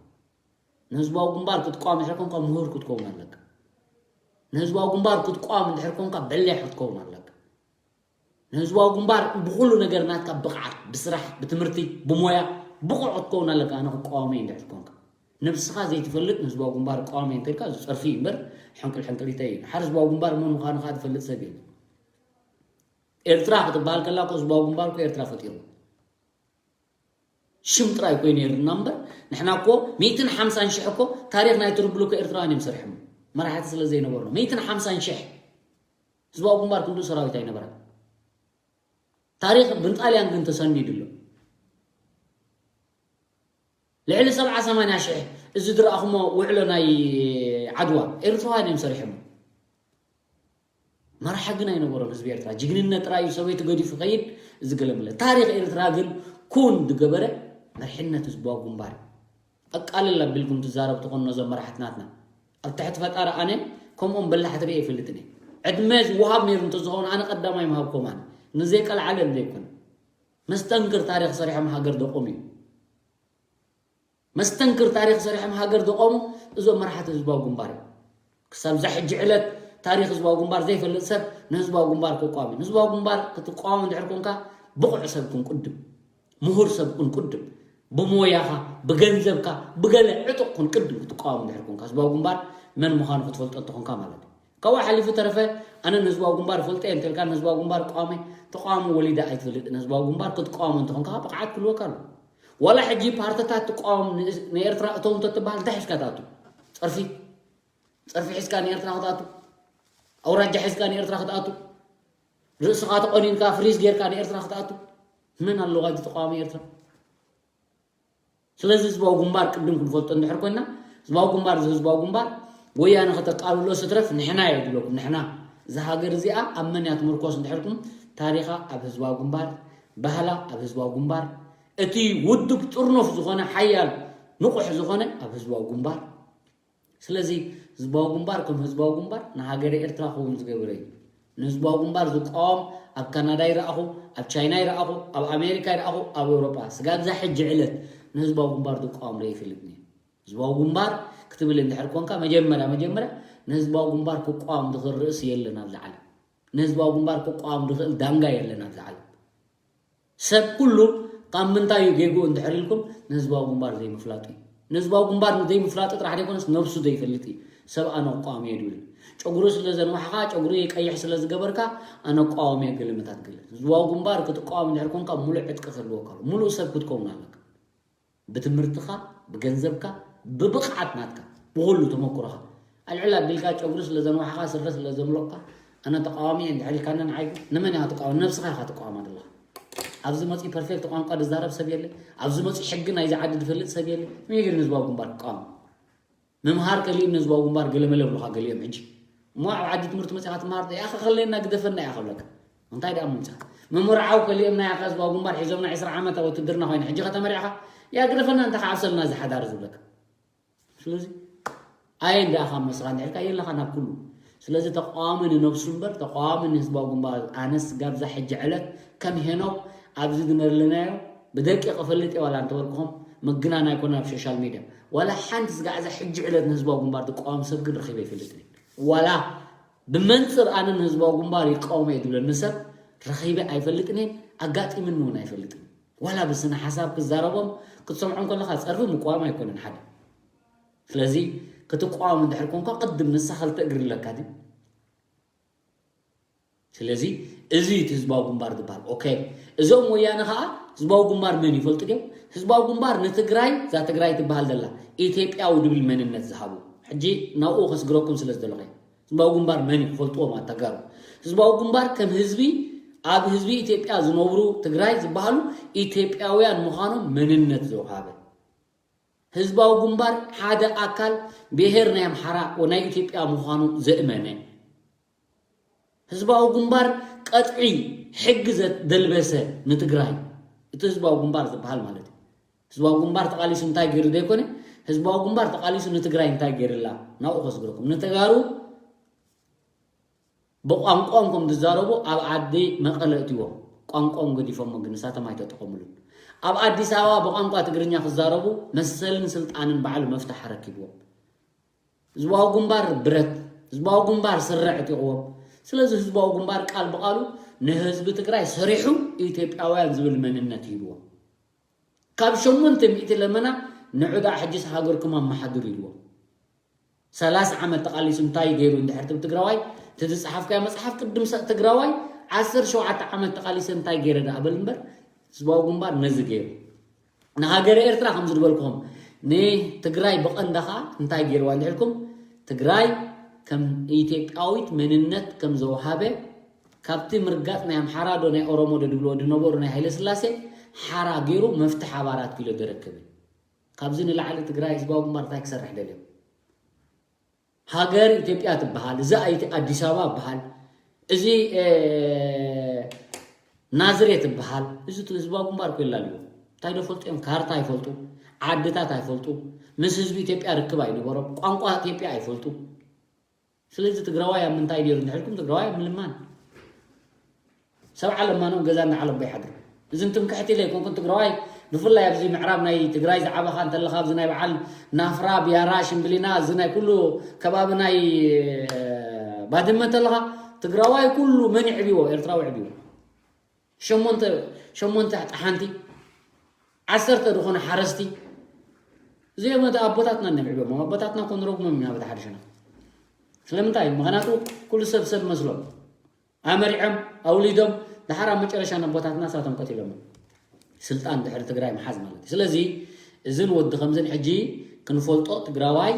ንህዝባዊ ግንባር ክትቃወም እንድሕር ኮንካ ምሁር ክትከውን ኣለካ። ንህዝባዊ ግንባር ክትቃወም እንድሕር ኮንካ በሊሕ ክትከውን ኣለካ። ንህዝባዊ ግንባር ብኩሉ ነገር ናትካ ብቕዓት፣ ብስራሕ፣ ብትምህርቲ፣ ብሞያ ብቑዕ ክትከውን ኣለካ። ኣነ ክቃወሞ እየ እንድሕር ኮንካ። ነብስኻ ዘይትፈልጥ ንህዝባዊ ግንባር እቃወም እየ እንተልካ፣ እዚ ጸርፊ እዩ እምበር ሕንቅል ሕንቅሊተይ እዩ። ሓር ህዝባዊ ግንባር መን ምዃኑ ከኣ ዝፈልጥ ሰብ የለን። ኤርትራ ክትበሃል ከላ እኮ ህዝባዊ ግንባር እኮ ኤርትራ ፈጢሩ። ሽም ጥራይ እኮ እዩ ነይሩና እምበር፣ ንሕና እኮ ሚእትን ሓምሳን ሽሕ እኮ ታሪኽ ናይ ትርብሉ እኮ ኤርትራውያን እዮም ሰሪሖም። መራሕቲ ስለ ዘይነበሩ ነው። ሚእትን ሓምሳን ሽሕ ህዝባዊ ግንባር ክንዱ ሰራዊት ኣይነበረን። ታሪኽ ብጣልያን ግን ተሰኒዱ ኣሎ። ልዕሊ ሰብዓ ሰማንያ ሽሕ እዚ ዝረኣኹሞ ውዕሎ ናይ ዓድዋ ኤርትራውያን እዮም ሰሪሖም። መራሒ ግን ኣይነበሮን ህዝቢ ኤርትራ። ጅግንነት ጥራይ እዩ ሰበይቱ ገዲፉ ከይድ። እዚ ገለ መለ። ታሪኽ ኤርትራ ግን ኩን ዝገበረ መሪሕነት ህዝባዊ ግንባር እዩ። ኣቃልል ኣቢልኩም ትዛረብ ትኾኑ ነዞም መራሕቲ ናትና። ኣብ ትሕቲ ፈጣሪ ኣነ ከምኦም በላሕቲ ርእየ ኣይፈልጥን እየ። ዕድመ ዝወሃብ ነይሩ እንተዝኸውን ኣነ ቀዳማይ ምሃብኮም ኣነ። ንዘይቀልዓለ ዘይኮነ። መስተንክር ታሪኽ ሰሪሖም ሃገር ዘቖሙ እዩ። መስተንክር ታሪኽ ሰሪሖም ሃገር ዘቖሙ እዞም መራሕቲ ህዝባዊ ግንባር እዮም። ክሳብ እዛ ሕጂ ዕለት ታሪኽ ህዝባዊ ግንባር ዘይፈልጥ ሰብ ንህዝባዊ ግንባር ክቋወም እዩ። ንህዝባዊ ግንባር ክትቋወም እንድሕር ኮንካ ብቑዕ ሰብ ኩን ቅድም፣ ምሁር ሰብ ኩን ቅድም፣ ብሞያኻ፣ ብገንዘብካ፣ ብገለ ዕጡቕ ኩን ቅድም ክትቋወም እንድሕር ኮንካ ህዝባዊ ግንባር መን ምዃኑ ክትፈልጦ እንተኾንካ ማለት እዩ። ካብኡ ሓሊፉ ተረፈ ኣነ ንህዝባዊ ግንባር እፈልጦ እየ እንተልካ ንህዝባዊ ግንባር ቋሚ ተቃዋሚ ወሊዳ ኣይትፈልጥን። ህዝባዊ ግንባር ክትቃወሞ እንተኾንካ ብቕዓት ክህልወካ ኣሎ። ዋላ ሕጂ ፓርትታት ትቃወም ንእስ- ንኤርትራ እተው እንተትበሃል እንታይ ሒዝካ ትኣቱ? ጸርፊ ጸርፊ ሒዝካ ንኤርትራ ክትኣቱ? ኣውራጃ ሒዝካ ንኤርትራ ክትኣቱ? ርእስኻ ተቆኒንካ ፍሪዝ ጌርካ ንኤርትራ ክትኣቱ? መን ኣለዋ እዚ ተቃዋሚ ኤርትራ? ስለዚ ህዝባዊ ግንባር ቅድም ክንፈልጦ እንድሕር ኮይና ህዝባዊ ግንባር እዚ ህዝባዊ ግንባር ወያነ ከተቃልሎ ስትረፍ ንሕና እየ ዝብለኩም። ንሕና እዛ ሃገር እዚኣ ኣብ መን እያ ትምርኮስ እንድሕርኩም ታሪኻ ኣብ ህዝባዊ ግንባር፣ ባህላ ኣብ ህዝባዊ ግንባር፣ እቲ ውድብ ጥርኑፍ ዝኾነ ሓያል ንቑሕ ዝኾነ ኣብ ህዝባዊ ግንባር። ስለዚ ህዝባዊ ግንባር ከም ህዝባዊ ግንባር ንሃገረ ኤርትራ ክኸውን ዝገበረ እዩ። ንህዝባዊ ግንባር ዝቃወም ኣብ ካናዳ ይረኣኹ፣ ኣብ ቻይና ይረኣኹ፣ ኣብ ኣሜሪካ ይረኣኹ፣ ኣብ ኤውሮጳ ስጋብ እዛ ሕጂ ዕለት ንህዝባዊ ግንባር ዝቃወም ርኢ ይፈልጥኒ። ህዝባዊ ግንባር ክትብል እንድሕር ኮንካ መጀመርያ መጀመርያ ንህዝባዊ ግንባር ክቃወም ዝኽእል ርእሲ የለን ኣብዚ ዓለም። ንህዝባዊ ግንባር ክቃወም ዝኽእል ዳንጋ የለን ኣብዚ ዓለም። ሰብ ኩሉ ካብ ምንታይ እዩ ጌግኡ እንድሕር ኢልኩም ንህዝባዊ ግንባር ዘይምፍላጡ እዩ። ንህዝባዊ ግንባር ዘይምፍላጡ ጥራሕ ዘይኮነስ ነብሱ ዘይፈልጥ እዩ። ሰብ ኣነ ክቃወም እየ ዝብል ጨጉሩ ስለ ዘንዋሕካ ጨጉሩ ቀይሕ ስለ ዝገበርካ ኣነ እቃወም እየ ገለመታት ገለ ህዝባዊ ግንባር ክትቃወም እንድሕር ኮንካ ሙሉእ ዕጥቂ ክህልወካ ኣሎ። ሙሉእ ሰብ ክትከውን ኣለካ። ብትምህርትኻ ብገንዘብካ ብብቕዓት ናትካ ብኹሉ ተመክሮኻ ኣልዕል ኣቢልካ ጨጉሪ ስለ ዘንዋሕኻ ስረ ስለ ዘምለቕካ ኣነ ተቃዋሚ እየ እንድሕር ኢልካኒ ንዓይ ግን ንመን ኢኻ ትቃወም? ነብስኻ ኢኻ ትቃወማ ዘለኻ። ኣብዚ መፂኡ ፐርፌክት ቋንቋ ዝዛረብ ሰብ የለ። ኣብዚ መፂኡ ሕጊ ናይዚ ዓዲ ዝፈልጥ ሰብ የለ። መን እዩ ግን ህዝባዊ ግንባር ክቃወም? ምምሃር ከሊእም ንህዝባዊ ግንባር ገለመለ ብሉኻ ገሊኦም ሕጂ እሞ ኣብ ዓዲ ትምህርቲ መፂኻ ትምሃር ኢኻ ከለየና ግደፈና ኢኻ ክብለካ እንታይ ደኣ ምምፃእ መምርዓው ከሊእም ናይ ኣኻ ህዝባዊ ግንባር ሒዞምና ዕስራ ዓመት ኣብ ውትድርና ኮይነ ሕጂ ከተመሪዕኻ ያ ግደፈና እንተ ከዓብሰልና እዚ ሓዳር ዝብለካ ስለዚ ኣየ እንዳ ኣኻ መስኻ እንድሕልካ የለኻ ናብ ኩሉ ስለዚ ተቃዋሚ ንነብሱ እምበር ተቃዋሚ ንህዝባዊ ግንባር ኣነስ ጋብዛ ሕጂ ዕለት ከም ሄኖክ ኣብዚ ዝመርልናዮ ብደቂቕ እፈልጥ እየ ዋላ እንተበልኩኹም ምግናን ኣይኮነን ኣብ ሶሻል ሚድያ ዋላ ሓንቲ ስጋዕ እዛ ሕጂ ዕለት ንህዝባዊ ግንባር ዝቃወም ሰብ ግን ረኺበ ኣይፈልጥን እየ ዋላ ብመንፅር ኣነ ንህዝባዊ ግንባር ይቃወሞ እየ ዝብለኒ ሰብ ረኺበ ኣይፈልጥን እየ ኣጋጢምኒ እውን ኣይፈልጥን ዋላ ብስነ ሓሳብ ክዛረቦም ክትሰምዖም ከለካ ፀርፊ ምቋም ኣይኮነን ሓደ ስለዚ ክትቋወም እንድሕር ኮንካ ቅድም ንሳ ክልተ እግሪ ኣለካ ድዩ ስለዚ እዚ እቲ ህዝባዊ ግንባር ዝበሃል ኦኬ እዞም ወያነ ከዓ ህዝባዊ ግንባር መን ይፈልጡ ድዮም ህዝባዊ ግንባር ንትግራይ እዛ ትግራይ ትበሃል ዘላ ኢትዮጵያዊ ድብል መንነት ዝሃቡ ሕጂ ናብኡ ከስግረኩም ስለ ዝደለኹ ህዝባዊ ግንባር መን ይፈልጥዎም ኣተጋሩ ህዝባዊ ግንባር ከም ህዝቢ ኣብ ህዝቢ ኢትዮጵያ ዝነብሩ ትግራይ ዝበሃሉ ኢትዮጵያውያን ምዃኖም መንነት ዝወሃበ ህዝባዊ ግንባር ሓደ ኣካል ብሄር ናይ ኣምሓራ ወናይ ኢትዮጵያ ምዃኑ ዘእመነ ህዝባዊ ግንባር ቀጥዒ ሕጊ ዘደልበሰ ንትግራይ እቲ ህዝባዊ ግንባር ዝበሃል ማለት እዩ። ህዝባዊ ግንባር ተቓሊሱ እንታይ ገይሩ ዘይኮነ፣ ህዝባዊ ግንባር ተቓሊሱ ንትግራይ እንታይ ገይርላ ናብኡ ከስግረኩም። ንተጋሩ ብቋንቋኦም ከም ዝዛረቡ ኣብ ዓዲ መቐለ እትዎም ቋንቋኦም ገዲፎሞ ግን ንሳቶም ኣይተጠቐሙሉን። ኣብ ኣዲስ ኣበባ ብቋንቋ ትግርኛ ክዛረቡ መሰልን ስልጣንን ባዕሉ መፍትሕ ኣረኪብዎም። ህዝባዊ ግንባር ብረት፣ ህዝባዊ ግንባር ስረ ዕጢቕዎም። ስለዚ ህዝባዊ ግንባር ቃል ብቓሉ ንህዝቢ ትግራይ ሰሪሑ ኢትዮጵያውያን ዝብል መንነት ሂብዎም። ካብ ሸሞንተ ሚእቲ ለመና ንዑ ደኣ ሕጂስ ሃገርኩም ኣመሓድሩ ኢልዎም። ሰላሳ ዓመት ተቓሊሱ እንታይ ገይሩ እንድሕር ትብል ትግራዋይ፣ እቲ ዝጸሓፍካዮ መጽሓፍ ቅድም ሰ-፣ ትግራዋይ ዓሰርተ ሸውዓተ ዓመት ተቓሊሰ እንታይ ገይረ ደኣ በል እምበር፣ ህዝባዊ ግንባር ነዚ ገይሩ። ንሃገረ ኤርትራ ከም ዝድበልኩኹም፣ ንትግራይ ብቐንዳ ኸኣ እንታይ ገይርዋ እንድሕልኩም፣ ትግራይ ከም ኢትዮጵያዊት መንነት ከም ዘውሃበ፣ ካብቲ ምርጋጽ ናይ ኣምሓራ ዶ ናይ ኦሮሞ ዶ ድብልዎ ድነበሩ ናይ ሃይለ ስላሴ ሓራ ገይሩ መፍትሕ ኣብ ኣራት ኪሎ ደረከበ። ካብዚ ንላዕሊ ትግራይ ህዝባዊ ግንባር እንታይ ክሰርሕ ደልዮም? ሃገር ኢትዮጵያ ትበሃል፣ እዚ ኣይቲ ኣዲስ ኣበባ ይበሃል፣ እዚ፣ እ፣ ናዝሬት ይበሃል። እዚ ቱ ህዝባዊ ግንባር እኮ የላልዎ። እንታይ ዶ ፈልጡ እዮም? ካርታ ኣይፈልጡ፣ ዓድታት ኣይፈልጡ፣ ምስ ህዝቢ ኢትዮጵያ ርክብ ኣይነበሮም፣ ቋንቋ ኢትዮጵያ ኣይፈልጡ። ስለዚ ትግራዋይ ኣብ ምንታይ ነይሩ እንድሕልኩም፣ ትግራዋይ ኣብ ምልማን። ሰብዓ ለማኖም ገዛ እናዓለቦ ይሓድሩ። እዚ እንትምክሕቲ ኢለ ኣይኮንኩን ትግራዋይ፣ ብፍላይ ኣብዚ ምዕራብ ናይ ትግራይ ዝዓበኻ እንተለኻ፣ ኣብዚ ናይ በዓል ናፍራ፣ ቢያራ፣ ሽምብሊና፣ እዚ ናይ ኩሉ ከባቢ ናይ፣ እ፣ ባድመ እንተለኻ፣ ትግራዋይ ኩሉ መን ይዕብዎ? ኤርትራዊ ይዕብዎ። ሸሞንተ፣ ሸሞንተ ጠሓንቲ፣ ዓሰርተ ዝኾነ ሓረስቲ፣ እዚኦም እቲ ኣቦታትና እዮም የምዕብዎም። ኣቦታትና እኮ ንረግሞም ኢና በቲ ሓደ ሸነኽ። ስለምንታይ? ምኽንያቱ ኩሉ ሰብ ሰብ መስሎም። ኣመሪዖም፣ ኣውሊዶም፣ ደሓር ኣብ መጨረሻ ነቦታትና ሳቶም ቀቲሎሞ። ስልጣን ድሕሪ ትግራይ ምሓዝ ማለት እዩ። ስለዚ እዝን ወዲ ከምዝን ሕጂ ክንፈልጦ ትግራዋይ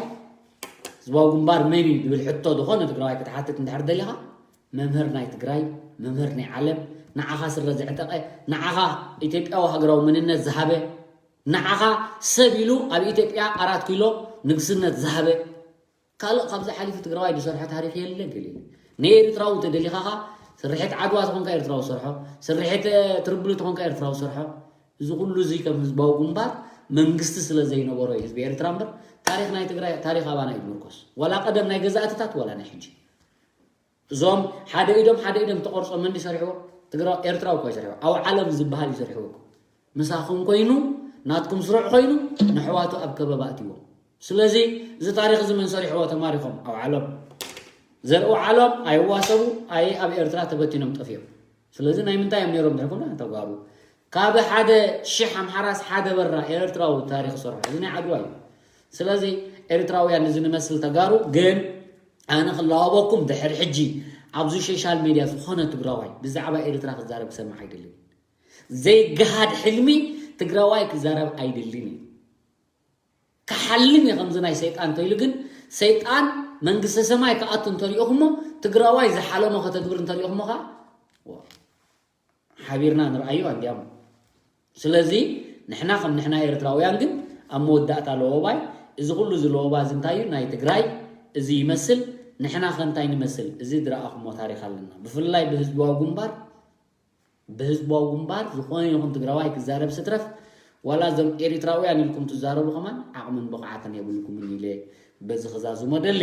ህዝባዊ ግንባር መን እዩ ዝብል ሕቶ ዝኾነ ትግራዋይ ክትሓትት እንድሕር ደሊኻ፣ መምህር ናይ ትግራይ፣ መምህር ናይ ዓለም፣ ንዓኻ ስረ ዘዕጠቐ፣ ንዓኻ ኢትዮጵያዊ ሃገራዊ መንነት ዝሃበ፣ ንዓኻ ሰብ ኢሉ ኣብ ኢትዮጵያ ኣራት ኪሎ ንግስነት ዝሃበ፣ ካልእ ካብዚ ሓሊፉ ትግራዋይ ዝሰርሖ ታሪኽ የለን። ገለ ንኤርትራዊ ተደሊኻኻ ስርሒት ዓድዋ ተኾንካ ኤርትራዊ ሰርሖ፣ ስርሒት፣ እ፣ ትርብሉ ተኾንካ ኤርትራዊ ሰርሖ። እዚ ኩሉ እዚ ከም ህዝባዊ ግንባር መንግስቲ ስለ ዘይነበሮ እዩ ህዝቢ ኤርትራ እምበር፣ ታሪኽ ናይ ትግራይ ታሪኽ ኣባና እዩ ዝምርኮስ። ዋላ ቀደም ናይ ገዛእትታት ዋላ ናይ ሕጂ። እዞም ሓደ ኢዶም ሓደ ኢዶም ተቆርጾ መንዲ ሰሪሕዎ? ትግራ-፣ ኤርትራዊ እኮ ይሰርሕዎ። ኣብ ዓለም ዝበሃል ይሰርሕዎ እኮ። ምሳኹም ኮይኑ፣ ናትኩም ስሩዕ ኮይኑ፣ ነሕዋቱ ኣብ ከበባ ኣትይዎም። ስለዚ እዚ ታሪኽ እዚ መን ሰሪሕዎ? ተማሪኾም ኣብ ዓለም ዘርኡ ዓለም ኣይዋሰቡ፣ ኣይ ኣብ ኤርትራ ተበቲኖም ጠፊኦም። ስለዚ ናይ ምንታይ እዮም ነይሮም ድሕልኩም? ተጋሩ። ካብ ሓደ ሽሕ ኣምሓራስ ሓደ በራ ኤርትራዊ ታሪኽ ሰርሖ። እዚ ናይ ዓድዋ እዩ። ስለዚ ኤርትራውያን እዚ ንመስል ተጋሩ ግን ኣነ ክላወበኩም ድሕሪ ሕጂ ኣብዚ ሶሻል ሜድያ ዝኾነ ትግራዋይ ብዛዕባ ኤርትራ ክዛረብ ክሰምዕ ኣይደልን። ዘይገሃድ ሕልሚ ትግራዋይ ክዛረብ ኣይደልን እዩ። ክሓልም እየ ከምዚ ናይ ሰይጣን እንተኢሉ ግን ሰይጣን መንግስተ ሰማይ ክኣቱ እንተሪእኹሞ ትግራዋይ ዝሓለሞ ከተግብር እንተሪእኹሞ ከዓ ዋ፣ ሓቢርና ንርኣዮ ኣንዲያም። ስለዚ ንሕና ከም ንሕና ኤርትራውያን ግን ኣብ መወዳእታ ለወባይ እዚ ኩሉ እዚ ለወባ እዚ እንታይ እዩ? ናይ ትግራይ እዚ ይመስል። ንሕና ከ እንታይ ንመስል? እዚ ዝረኣኹሞ ታሪኽ ኣለና። ብፍላይ ብህዝባዊ ግንባር፣ ብህዝባዊ ግንባር ዝኾነ ይኹን ትግራዋይ ክዛረብ ስትረፍ ዋላ እዞም ኤርትራውያን ኢልኩም ትዛረቡ ከማን ዓቕምን ብቕዓትን የብልኩምን ኢለ በዚ ክዛዝሞ ደሊ።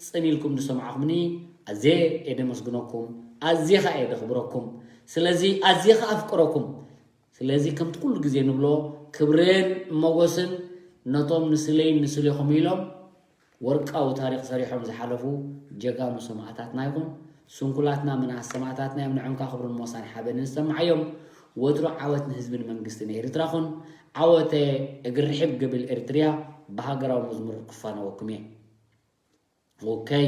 ጽን ኢልኩም ዝሰማዕኹምኒ ኣዝየ እየ ደመስግነኩም፣ ኣዝየ ኸኣ እየ ደኽብረኩም። ስለዚ ኣዝየ ኸኣ ኣፍቅረኩም። ስለዚ ከምቲ ኩሉ ግዜ ንብሎ ክብርን ሞጎስን ነቶም ንስለይን ንስሌኹም ኢሎም ወርቃዊ ታሪኽ ሰሪሖም ዝሓለፉ ጀጋኑ ሰማእታትና ይኹን። ስንኩላትና ምንኣስ ሰማእታትና እዮም። ንዕንካ ክብርን ሞሳን ሓበንን ዝሰማዓዮም። ወትሩ ዓወት ንህዝብን መንግስትን ኤርትራ ኹን። ዓወተ እግሪ ርሕብ ገብል ኤርትርያ ብሃገራዊ መዝሙር ክፋነወኩም እየ። ኦከይ።